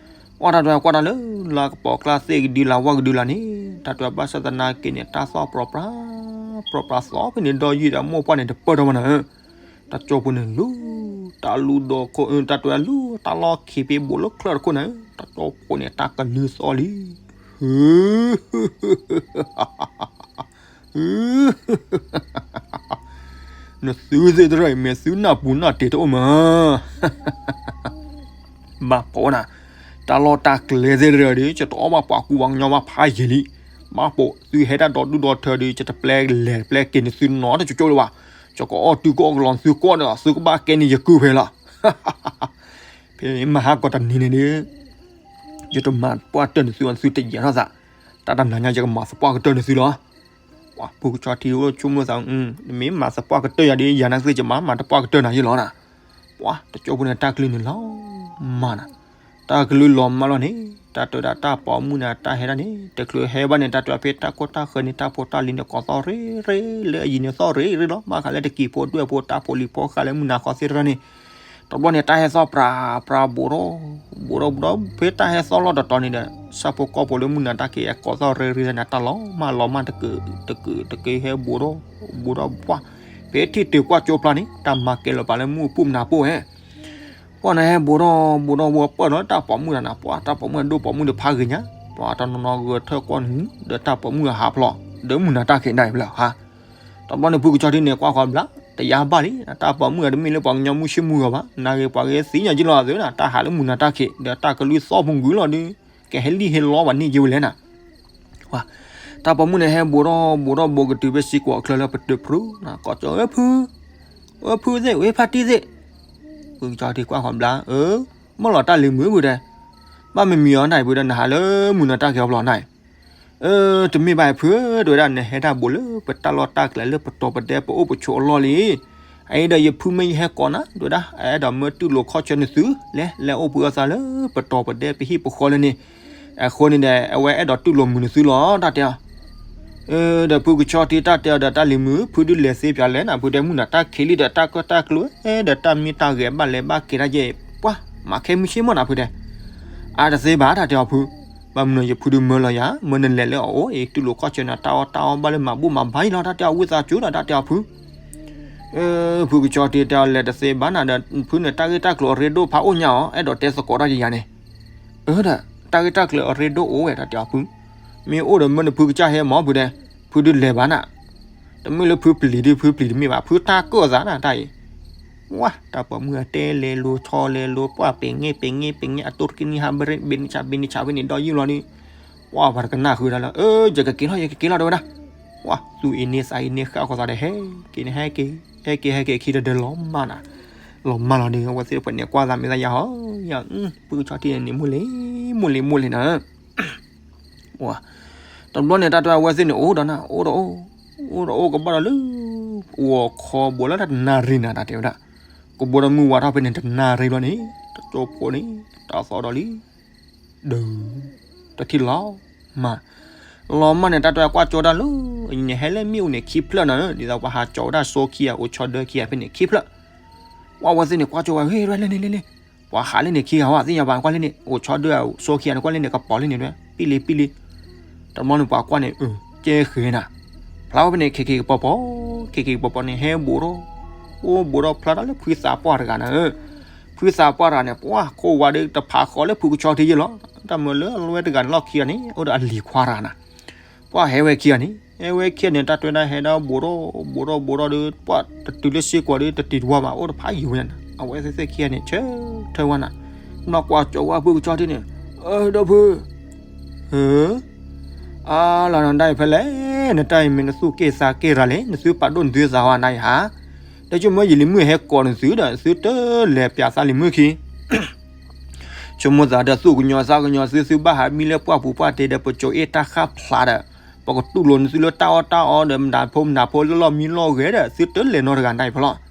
ပှၤတၢ်တဲကွၢ်တၢ်လၢ လၢကပိာ်ကျါသ့ၣ်ကဒုလၢဝၣ်ကဒုလၢန့ၣ်, တၢ်တဲဘၣ်ဆၣ်သနာ်က့န့ၣ် တၢ်သီၣ်ပြီပြါ, ပြီပြါသီဖဲန့ၣ်ဒီးယံာ်ဒီးမိၢ်ပှၢ်န့ၣ်တပၢၢ်ထီၣ်မးနၤဧၢ, တၢ်ကၠိဖိန့ၣ်လူၤ, တၢ်လူၤဒီးခိၣ် တၢ်တဲလူၤ တၢ်လီၢ်ခံဖဲဘူးလၢချၢၣ်တခိၣ်နၤဧၢ, တၢ်ကၠိဖိန့ၣ် တၢ်ကလုၢ်သီၣ်လံ. နသုသ့ၣ်တရၢအံၤ မ့ၢ်သုနၢ်ပူၤနၢ်တ့ၢ်တအိၣ်မး ဘၣ်ပိာ်နၤ, တၢ်လီၢ်တၢ်ကျဲသ့ၣ်တရၢဒီး ယတအီၣ်ဘၣ်ပှၤကူပှၤကညီဘၣ်ဖးယံာ်လံ. ဘၣ်ပိာ်သုဟဲတၢ်ဒီဒူၣ်ဒီထၢဒီး ယတပျဲလဲၤပျဲက့ၤနသုနီတကၠိကၠိလၢၤဘၣ်. ယကအီၣ်တုၤကအီၣ်ကလီၤသုကိးဒီး သုကဘၣ်ကဲန့ၢ်ယကုၢ်ဖဲလီၤ. ဖဲမဟါကီးတနံၤန့ၣ်ဒီး ယတမၤသပှၢ်ကတၢၢ်နသု သုတယံာ်ထီၣ်သး, တၢ်တနၤညါ ယကမၤသပှၢ်ကတၢၢ်နသုလီၤ. ပှၤဖုကဆီထံအိၣ်ဆိကမိၣ်သး, နမ့ၢ်မၤသပှၢ်ကတၢၢ်ယၤဒီး ယၤနာ်က့ ယမၤမၤသပှၢ်ကတၢၢ်နၤယလီၤနၤ. ပှၤတကၠိဖိန့ၣ် တၢ်ကလုၢ်န့ၣ်လီၤမၢ်နၤ, တၢ်ကလုၢ်လီၤမၢ်လီၤန့ၣ် တၢ်တဲဒၣ်တၢ်ပိာ်မုၣ်န့ၣ် တၢ်ဟဲဒၣ်န့ၣ် တချုးဟဲဘၣ်န့ၣ် တၢ်တဲဖဲတၢ်ခိၣ်တၢ်ဃၢၤန့ၣ် တၢ်ဖိတၢ်လံၤန့ၣ် ကိးသီၣ်ရ့ရ့ လၢအယံၤန့ၣ်သီၣ်ရ့ရ့လီၤ. ဘၣ်ဃးလၢတကံၤဖိဒွဲၣ်ဖိ တၢ်ဖိလံၤဖိဃာ်လၢမုၢ်နၤဃီသ့ၣ်တဖၣ်န့ၣ်, တဘျီန့ၣ် တၢ်ဟဲသီၣ်ပြးပြးဘူးဒီး ဘူးဒီးဘူးဒီး ဖဲတၢ်ဟဲသီၣ်လီၤတတီၤန့ၣ်ဒီး ဆၣ်ဖိကီၢ်ဖိလၢမုၢ်နၤတၢ်ခံး အကိးသီၣ်ရ့ရ့န့ၣ် တၢ်လီၤမၢ်တကုာ်တကုာ်တကုာ် ဟဲဘူးဒီး ဘူးဒီးပှၢ်, ဖဲထံၣ်တုၤကွၢ်ကၠိဖျါန့ၣ် တၢ်မၤကဲလီၤပာ်လၢမုၢ်အပူၤမနၤပိၢ်ဝဲ ပှၢ်န့ၣ်ဟဲဘူးဒီးဘူးဒီးဘူး ပၢၢ်ဒီးတၢ်ပိာ်မုၣ်တၢ်နၤ ပှၢ်တၢ်ပိာ်မုၣ်အဒိၣ်ပိာ်မုၣ်ဒီးဖးဂ့ၤညါ, ပှၢ်တနီၤနီၤဂဲၤထၢၣ်ကွၢ်နုာ် ဒီးတၢ်ပိာ်မုၣ်အဟးဖျိး ဒီးမုၢ်နၤတၢ်ခံးဒၣ်အံၤဖျၢၣ်ဟး. တဘျီန့ၣ် ဖုကဆီထံန့ၣ် ကွၢ်ဃီၤဘျါ တယါဘၣ်လံ, တၢ်ပိာ်မုၣ်အတမ့ၢ်လၢပှၤကညီမုၢ်ဆ့ၣ်မုၢ်ဂီၤဘၣ်, နာ်ဂ့ၤပှၤဂ့ၤသ့ၣ်ညါက့လီၤအသုဒၣ် တၢ်ဟးလၢမုၢ်နၤတၢ်ခံး ဒီးတၢ်ကလုၢ်သီၣ်ဖိဂုာ်လီၤဒီး ကဟဲလံၣ်ဟဲလီဘၣ်န့ၢ်က့ဝဲလဲၣ်နၤ တၢ်ပိာ်မုၣ်န့ၣ်ဟဲဘူးဒီးဘူးဒီးဘူးကတုၤဖဲစ့ကွီးအချၢလၢပတုၤဖု, ကိးကၠီ အၢ ဖု, အၢ ဖုသ့ၣ် ဝဲဖါတံၢ်သ့ၣ်, ဖုကဆီထံကွၢ်ဃီၤဘျါ အၢ, မ့ၢ်လီၤတၢ်လံၤမုာ်ဖုတဲ, ဘၣ်မမံၤအီၤနၤအံၤဖုဒီး နဟးလၢမုၢ်နၤတၢ်ခံးအီၤဖျီနၤအံၤ, အၢ တမ့ၢ်ဘၣ်ဖုဧၢ တဲဝဲဒၣ် နဟဲတၢ်ဘူးလၢပတၢ်လီၢ်တၢ်ကျဲလၢပတီၤပဒဲပအိၣ်ပဆိးအလီၢ်လံ အအံၤဒီးယဖုမ့ၢ်ယဟဲကိးနၤ တဲဝဲဒၣ် အဲၣ်ဒိးမၢတူၢ်လိာ်ခီၣ်ဆၢနသု လဲၤ လဲၤအိၣ်ဘှံးအသးလၢပတီၤပဒဲပဟံၣ်ပဃီလၢန့ၣ်, အဃိန့ၣ်ဒီး အဝဲအဲၣ်ဒိးတူၢ်လိာ်မုာ်နသုလီၤ တၢ်တဲအီၤ, ဒီးဖုကဆီထံတၢ်တဲအီၤဒီး တၢ်လံၤမုာ် ဖုဒုးလဲၤသ့ပၠးလဲၣ်နၤ ဖုတဲ မုၢ်နၤတၢ်ခံးလံဒီး တၢ်ကၢၣ်တၢ်ကျူ ဒီးတၢ်မံတၢ်ဂဲၤဘၣ်လဲၤဘၣ်က့ၤတၢ်ယဲၢ် ပှၤ မၤခဲမုၢ်ဆ့ၣ်မီၢ်နၤဖုတဲ အါတသ့ဘၣ် တၢ်တဲအီၤဖု, ဘၣ်မနုၤယဖုဒုးမၢလီၤယၤ မၢနလဲၤလၢအအိၣ်အံၤ တူၢ်လိာ်ခီၣ်ဆၢနၤ တၢ်အီၣ်တၢ်အီဘၣ်လၢမၤဘူၣ်မၤဘါယလီၤ တၢ်တဲအီၤ ဝံသးစူၤဒီး တၢ်တဲအီၤဖု, ဖုကဆီထံတဲအီၤ လဲၤတသ့ဘၣ်နၤဒီး ဖုန့ၣ် တၢ်ဂ့ၢ်တၢ်ကျိၤအရ့ဒိၣ်ဖးအိၣ်ညါအီၤ အဲၣ်ဒိးတဲသကိးတၢ်ယၤန့ၣ်, အၢဒီး တၢ်ဂ့ၢ်တၢ်ကျိၤအရ့ဒိၣ်အိၣ်ဝဲ တၢ်တဲအီၤဖု, မ့ၢ်အိၣ်ဒီးမၢနဖုကစၢ်ဟဲမၢ်ဖုတဲ, ဖုဒုးလဲၤဘၣ်နၤ တမ့ၢ်လၢဖုပျံၤဒုး ဖုပျံၤတမ့ၢ်ဘၣ် ဖုတၢ်ကၢၣ်သးနၤတၢ်အံၤ, ဝါ တၢ်ပိာ်မုၣ်အတဲလဲၤလိၤဆီလဲၤလိၤ ပှၤပ့ၤငဲပ့ၤငဲပ့ၤငဲ အတိၢ်တက့ၢ်နံၣ်ဟးဘ့ၣ်ဘ့ၣ်နံၣ်ဆးဘ့ၣ်နံၣ်ဆးဖဲန့ၣ်ဒီးယုၢ်လီၤဒုး, ဝါ ပှၤတကနၣ်ဃုာ်တၢ်လၢ အၢ ယကက့ၤလီၤ ယကက့ၤလီၤ တဲဝဲဒၣ်, ဝါ သူၣ်အ့န့သးအ့န့ဃၣ်ဃီသးဒီး ဟဲက့ၤန့ၣ် ဟဲက့ၤ ဟဲက့ၤ ဟဲက့ၤ ခံတဒၢလီၤမၢ်နၤ, လီၤမၢ်လီၤဒုး အဝဲသ့ၣ်တဖၣ်န့ၣ် ကွၢ်သးမ့ၢ်သးယၤဟီ ယၤ ဖုကဆီထံန့ၣ် မုၢ်လ့ၤ မုၢ်လ့ၤ မုၢ်လ့ၤနၤ တဘျီန့ၣ် တၢ်တဲအဝဲသ့ၣ်န့ၣ် အိၣ်ဒီးနၤ အိၣ်ဒီးအိၣ်, အိၣ်ဒီးအိၣ်ကဘၣ်ဒီးလၢ အိၣ်ခီဘိလၢတနၣ်ရံၣ်နၤ တၢ်တဲဝဲဒၣ်, ကဘိဒီးမုၢ်ဝါထီၣ်ဖဲန့ၣ် တနၣ်ရံၣ်ဘျီန့ၣ် တကၠိဖိန့ၣ် တၢ်သီၣ်ဒီးလံ, ဒုး တထံၣ်လီၤမၢ်, လီၤမၢ်န့ၣ် တၢ်တဲကွၢ်ကၠိတၢ်လၢ အံၤန့ၣ် ဟဲလၢမ့ၣ်အူန့ၣ် ခံဖျၢၣ်နၤ ဒ်သိးပှၤဟးကၠီဝဲဒၣ်စိခံဂၤ အိၣ်ဆီဒၢခံဂၤဖဲန့ၣ် ခံဖျၢၣ်, ဝဲအဝဲသ့ၣ်န့ၣ် ကွၢ်ကၠိဝဲ ဟ့ၣ် ရဲၣ် လၢန့ၣ် လၢန့ၣ် ပှၤဟးလၢန့ၣ်ခံဂၤဝဲ သ့ၣ်ညါဘၣ် ကွၢ်လၢန့ၣ် အိၣ်ဆီဒၢ စိခံဂၤန့ၣ် ကွၢ်လၢန့ၣ် ကပီၤလၢန့ၣ် ပံၣ်လံ ပံၣ်လံ, တဘျီန့ၣ် ပှၤကွၢ်န့ၣ် အၢ ကဲဃဲၤနၤ, ဖျါဝဲဖဲန့ၣ် ခံခံကပီၤပီၤ, ခံခံကပီၤပီၤန့ၣ် ဟဲဘူးဒီး အိၣ်ဘူးဒီးဖျါတၢ်လၢဖုသးပှၢ်တဂၤနၤ, ဖုသးပှၢ်တဂၤန့ၣ် ပှၤခိၣ်ဝါဒီး တဖးဃီလၢဖုကဆီထံယဲၢ်လီၤ, တၢ်မၢလၢအဝဲတဂၤန့ၣ်လီၢ်ခံဂၤန့ၣ် အိၣ်ဒီးအလံၤခွါတဂၤနၤ ပှၤဟဲဝဲခံဂၤန့ၣ် ဟဲဝဲခံဂၤန့ၣ် တၢ်တဲဒၣ်ဟဲဒၣ်ဘူးဒီး ဘူးဒီး ဘူးဒီးဒီး ပှၤတတုၤလၢစ့ၢ်ကီးဒီး တတံၤတဝါဘၣ် အိၣ်တဖးယံၤဝဲန့ၣ် အဝဲသ့ၣ်သ့ၣ်ခံဂၤန့ၣ် ဆၢထၢၣ်ဝဲနၤ, ဘျီကွၢ်ကၠီဝဲဖုကဆီထံန့ၣ် အၢ ဒီးဖု အၢ အါလီၤနၤဒၣ်အံၤဖဲလဲၣ် နတၢ်အံၤမ့ၢ်နသူၣ်က့ၣ်သးက့ၣ်ရၤလဲၣ်, နသုပာ်ဒိၣ်နသုသးဝဲနၤအံၤဧါ. ဒီးဆိကမိၣ်ယလံၤမုၣ်ဟဲကိးနသုဒီး သုတလဲၤပၠးသးလံၤမုၣ်ခံ ဆိကမိၣ်သးဒီးသူၣ်ကညီၤသးကညီၤသု သုဘၣ်ဟးမံလၢပှၢ်ပူၤပှၢ်တ့ဒီး ပကၠိအ့ၣ်တၢ်ဃၣ်ဖျါဒီး ပကတူၢ်လိာ်နသုလၢတၢ်အီၣ်တၢ်အီဒီး မနုၤဖိမနုၤဖိလၢလီၢ်မံလီၢ်ဂဲၤဒီး သုတလဲၤနီတဂၤနၤအံၤဖီလီၤ.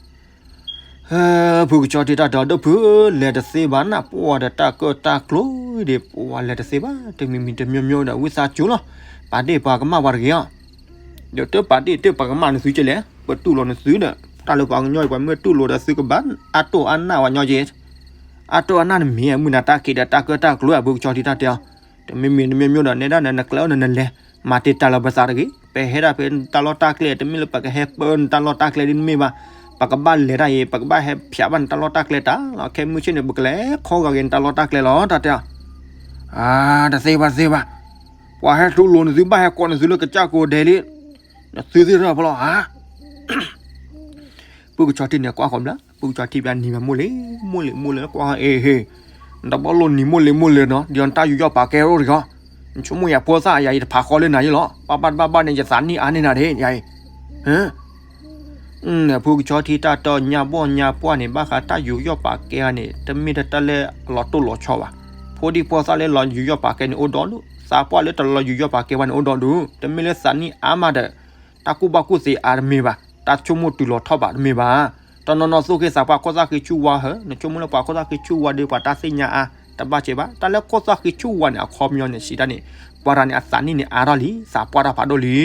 ဖုကဆီထံတၢ်တဲ ဒီးဖု လဲၤတသ့ဘၣ်နၤ ပှၤဒီးတၢ်ကၢၣ်တၢ်ကျိၤဒံး ပှၤလဲၤတသ့ဘၣ် တမံၤမံၤတမံၤမံၤဒီး ဝံသးစူၤလီၤ. ပာ်ဒ့ၣ်ပှၤကမၣ်ပှၤတဂ့ၤအီၤ ဒီးတပာ်ဒ့ၣ်တပှၤကမၣ်နသုကလဲၣ် ပတူၢ်လိာ်နသုဒီး တၢ်လၢပှၤကညီအံၤ ပှၤမ့ၢ်တူၢ်လိာ်ဒီးသုကဘၣ်အါတိၢ်အါနၢ်ဝဲညီက့ အါတိၢ်အါနၢ်နမ့ၢ် မုၢ်နၤတၢ်က့ၤဒီးတၢ်ကၢၣ်တၢ်ကျိၤဧါ ဖုကဆီထံတၢ်တဲအီၤ တမံၤမံၤတမံၤမံၤဒီး နဲဒၣ်နနကျဲအိၣ်နနလဲၤ မၤတ့ၢ်တၢ်လၢပသးတဂ့ၤ ပဟဲဒၣ်ဖဲနတၢ်လီၢ်တၢ်ကျဲ တမ့ၢ်လၢပကဟဲပၢနတၢ်လီၢ်တၢ်ကျဲဒ်နမ့ၢ်ဘၣ် ပကဘၣ်လဲၤတၢ်အံၤ ပကဘၣ်ဟဲဖၠးဘၣ်နတၢ်လီၢ်တၢ်ကျဲတၢ်လီၤ ခဲမုၢ်ဆ့ၣ်န့ၣ် ပကလဲၤခီဂာ်က့ၤနတၢ်လီၢ်တၢ်ကျဲလီၤ တၢ်တဲအီၤ အါ တသ့ဘၣ်တသ့ဘၣ် ပှၤဟဲတူၢ်လိာ်နသုဘၣ်ဟဲကိးနသုလၢကစၢ်ကိးဒဲးလံ နသုသ့ၣ်တဖၣ်ဖီလီၤဧါ ဖုကဆီထံန့ၣ်ကွၢ်ဃီၤဘျါ ဖုကဆီထံဘျါနံၤဘၣ်မိၢ်လ့ၤမိၢ်လ့ၤမိၢ်လ့ၤကွၢ် အ့ဟ့ နတဘၣ်လိၣ်နံၤမိၢ်လ့ၤမိၢ်လ့ၤနီၤ ဒ်နတၢ်ယူးယီၣ်ပာ်ကဲအိၣ်တဂ့ၤ နဆိကမိၣ်ယၤဖိသၣ်ယၤအံၤတဖးဃီလၢနၤယ့လီၤ ဘၣ်ဘၣ်တဘၣ်ဘၣ်န့ၣ် ယသးနံၣ်အါန့ၢ်နၤဒ်ယၤအံၤ ဖုကဆီထံတၢ်တဲညါဘီၣ်ညါပှၢ်န့ၣ် ဘၣ်ဃးတၢ်ယူးယီၣ်ပာ်ကဲဧါန့ၣ် တမ့ၢ်တၢ်လၢအလီၤတိၢ်လီၤဆီဘၣ်. ဖိဒံဖိသၣ်လၢလီၤယူးယီၣ်ပာ်ကဲန့ၣ်အိၣ်ဒီဒူၣ်, သးပှၢ်လၢတလီၤယူးယီၣ်ပာ်ကဲဘၣ်န့ၣ်အိၣ်ဒီဒူၣ်, တမ့ၢ်လၢသးနံၣ်အါမးဒီး တၢ်ကူၣ်ဘၣ်ကူၣ်သ့အါတမ့ၢ်ဘၣ်, တၢ်ဆိကမိၣ်တုၤလီၤထီၣ်ဘးတမ့ၢ်ဘၣ်. တနီၤနီၤသိၣ်က့ၤသးပှၢ်ခိၣ်သၣ်ဃံဆူၣ်ဝါဧါ, နဆိကမိၣ်လၢပှၤခိၣ်သၣ်ဃံဆူၣ်ဝါဒီး ပှၤတၢ်သ့ၣ်ညါအါ တဘၣ်ကဲဘၣ်. တၢ်လၢခိၣ်သၣ်ဃံဆူၣ်ဝါန့ၣ် အခီပညီန့ၣ် စံးတၢ်န့ၣ် ပှၤတဂၤန့ၣ် အသးနံၣ်န့ၣ်အါထီၣ်လံ, သးပှၢ်တၢ်ဖးဒိၣ်လံ.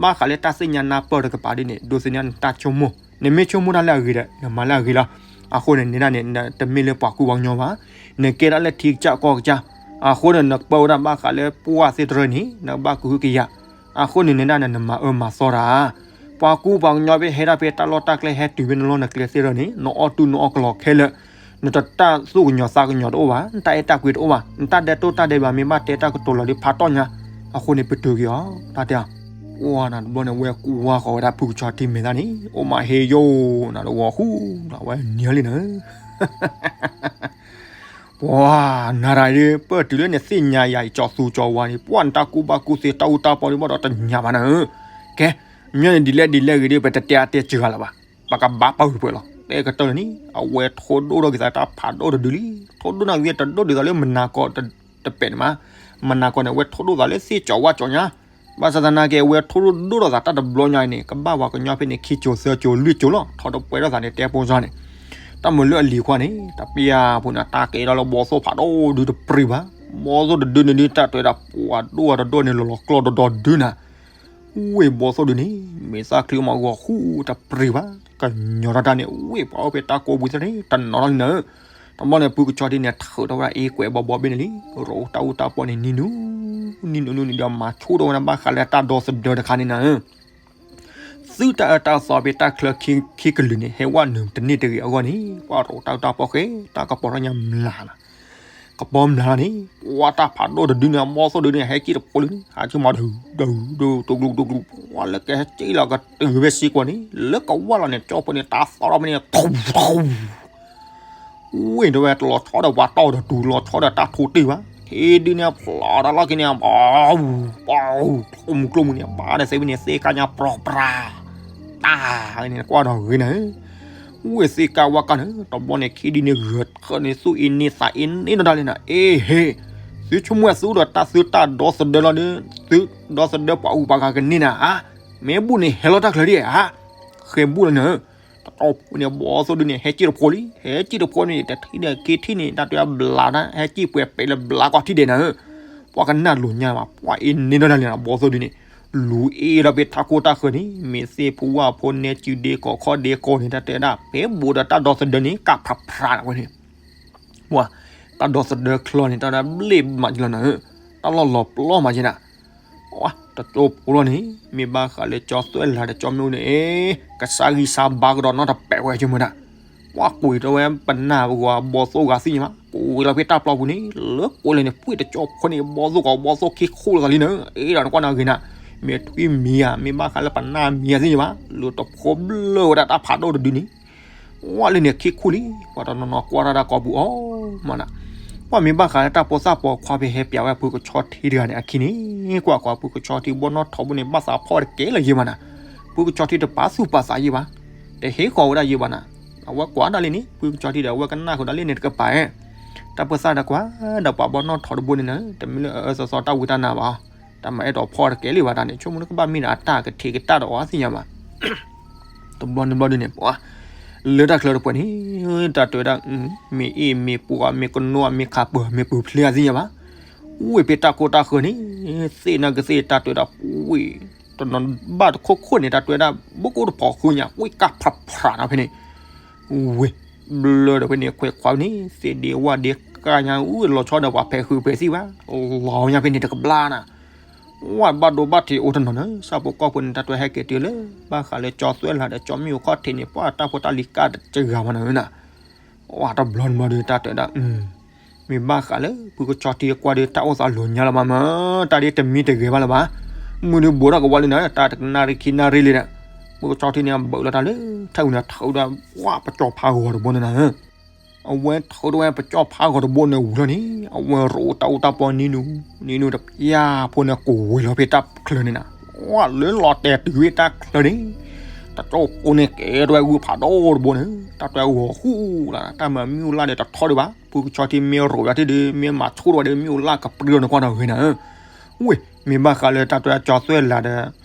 ဘၣ်ဃးလၢတၢ်သ့ၣ်ညါနၢ်ပၢၢ်တကပၤဒ်န့ၣ် ဒိးသန့ၤနတၢ်ဆိကမိၣ်, နမ့ၢ်ဆိကမိၣ်တၢ်လၢအဂ့ၤဒီး နမၤလၢအဂ့ၤလီၤ. အဃိန့ၣ် နဲဒၣ်န့ၣ် တမ့ၢ်လၢပှၤကူပှၤကညီဘၣ်, နကဲဒၣ်လၢထံကစၢ်ကီၢ်ကစၢ်, အဃိန့ၣ် နပၢဝဲဒၣ်ဘၣ်ဃးလၢပှၢ်သ့ၣ်တရၢန့ၣ် နကဘၣ်ကဟုကယာ်. အဃိန့ၣ် နဲဒၣ်န့ၣ် နမၤအၢမၤသီတၢ် ပှၤကူပှၤကညီဖဲဟဲဒၣ်ဖဲတၢ်လီၢ်တၢ်ကျဲ ဟဲတုၤဖဲနလီၢ်နကျဲသ့ၣ်တရၢန့ၣ် နအီၣ်တူၢ်နအီၣ်ကလီခဲလၢာ်, နတၢ်သူၣ်ကညီၤသးကညီၤတအိၣ်ဘၣ်, နတၢ်အဲၣ်တၢ်ကွံတအိၣ်ဘၣ်, နတၢ်ဒဲးတိၢ်တၢ်ဒဲးဘးမ့ၢ်ဘၣ်တဲတၢ်ကတိၤလီၤဒ်ဖးတီၢ်ညါ, အဃိန့ၣ် ပတုာ်က့ၤအီၤ တၢ်တဲအီၤ. ပှၢ်နၤတဘျီန့ၣ် ဝဲကူဝါဃီၤဝဲဒၣ်ဖုကဆီထံမဲာ်သၣ်န့ၣ် အိၣ်မးဟ့ယိၣ် နၤတဝီၤဃူ နၤဝဲနံၤလံနၤ ပှၢ်နၤတၢ်ဒ် ပၢၢ်တုၤလၢနသ့ၣ်ညါယၤအံၤ ကၠီသူကၠီဝါန့ၣ် ပှၢ်နတၢ်ကူၣ်ဘၣ်ကူၣ်သ့ တၢ်အူတၢ်ပီန့ၣ် ဘၣ်ဒီးတညၣ်ဘၣ်နၤဧၢ. ကဲ, မ့ၢ်န့ၣ်ဒ်လဲၣ်ဒ်လဲၣ်ဂ့ၤဒ် ပတတဲအါတဲစှၤလၢၤဘၣ်, ပကဘၣ်ပာ်ဂုာ်ပှဲၤလီၤ. တဲကတၢၢ်လၢၤန့ၣ် အဝဲထိဒိၣ်ထီၣ်က့ၤသးတၢ်ဖးဒိၣ်တဒုလံ, ထိဒိၣ်နၤဂ့ၤတဒိၣ်ဒ်သိးလၢမနၤကီၢ်တပဲာ်န့ၣ်မး, မနၤကီၢ်န့ၣ် အဝဲထိဒိၣ်သးလၢသ့ၣ်ကၠီဝါကၠီညါ, ဘၣ်ဆၣ်သနာ်က့ အဝဲထိဒိၣ်ဒိၣ်ထီၣ်သးတၢ်တဘျီညါအံၤန့ၣ် ကဘၣ်ပှၤကညီဖဲန့ၣ် ခံကၠိသၢကၠိလွံၢ်ကၠိလီၤ, ထီတပှဲၤထီၣ်သးန့ၣ် တဲပိစၢ်န့ၣ်, တၢ်မုာ်လၢအလံၤခွါန့ၣ် တပျၢ်ဖိန့ၣ် တၢ်ကဲထီၣ်လၢဘီသိၣ်ဖးဒိၣ်ဒုတပြံၤဘၣ်, ဘီသိၣ်တဒုန့ၣ်ဒု တၢ်တဲဝဲဒၣ်ပှၤဒိၣ်ဝဲတဒိၣ်န့ၣ် လီၤလီၤကျီၢ်ဒီဒီဒုနၤ ဝ့ၢ်ဘီသိၣ်ဒုန့ၣ် မ့ၢ်သၣ်ချံမးဂီၤဃူတပြံၤဘၣ်, ကညီၤထီၣ်တၢ်န့ၣ် ဝ့ၢ်ပှၤအိၣ်ဖဲတၢ်ကိးပူၤသ့ၣ်န့ၣ် တနီၤထီၣ်လံနၤဧၢ. တဘျီန့ၣ် ဖုကဆီထံန့ၣ် ထုးထီၣ်ဝဲဒၣ်အ့ကွဲးဘီဘီဘ့ၣ်န့ၣ်လံ, ရိတၢ်အူတၢ်ပီန့ၣ် နံၤနူ နံၤနူနံၤနူဒီး မၤဆိၣ်ထီၣ်ဝဲဒၣ်ဘၣ်ဃးလၢတၢ်ဒီသဒၢတခါန့ၣ်နၤဧၢ. သုတၢ်အၢတၢ်သီဖဲတၢ်ချၢခံကလုာ်န့ၣ် ဟဲဝဲနုာ်တန့ၢ်တဂ့ၤအဂီၢ်န့ၣ် ပှၤရိတၢ်အူတၢ်ပီဃဲ တၢ်ကပီၤထီၣ်ညါမျးလီၤ ကပီၤမျးလီၤန့ၣ် ပှၤတၢ်ဖးဒိၣ်တဒုန့ၣ် အဘီသိၣ်ဒုန့ၣ် ဟဲက့ၣ်တဖိလံန့ၣ် ဟးဆူမၤဒုး ဒုး ဒုး တကလုာ် တကလုာ် ပှၤလၢကဟဲက့ၣ်လီၤကတုၤဖဲစ့ၢ်ကီးန့ၣ် လၢကဝၢ်လီၤန့ၣ် ကၠီဖိန့ၣ် တၢ်သီထီၣ်ဖဲန့ၣ် ထူ ထူ ဝ့ၢ်တဝဲ တလီၤဆီဒီးပှၤတီၢ်ဒီးတူၤ လီၤဆီဒီးတၢ်ထူတ့ၢ်ဘၣ် ထံဒုန့ၣ် ဖျိးတၢ်လီၢ်ခံန့ၣ် ပှၤ ပှၤ ကျိမုၢ်ကျိမုၢ်န့ၣ် ဘၣ်ဒီးသ့ဝဲန့ၣ် သ့ၣ်ကါညါပြီပြါ တၢ်န့ၣ် ကွၢ်ဒီးဂ့ၤနၤ ဝ့ၢ်သ့ၣ်ကါဝါကါန့ၣ် တဘျီန့ၣ် ခံဒုန့ၣ် ဂၢၢ်ထၢၣ်န့ၣ် သူၣ်အ့န့သးအ့န့ဒီးတၢ်လံနၤ အ့ဟ့ သုဆိကမိၣ်သုဒီးတၢ်သုတၢ်ဒီသဒၢလီၤဒီး သုဒီသဒၢပှၤအူပှၤဂၤကန့ၢ်နၤဧါ မ့ၢ်ဘူၣ်န့ၣ် ဟဲလီၤတၢ်ချၢဒ်ဧါ ဃဲၤဘူၣ်လီၤနၤ တတီၢ်ဖိန့ၣ် ဘီသိၣ်ဒုန့ၣ် ဟဲက့ၣ်တဖိလံ ဟဲက့ၣ်တဖိန့ၣ် တထံၣ်ဒီးခံထံၣ်န့ၣ် တၢ်တဲဘျးနၤ ဟဲက့ၣ်ပှဲၤပဲာ်လၢဘျးကီၢ်ထံၣ်ဒဲးနၤဧၢ ပှၤကနၣ်လိၤညါဘၣ် ပှၤအ့န့ဒီးတၢ်လံနၤ ဘီသိၣ်ဒုန့ၣ် လူၤအ့ဒီးဖဲထးခိၣ်တၢ်ဃၢၤန့ၣ် မ့ၢ်သ့ၣ်ဖိဝၣ်ဖိနဲကၠူဒ့ကီးခီၣ်ဒ့ကီးန့ၣ် တၢ်တဲဒၣ် ဖဲဘူးဒီးတၢ်ဒီသဒၢန့ၣ် ကၣ်ဖျါဖျါနၤဝဲန့ၣ် ပှၤ တၢ်ဒီသဒၢချီန့ၣ် တၢ်ဒၣ်ဘျ့ၣ်မးကလီၤနၤဧၢ တၢ်လီၢ်လီၤပျီမးကနၤ တကၠိဖိလီၤန့ၣ် မ့ၢ်ဘၣ်ဃးလၢကၠီသွဲၣ်လၤဒီးကၠီမ့ၣ်အူန့ၣ် ကစၢ်ဂံၢ်စၢ်ဘါကဒီးနီတပဲာ်ဝဲဆိကမိၣ်ဒၣ် ပှၤကွံာ်တဝဲပနၢ်ပဂီၤဘီသိၣ်ဂၤသ့ၣ်ညါဘၣ် ကွံာ်လီၤဖဲတၢ်ပျီပူၤန့ၣ် လၢကွံာ်လၢန့ၣ် ပှ့ၢ်တကၠိဖိန့ၣ် ဘီသိၣ်ကီးဘီသိၣ်ခံခူၣ်လီၤသးလံနၤဧၢ အ့ဒီးနကွၢ်နၤဂ့ၤနၤ မ့ၢ်ထွံၣ်မံၤဧါ မ့ၢ်ဘၣ်ဃးလၢပနၢ်မံၤဧါသ့ၣ်ညါဘၣ် လူၤတဖိဘျၢဝဲဒၣ်တၢ်ဖးဒိၣ်တဒုန့ၣ် ဝဲလၢန့ၣ်ခံခူၣ်လံ ပှၤတနီၤနီၤကွၢ်တၢ်ဒၣ်ကိးပူၤအီၤမးနၤ ပှၤ ပှၤမ့ၢ်ဘၣ်ဃးလၢတၢ်ပိာ်သၣ်ပိာ်ခွါဖဲဟဲပျးဝဲဖုကဆီထံတဂၤန့ၣ် အခံန့ၣ် ကွၢ်ကွၢ် ဖုကဆီထံဘီၣ်နီၣ်ထိးဘိန့ၣ် ဘၣ်သးဖီၣ်တကဲလၢၤယဲၢ်ဘၣ်နၤ, ဖုကဆီထံတပာ်သူၣ်ပာ်သးယဲၢ်ဘၣ်, တဟ့ၣ်ဃီၤဝဲဒၣ်ယဲၢ်ဘၣ်နၤ, အဝဲကွၢ်ဒၣ်လံန့ၣ် ဖုကဆီထံဒီး အဝဲကနၣ်ဃုာ်ဒၣ်လံန့ၣ်တကပၤဧါ, တၢ်ပိာ်သၣ်ဒီးကွၢ်ဒီးပှၤဘီၣ်နီၣ်ထိးတဘိန့ၣ် တမ့ၢ်လၢအအၢသီသီတၢ်ဝံတၢ်နါဘၣ်, တၢ်မၤအဲၣ်ဒိးဖီၣ်တကဲလၢၤဘၣ်တၢ်န့ၣ် ဆိကမိၣ်လၢကဘၣ်မ့ၢ်ဒီးအတၢ်ကထံးကတၢၢ်ဒီးအီၤသ့ၣ်ညါဘၣ် တဘျီန့ၣ်ဘျီဒုန့ၣ် ပှၤ လၢတၢ်ချၢတပှဲၤန့ၣ် တၢ်တဲဝဲဒၣ် မ့ၢ်အ့ၣ်မ့ၢ်ပှၤ မ့ၢ်ကနိ မ့ၢ်ခးပၢၤ မ့ၢ်ပၢၤဖျ့အသ့ၣ်ညါဘၣ်, ဝ့ၢ်ဖဲတၢ်ကိၢ်တၢ်ဃၢၤန့ၣ် သ့ၣ်နီၣ်ကသ့ၣ် တၢ်တဲဝဲဒၣ် ဝ့ၢ် တနီၤဘၣ်တခိၣ်ခိၣ်န့ၣ် တၢ်တဲဝဲဒၣ် ဘိကိတဖီဃုညါ ဝ့ၢ်ကၢ်ဖျးဖျးနီၤဖဲန့ၣ် ဝ့ၢ် ဘျၢဒီးဖဲန့ၣ် ခွဲးခွါန့ၣ် သ့ၣ်ဒ့ဝၣ်ဒ့ကါညါ အူလီၤဆီဒီးပှၤဖဲးဃုဖဲးသံၣ်ဘၣ်, လီၤညါဖဲန့ၣ်တကဘျါနၤ ဝဲဘၣ်ဒိဘၣ်ထံးအိၣ်တနီၤန့ၣ် ဆၣ်ဖိကီၢ်ဖိန့ၣ် တၢ်တဲဟဲက့ၤတုၤလၢ ဘၣ်ဃးလၢကၠီသွဲၣ်လၤဒီးကၠီမ့ၣ်အူခီၣ်ထံးန့ၣ် ပှၤတၢ်ဖိတၢ်လံၤကၢ်တစှၤမးနၤဧၢနၤ, ဝဲတဘျီန့ၣ်ဘျီဒီး တၢ်တဲဝဲဒၣ် မ့ၢ်ဘၣ်ဃးလၢ ဖုကဆီထံကွၢ်ဒီး တၢ်အိၣ်သးလိၤညါလၢၤဘၣ်မး, တၢ်ဒ်တမံတဂဲၤဘၣ်လၢၤဘၣ်, မုၢ်ဒုးဘူးထီၣ်ကဝီၤလံနၤ တၢ်တကနၣ်ရံၣ်ခံနၣ်ရံၣ်လံဒီး ဖုကဆီထံန့ၣ် ဘၢးလီၤတၢ်လၢ ထၢဝံၤန့ၣ် ထၢဝဲဒၣ် ပှၤပကၠီဖးဂီၤတဘိန့ၣ်နၤ အဝဲထၢထီၣ်ဝဲပကၠီဖးဂီၤတဘိန့ၣ်ဝံၤလီၤန့ၣ် အဝဲရိးတၢ်အူတၢ်ပီနံၤနူၤ နံၤနူၤတပျၢ်ဖိန့ၣ် ကိးဝဲလီၤဖဲတၢ်ချၢန့ၣ်နၤ, ဝဲလၢလီၤတဲာ်တုၤဝဲတၢ်ချၢန့ၣ် တကၠီဖိန့ၣ်ကဲထီၣ်ဝဲဂုၢ်ဖးဒိၣ်တဘိန့ၣ် တၢ်တဲဂီၤဃူလၢ် တၢ်မၤမ့ၣ်အူလၢ်ဒီးတထီဒံးဘၣ်, ဖုကဆီထံမ့ၢ်ရိးဝဲဒၣ်ဒီး မ့ၢ်မၤဆိၣ်ထီၣ်ဝဲဒီး မ့ၣ်အူလၢ်ကပြၢန့ၣ်ကွၢ်နီၤဂ့ၤနၤဧၢ ဝ့ၢ် မ့ၢ်ဘၣ်ဃးလၢတၢ်တဲကၠီသွဲၣ်လၤဒီး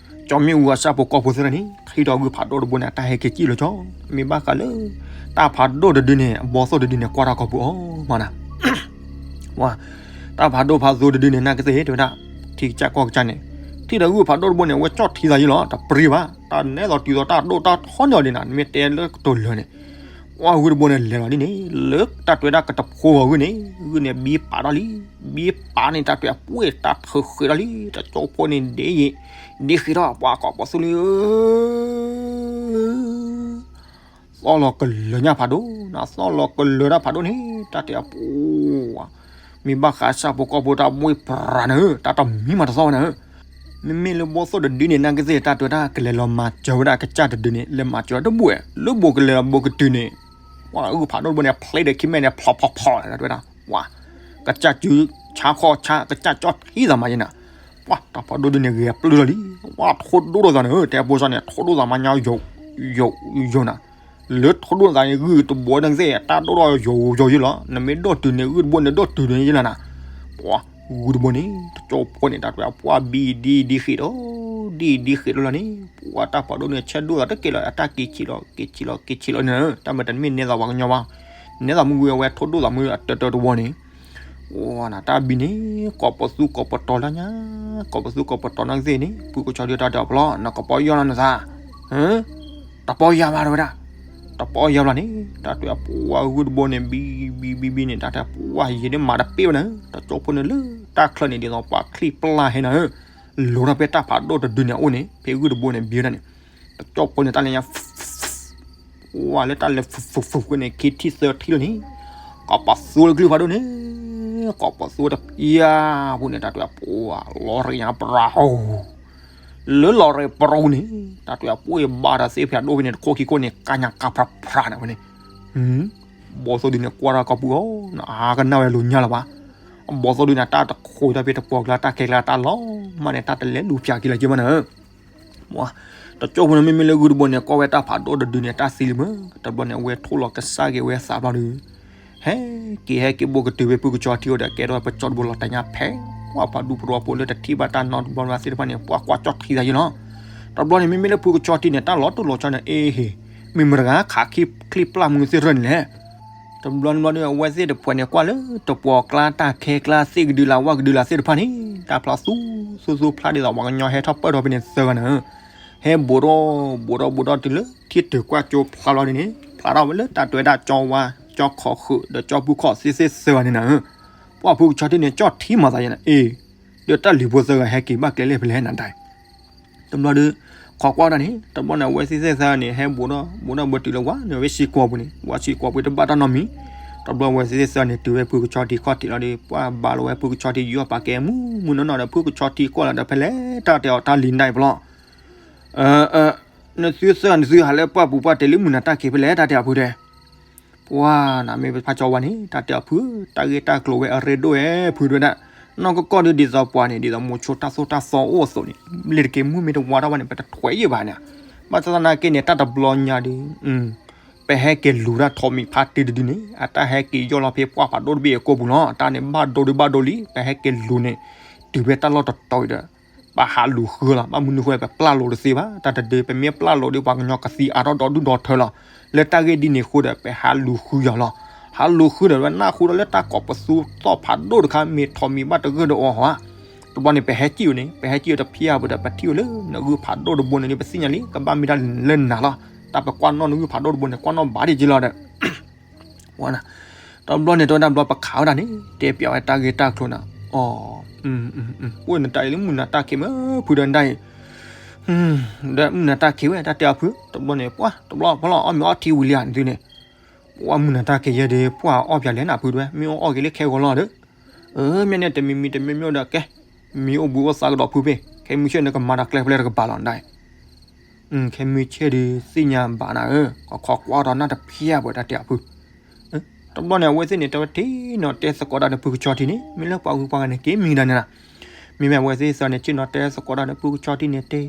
ကၠီမ့ၣ်အူအဆၣ်ဖိကီၢ်ဖိသ့ၣ်တဖၣ်န့ၣ် ထံၣ်ဒီးဂုၢ်ဖးဒိၣ်တဘိန့ၣ် အတၢ်ဟဲက့ၤစံၣ်လီၤကၠီ, မ့ၢ်ဘၣ်ဃးလၢ တၢ်ဖးဒိၣ်တဒုန့ၣ် အဘီသိၣ်တဒုန့ၣ် ကွၢ်တၢ်ကီၢ်ပူၤအီၤမးနၤ ဝဲ တၢ်ဖးဒိၣ်ဖးသိတဒုန့ၣ် နာ်ကသ့ၣ်တဲဝဲဒၣ် ထံကစၢ်ကီၢ်ကစၢ်န့ၣ် ထံၣ်ဒီးဂုၢ်ဖးဒိၣ်တဘိန့ၣ် အဝဲကၠီၣ်ထံသးယံလီၤ တပြံဘၣ်, တၢ်နဲသိးတုၤသိးတၢ်ဒိၣ်တၢ်ထီန့ၢ်အီၤဒ်နၤ နမ့ၢ်တဲလၢကတိၤလၢာ်န့ၣ်, ဝဲဂုၢ်တဘိန့ၣ် လဲၤလီၤဒ်န့ၣ် လၢတၢ်တဲဝဲဒၣ်ကတဖိဂီၤဂုၢ်န့ၣ် ဂုၢ်န့ၣ်ဘံပာ်ထီၣ်လံ, ဘံပာ်န့ၣ် တၢ်တဲအပှ့ၢ်တၢ်ထုးဃ့ထီၣ်လံ, တကၠိဖိန့ၣ်ဒ့ယံၤ ဒ့ဃ့ထီၣ် ပှၤကိးပသူလံ သီၣ်လီၤကလၢၤညါဖးဒိၣ်နၤ, သီၣ်လီၤကလၢၤတၢ်ဖးဒိၣ်န့ၣ် တၢ်တဲအပှ့ၢ် မ့ၢ်ဘၣ်ဃးဆၣ်ဖိကီၢ်ဖိတၢ်ဘှ့ၣ်ပြးနၤဧၢ, တၢ်တမံၤမးတသီၣ်ဝဲနၤဧၢ, မ့မ့ၢ်လၢဘီသိၣ်တဒုန့ၣ် နာ်ကသ့ၣ်တၢ်တဲဝဲဒၣ် ကလဲၤလီၤမၤစၢၤဝဲဒၣ်ကစၢ်တဒုန့ၣ် လဲၤမၤစၢၤတဘှဲၣ် လၢဘိးကလဲၤလီၤဘိးကတုၤန့ၣ်, ပှၤဂုၢ်ဖးဒိၣ်တဘိန့ၣ် ဖျ့ဒီးခံမဲာ်န့ၣ် ဖျီၣ်ဖျီၣ်ဖျီၣ် တၢ်တဲဝဲဒၣ် ပှၤ ကစၢ်စုဆါခီၣ်ဆါ ကစၢ်ကၠီၣ်ထံသးမးယဲနၤ, ပှၤတၢ်ဖးဒိၣ်ဒုန့ၣ် ဂဲၤပျုၢ်လီၤလံ, ပှၤထိၣ်ဒိၣ်ထီၣ်သးန့ၣ် တဲဖိစီန့ၣ် ထိၣ်ဒိၣ်သးမးညါ ယိာ် ယိာ် ယိာ်နၤ လၢထိၣ်ဒိၣ်သးန့ၣ် ဂုၢ်တဘိန့ၣ်ကသ့ၣ် တၢ်ဒိၣ်ထီၣ်ယိာ်ယိာ်ယဲလီၤ, နမ့ၢ်ဒိၣ်တုၤန့ၣ် ဂုၢ်တဘိန့ၣ်ဒိၣ်တုၤန့ၣ်ယဲလီၤနၤ, ပှၤ ဂုၢ်တဘိန့ၣ် တကၠိဖိန့ၣ် တၢ်တဲအပှ့ၢ်ဘံဒံဒံဃ့ထီၣ် ဒံဒံဃ့ထီၣ်လီၤန့ၣ် ပှၤတၢ်ဖးဒိၣ်န့ၣ် ဆဲးဒိၣ်သးတက့ၢ်လီၤ အတၢ်က့ၤဆံးလီၤ က့ၤဆံးလီၤ က့ၤဆံးလီၤန့ၣ် တၢ်မၤတမ့ၢ်နဲသးပှၤကညီဘၣ်, နဲသးမုၢ်ဂုၢ်အဝဲထိၣ်ဒိၣ်သးမုၢ်အတၢတၢတဝီန့ၣ် အိၣ်နတၢ်ဘံန့ၣ် ကိးပသူကိးပတီၤလၢညါ, ကိးပသူကိးပတီၤနာ်ကသ့ၣ်န့ၣ် ဖုကဆီထံတၢ်တဲအီၤပျီ နကပီၢ်ယၢ်လီၤနသး, တပီၢ်ယၢ်ဘၣ်တဲဝဲဒၣ်, တပီၢ်ယၢ်ဘၣ်န့ၣ် တၢ်တဲအပှ့ၢ်ဂုၢ်တဘိန့ၣ် ဘံဘံဘံဘံန့ၣ် တၢ်တဲအပှ့ၢ်ယံာ်ဒ်မးတပ့ၢ်ဝဲနၤ, တကၠိဖိန့ၣ်လၢတၢ်ချၢန့ၣ် ဒ်သိးပှၤချံပျၢ်ဟဲနၤဧၢ, လိၤထီၣ်ဖဲတၢ်ဖးဒိၣ်တဒုန့ၣ်အအိၣ်န့ၣ် ဖဲဂုၢ်တဘိန့ၣ် ဘံဝဲဒၣ်န့ၣ်, တကၠိဖိန့ၣ် တၢ်လဲၤညါ ဝဲလၢတၢ်လဲၤ ဖုၣ်ဖုၣ်ဖုၣ်ဖုၣ်န့ၣ် ခံထံၣ်သၢထံၣ်လီၤန့ၣ်, ကိးပသူလၢကလုၢ်ဖးဒိၣ်န့ၣ်, ကိးပသူတပျၢ်ဖိန့ၣ် တၢ်တဲအပှ့ၢ် လီၤရ့ညါပြးဟီ, လၢလီၤရ့ပြးန့ၣ် တၢ်တဲအပှ့ၢ်ဘၣ်တၢ်သ့ၣ်ဖးဒိၣ်ဖဲန့ၣ် တခိၣ်ခံခိၣ်န့ၣ် ကါညါကါဖြးဖြးန့ၣ်ဝဲန့ၣ်, ဘီသိၣ်ဒုန့ၣ် ကွၢ်တၢ်ကီၢ်ပူၤအီၤ နအါကနၣ်ဝဲလိၤညါလၢၤဘၣ်, ဘီသိၣ်ဒုန့ၣ် တၢ်တခိးတၢ်ဖဲတပှီၤကျါ တၢ်ခဲကျါတၢ်လီၤမးန့ၣ် တၢ်တလဲၤလူၤပၠးက့ၤလၢၤက့ၤဘၣ်နၤ တကၠိဖိန့ၣ် မ့မ့ၢ်လၢဂုၢ်တဘိန့ၣ် ကွၢ်ဝဲတၢ်ဖးဒိၣ်တဒုန့ၣ် တၢ်သံလံမး, တဘျီန့ၣ် အဝဲထိၣ်လီၤကစၢ်က့ၤဝဲသးဘျီဒီး, ဟဲက့ၤ ဟဲက့ၤဘိၣ်ကတုၤဖဲဖုကဆီထံအိၣ်ဒီး ကဲထီၣ်ဝဲပကၠီတဘိလီၤတၢ်ညါဖဲ, ပှၤဖးဒူပရိဖိလၢတထံၣ်ဘၣ်တၢ်နီတဘျီဘၣ်သ့ၣ်တဖၣ်န့ၣ် ပှၤကွၢ်ကၠီၣ်ထံသးယံလီၤ. တဘျီန့ၣ် မ့မ့ၢ်လၢဖုကဆီထံန့ၣ် တၢ်လီၤတိၢ်လီၤဆီန့ၣ် အ့ဟ့ၣ်, မ့ၢ်မတၤတဂၤခးချံပျၢ်မုၢ်သ့ၣ်ရၢၣ်န့ၣ်လဲၣ် တဘျီတဘျီဒီး အဝဲသ့ၣ်တဖှဲးန့ၣ် ကွၢ်လၢတပှီၤကျါ တၢ်ခဲကျါ သ့ၣ်ကဒုလာ် ဝၣ်ကဒုလာ်သ့ၣ်တဖၣ်န့ၣ် တၢ်ဖျါသူသူသူဖျါဒ်သိး ပှၤကညီဟဲထီၣ်ပၢၢ်ထီၣ်ဖဲန့ၣ်သၢဂၤနၤဧၢ, ဟဲဘူးထီၣ်ဘူးထီၣ်ဘူးထီၣ်တုၤလၢ ထံတၢၢ်ကွၢ်ကၠိဖျါလီၤဒ်န့ၣ် ဖျါထီၣ်ဝဲလၢတၢ်တဲဝဲဒၣ် ကၠီဝါ ကၠီခီၣ်ဃုာ် ဒီးကၠီပူၤခီၣ်သ့ၣ်သ့ၣ်သၢဂၤန့ၣ်နၤဧၢ, ပှၤဖုကဆီထံန့ၣ် ကၠီၣ်ထံမၤသးယဲနၤ အ့ ဒီးတၢ်လံၤဖိသၢဂၤဟဲက့ၤဘၣ်ကျဲလဲၣ်ဖဲလဲၣ်နၤဒၣ် တဘျီဒီး ခိးကွၢ်ဒၣ်န့ၣ် တဘျီန့ၣ် အဝဲသ့ၣ်သ့ၣ်သၢဂၤန့ၣ် ဟဲဘူးထီၣ် ဘူးထီၣ်ဘူးတုၤလၢဝဲန့ၣ် ဝဲဆံကွီၤပူၤန့ၣ် ဝဲဆံကွီၤပူၤတဘၣ်တၢ်နီတမံၤ, တဘျီဝဲသ့ၣ်သ့ၣ်သၢဂၤန့ၣ် တုၤဝဲဖုကဆီထံခီၣ်ထံးလီၤဒီး ပှၤဘါလီၤဝဲဖုကဆီထံ ယူၤအီၣ်ပာ်ကဲမုၢ်မုၢ်နီၢ်နီၢ်ဒီး ဖုကဆီထံကွၢ်လီၤဒီး ဖဲလဲၣ်တၢ်တဲအီၤတၢ်လံၤနၣ်ပျီ နသုသၢဂၤ နသုဟးလၢပှၢ်ပူၤပှၢ်တဲလံမုၢ်နၤတၢ်က့ၤဖဲလဲၣ် တၢ်တဲအဖုတဲ, ပ ပှၤနမ့ၢ်ဖးကၠီဝါန့ၣ် တၢ်တဲအီၤဖု, တၢ်ဂ့ၢ်တၢ်ကျိၤဝဲအရ့ဒိၣ်ဝဲဖုတဲဝဲဒၣ်, နီၢ်ကီၢ်ကီၢ်ဒုးဒ်သိးပှၤန့ၣ် ဒ်သိးမိၤဆိတၢ်သိၣ်တၢ်သီအိၣ်အသိးန့ၣ် လ့ၤတက့ၤမုၢ်မ့ၢ်တဝါထီၣ်ဘၣ်န့ၣ် ပတထွဲယံာ်ဘၣ်န့ၣ်, ဘၣ်ဆၣ်သနာ်က့န့ၣ် တၢ်တဘျီညါဒုး ပဟဲက့ၤလူၤတၢ်ထိးမံၤဖါတံၢ်တဒုန့ၣ် အတၢ်ဟဲက့ၤယီၢ်လီၤဖဲပှၢ်ဖးဒိၣ်တဘ့ၣ်အကိာ်ပူၤလီၤ. အတၢ်န့ၣ်ဘၣ်ဒိဒုးဘၣ်ဒိလံ ပဟဲက့ၤလူၤန့ၣ် တုၤဖဲတၢ်လီၢ်တတီၤအံၤဒီး ပဟးလူၤဃုလီၤ. ဘၣ်မနုၤဃိပပျၢ်လိာ်တသ့ဘၣ်, တၢ်တဒုး ပမ့ၢ်ပျၢ်လိာ်ဒီးပှၤကညီကသံအါထီၣ်ဒီဒူၣ်ဒီထၢလီၤ. လၢတၢ်ဂ့ၢ်ဒ်န့ၣ်အဃိဒီး ပဟးလူၤဃုယၤလီၤ. ဟးလူၤဃုဒီး ပနၢ်ဟူဒီးလၢတၢ်ကိးပသူသီၣ်ဖးဒိၣ်တခါ မ့ၢ်ထိးမံၤဘၣ်တဂၢၢ်ဒီးအီၤဧါ. တဘျီန့ၣ် ပဟဲစံၣ်အီၤန့ၣ် ပဟဲစံၣ်အီၤတဖၣ်အပူၤဒီး ပထံၣ်အီၤလၢနဂုၢ်ဖးဒိၣ်တဘိန့ၣ် ပသ့ၣ်ညါလံ ကဘၣ်မ့ၢ်တၢ်လၢနၤလီၤ. တၢ်ပကွၢ်နီၣ်နဂုၢ်ဖးဒိၣ်တဘိန့ၣ် ကွၢ်နီၣ်ဘၣ်ဒံးက့လီၤဒီး တဘျီန့ၣ် တဝဲဒၣ်ဘျီပခးဝဲဒၣ်န့ၣ် တဲပၠးဝဲတၢ်ဂ့ၢ်တၢ်ကျိၤန့ၣ်, အိၣ်နတၢ်အံၤလၢမုၢ်နၤတၢ်ခံးမ့ၢ်ဖုဒီးနတၢ်အံၤ, ဒီးမုၢ်နၤတၢ်ခံးဝဲ တၢ်တဲအီၤဖု, တဘျီန့ၣ် ပှၤတဘျီဖီလီၤ အီၣ်မ့ၤအီထံဝံၤလံဧါန့ၣ်သုန့ၣ်, ပှၤမုၢ်နၤတၢ်ခံးယဲဒီး ပှၤအီၣ်ပၠးလဲၣ်နၤဖုတဲဝဲ မ့ၢ်အီၣ်အီၣ်က့ၤလၢခဲဂီၤလီၤဒီး, မ့ၢ်န့ၣ်တမံၤမံၤတမံၤမံၤဒီးကဲ, မ့ၢ်အိၣ်ဘှံးအိၣ်သါကဒီးဖုဖဲ ခဲမုၢ်ဆ့ၣ်န့ၣ် ကမၤဒီးကျဲဖျဲၣ်တကပၤလီၤနတၢ်အံၤ ခဲမုၢ်ဆ့ၣ်ဒီးသ့ၣ်ညါဘၣ်နၤဧၢ, ကခီကွၢ်ဒီးနၢ်တဖၠၣ်ပှဲၤတၢ်တဲအဖု, တဘျီန့ၣ် အဝဲသ့ၣ်န့ၣ် တဲဝဲထံနီၤတဲသကိးတၢ်ဒီးဖုကဆီထံန့ၣ် မ့ၢ်လၢပှၤဂုၤပှၤဂၤန့ၣ်က့ၤမံၤဒၣ်န့ၣ်လီၤ. မ့မ့ၢ်အဝဲသ့ၣ်သးန့ၣ် ထံနီၤတဲသကိးတၢ်ဒီးဖုကဆီထံန့ၣ် တဲ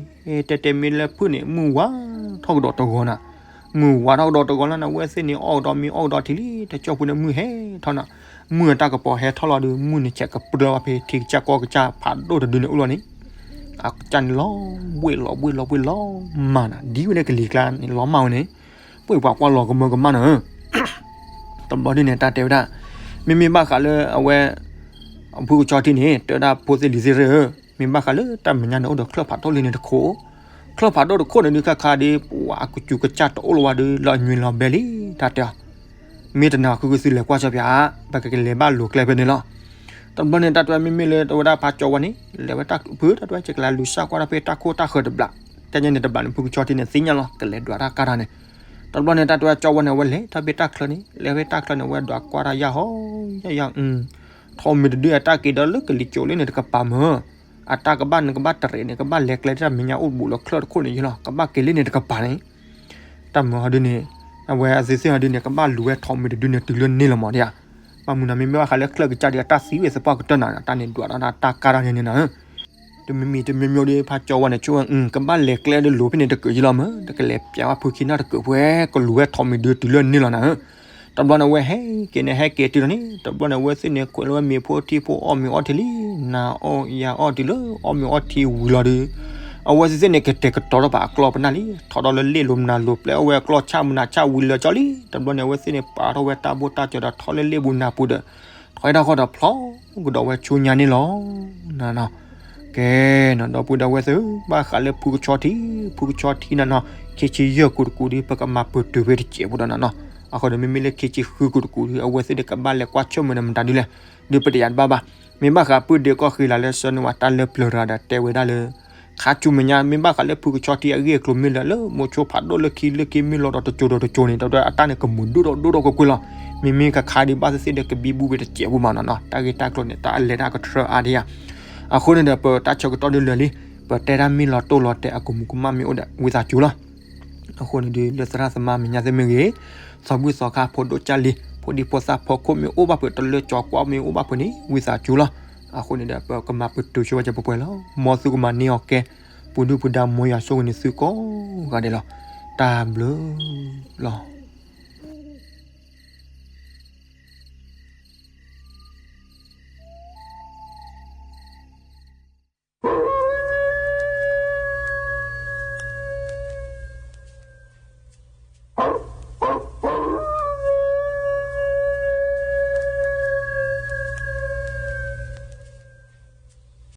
တဲတဲမ့ၢ်လၢဖုန့ၣ် မုၢ်ဝါထီၣ်ကဒီးတဂီၤနၤ, မုၢ်ဝါထီၣ်ကဒီးတဂီၤလီၤန့ၣ် အဝဲသ့ၣ်န့ၣ် အီၣ်ကဒီးမ့ၤအီၣ်ကဒီးထံလံ တကၠီၢ်ပူၤန့ၣ် မုၢ်ဟဲထီၣ်နၤ, မုၢ်အတၢ်ကပီၤဟဲထီၣ်လီၤဒီး မုၢ်န့ၣ်ဆဲးကပြုၢ်ဘၣ်ဖဲထံကစၢ်ကီၢ်ကစၢ်ဖးဒိၣ်တဒုန့ၣ်အိၣ်လီၤန့ၣ် အကစၢ်န့ၣ်လီၤဘှ့ၣ်လီၤဘှ့ၣ်လီၤ ဘှ့ၣ်လီၤမၢ်နၤ ဒ်ဝဲန့ၣ်ကလံၤကျါန့ၣ် လီၤမၢ်ဝဲန့ၣ်, ပှ့ၤပှၤကွၢ်လီၤကမၢကမၣ်နၤဧၢ, တဘျီဒ်န့ၣ် တၢ်တဲဝဲဒၣ်, မ့မ့ၢ်ဘၣ်ဃးလၢအဝဲ ဖုကဆီထံန့ၣ် တဲဝဲဒၣ်ဖိသ့ၣ်လံၤသ့ၣ်ဧၢ, မ့ၢ်ဘၣ်ဃးလၢတၢ်မဲာ်ညါန့ၣ် အိၣ်ဒီးချၢၣ်ဖးဒိၣ်လံန့ၣ်တခိၣ်, ချၢၣ်ဖးဒိၣ်တခိၣ်န့ၣ်ဒုးခါခါဒီး ပှၤအကစူးကစၢ်တအိၣ်လၢၤဝဲဒီး လီၤညွံးလီၤဘဲလံ တၢ်တဲအီၤ မ့ၢ်တနာ်ဃုကသုလဲၤကွၢ်ဆၢပၠး, ပကကလဲၤဘၣ်လိၤကျဲဖဲန့ၣ်လီၤ. တဘျီန့ၣ် တၢ်တဲဝဲမ့မ့ၢ်လၢတဝဲဒၣ်ဖးကၠီဝါန့ၣ် လဲၤဝဲတၢ်ဖုတၢ်တဲဝဲ ယကလဲၤလူၤစၢ်ကွၢ်တၢ်ဖဲတၢ်ခိၣ်တၢ်ဃၢၤတဘျီ, တၢ်ညါန့ၣ်တဘျီန့ၣ် ဖုကဆီထံန့ၣ်သ့ၣ်ညါလီၤ ကလဲၤဒွးတၢ်ကါတၢ်န့ၣ်, တဘျီန့ၣ် တၢ်တဲဝဲကၠီဝါန့ၣ် အဝဲလဲၤတၢ်ဖဲတၢ်ချၢန့ၣ် လဲၤဖဲတၢ်ချၢန့ၣ် အဝဲဒွးကွၢ်တၢ်ယၢ်ဟီယၢ်ယၢ် ထိးမံၤတဒုအတၢ်က့ၤဒီးလၢကလံၤစိးလၢန့ၣ်တကပၤမၢ်, အတၢ်ကဘၣ်န့ၣ်ကဘၣ်တရံးန့ၣ် ကဘၣ်လဲၤကျဲတၢ်မဲာ်ညါအိၣ်ဘူးလီၤချၢၣ်တခိၣ်န့ၣ်ယလီၤ ကဘၣ်က့ၤလၢန့ၣ်တကပၤန့ၣ် တၢ်မၢဟီဒုန့ၣ် အဝဲအသ့ၣ်သ့ၣ်ဟီဒုန့ၣ် ကဘၣ်လူၤဝဲထိးမံၤတဒုန့ၣ် တုၤလၢန့ၣ်လီၤမးဒ်ဧါ. ဘၣ်မနုၤန့ၣ် မ့မ့ၢ်ဘၣ်ဃးလၢချၢၣ်ကစၢ်ဒုးအတၢ်သံဝဲသပှၢ်ကတၢၢ်နၤ တၢ်န့ၣ်ဒွးဒီးတၢ်ကါတၢ်န့ၣ်န့ၣ်နၤဧၢ, တမံၤမံၤတမံၤမံၤဒီး ဖးကၠီဝါန့ၣ် ဆိကမိၣ်ဝဲ ကဘၣ်လဲၤကျဲဒီးလိၤဖဲန့ၣ်တကၢးယလီၤမၢ် တကလဲၤပျးဝဲဖုခံနၢ်တကၢးပှဲၤ ကလူၤဝဲထိးမံၤဒုတုၤလၢန့ၣ်လီၤနၤဧၢ. တဘျီန့ၣ် အဝဲဟဲက့ၤန့ၣ် ဟဲက့ၤတုၤလီၤန့ၣ် တဘျီန့ၣ် အဝဲသ့ၣ်န့ၣ် ကွဲးလၢဝဲမ့ၤဖိထံဖိအီၣ်မ့ၤအီထံလံ နၤအီၣ်ယၤအီၣ်တုၤလၢအီၣ်မ့ၤအီထံဝံၤလီၤဒီး အဝဲသ့ၣ်န့ၣ် ကတဲာ်ကတီၤထီၣ်ပာ်အကျီၢ်ပနၢ်လံ ထီၣ်ဒီးလၢလ့ၣ်လိၤမနၤလိၤ ပျဲအဝဲအကျီၢ်ဆၣ်မနၤဆၣ်ဝံၤလၢာ်ကၠီလံ. တဘျီန့ၣ် အဝဲသ့ၣ်န့ၣ် ပာ်ထီၣ်ဝဲတၢ်ဘိၣ်တၢ်စၢၤဒီးထီၣ်လၢလ့ၣ်ဘူးနၤပူၤဒီး ထီၣ်ဟဲထီၣ်ဃီဒီးဖျီကဒီးဝဲဆူညါန့ၣ်လီၤ. ကဲ နဒီပုၢ်ဒီဝဲၢ်သ့ၣ်ဧၢ ဘၣ်ဃးလၢဖုကဆီထံ ဖုကဆီထံနၤနီၤ ခံဆံယဲၢ်ကူးတကူးဒီး ပကမၤပတုာ်ဖဲတစဲးဖိဒီးနၤနီၤ. အဃိဒီး မ့မ့ၢ်လၢခံဆံဃုကူးတကူးဒီး အဝဲသ့ၣ်ဒီးကဘၣ်လဲၤကွၢ်ဆၢၣ်မဲာ်ဒီးမတၤဒ်လဲၣ် ဒီးပတယၤတဘၣ်ဘၣ်. မ့ၢ်ဘၣ်ဃးပုၢ်ဒ့ကီၢ်ဃ့လၤလၢဆၢန့ၢ်ဝဲတၢ်လၢပျၢၤတဂၤဒီးတဲဝဲဒၣ်လၢ ခါဆူမဲာ်ညါ မ့ၢ်ဘၣ်ဃးလၢဖုကဆီထံအဂ့ၢ်အကျိၤမ့ၢ်လၢ လၢမိၤဆိဖးဒိၣ်လၢခံလၢခံမ့ၢ်လီၤဒီးတစိၤဒီးတစိၤန့ၣ် တဝဲအတၢ်န့ၣ်ကမုာ်ဒိၣ်ဒီးဒိၣ်ဒီးကွ့ၢ်ကွ့ၢ်လီၤ. မ့မ့ၢ်ကခါဒံးဘၣ်သ့ၣ်သ့ၣ်ဒီးကဘံဘူဖဲတစဲးဖိမးနီၤနီၤ. တၢ်ဂ့ၢ်တၢ်ကျိၤန့ၣ် တၢ်အလဲၤတၢ်ကထြၢအါဒံးဧါ. အဃိန့ၣ်ဒီး ပတၢ်ဆၢကတီၢ်ဒုးလၢာ်လံ ပတဲတၢ်မ့ၢ်လီၤတိၢ်လီၤတဲာ်အကမူးကမၣ်မ့ၢ်အိၣ်ဒီး ဝံသးစူၤလီၤ. အဃိန့ၣ်ဒီး လၢသရၣ်သမါမဲာ်ညါသ့ၣ်မ့ၢ်ဂ့ၤ, သီဘူၣ်သီခါဖိဒိၣ်ကၢ်လံၤ ဖိဒံဖိသၣ်ဖီခိၣ်မ့ၢ်အိၣ်ဘၣ်ဖုး တလၢကၠီၤကွၢ်မ့ၢ်အိၣ်ဘၣ်ဖုးန့ၣ် ဝံသးစူၤလီၤ. အဃိန့ၣ်ဒီး ပကမၤပတုာ်ဆိဝဲကပှဲၤပှဲၤလီၤ. မ်သုကမၤန့ၢ်အီၤကဲ ပူၤဒုၣ်ပူၤဒါ မ်ယွၤဆိၣ်ဂ့ၤန့ၢ်သုကိးဂၤဒဲးလီၤ. တၢ်ဘျုးလီၤ.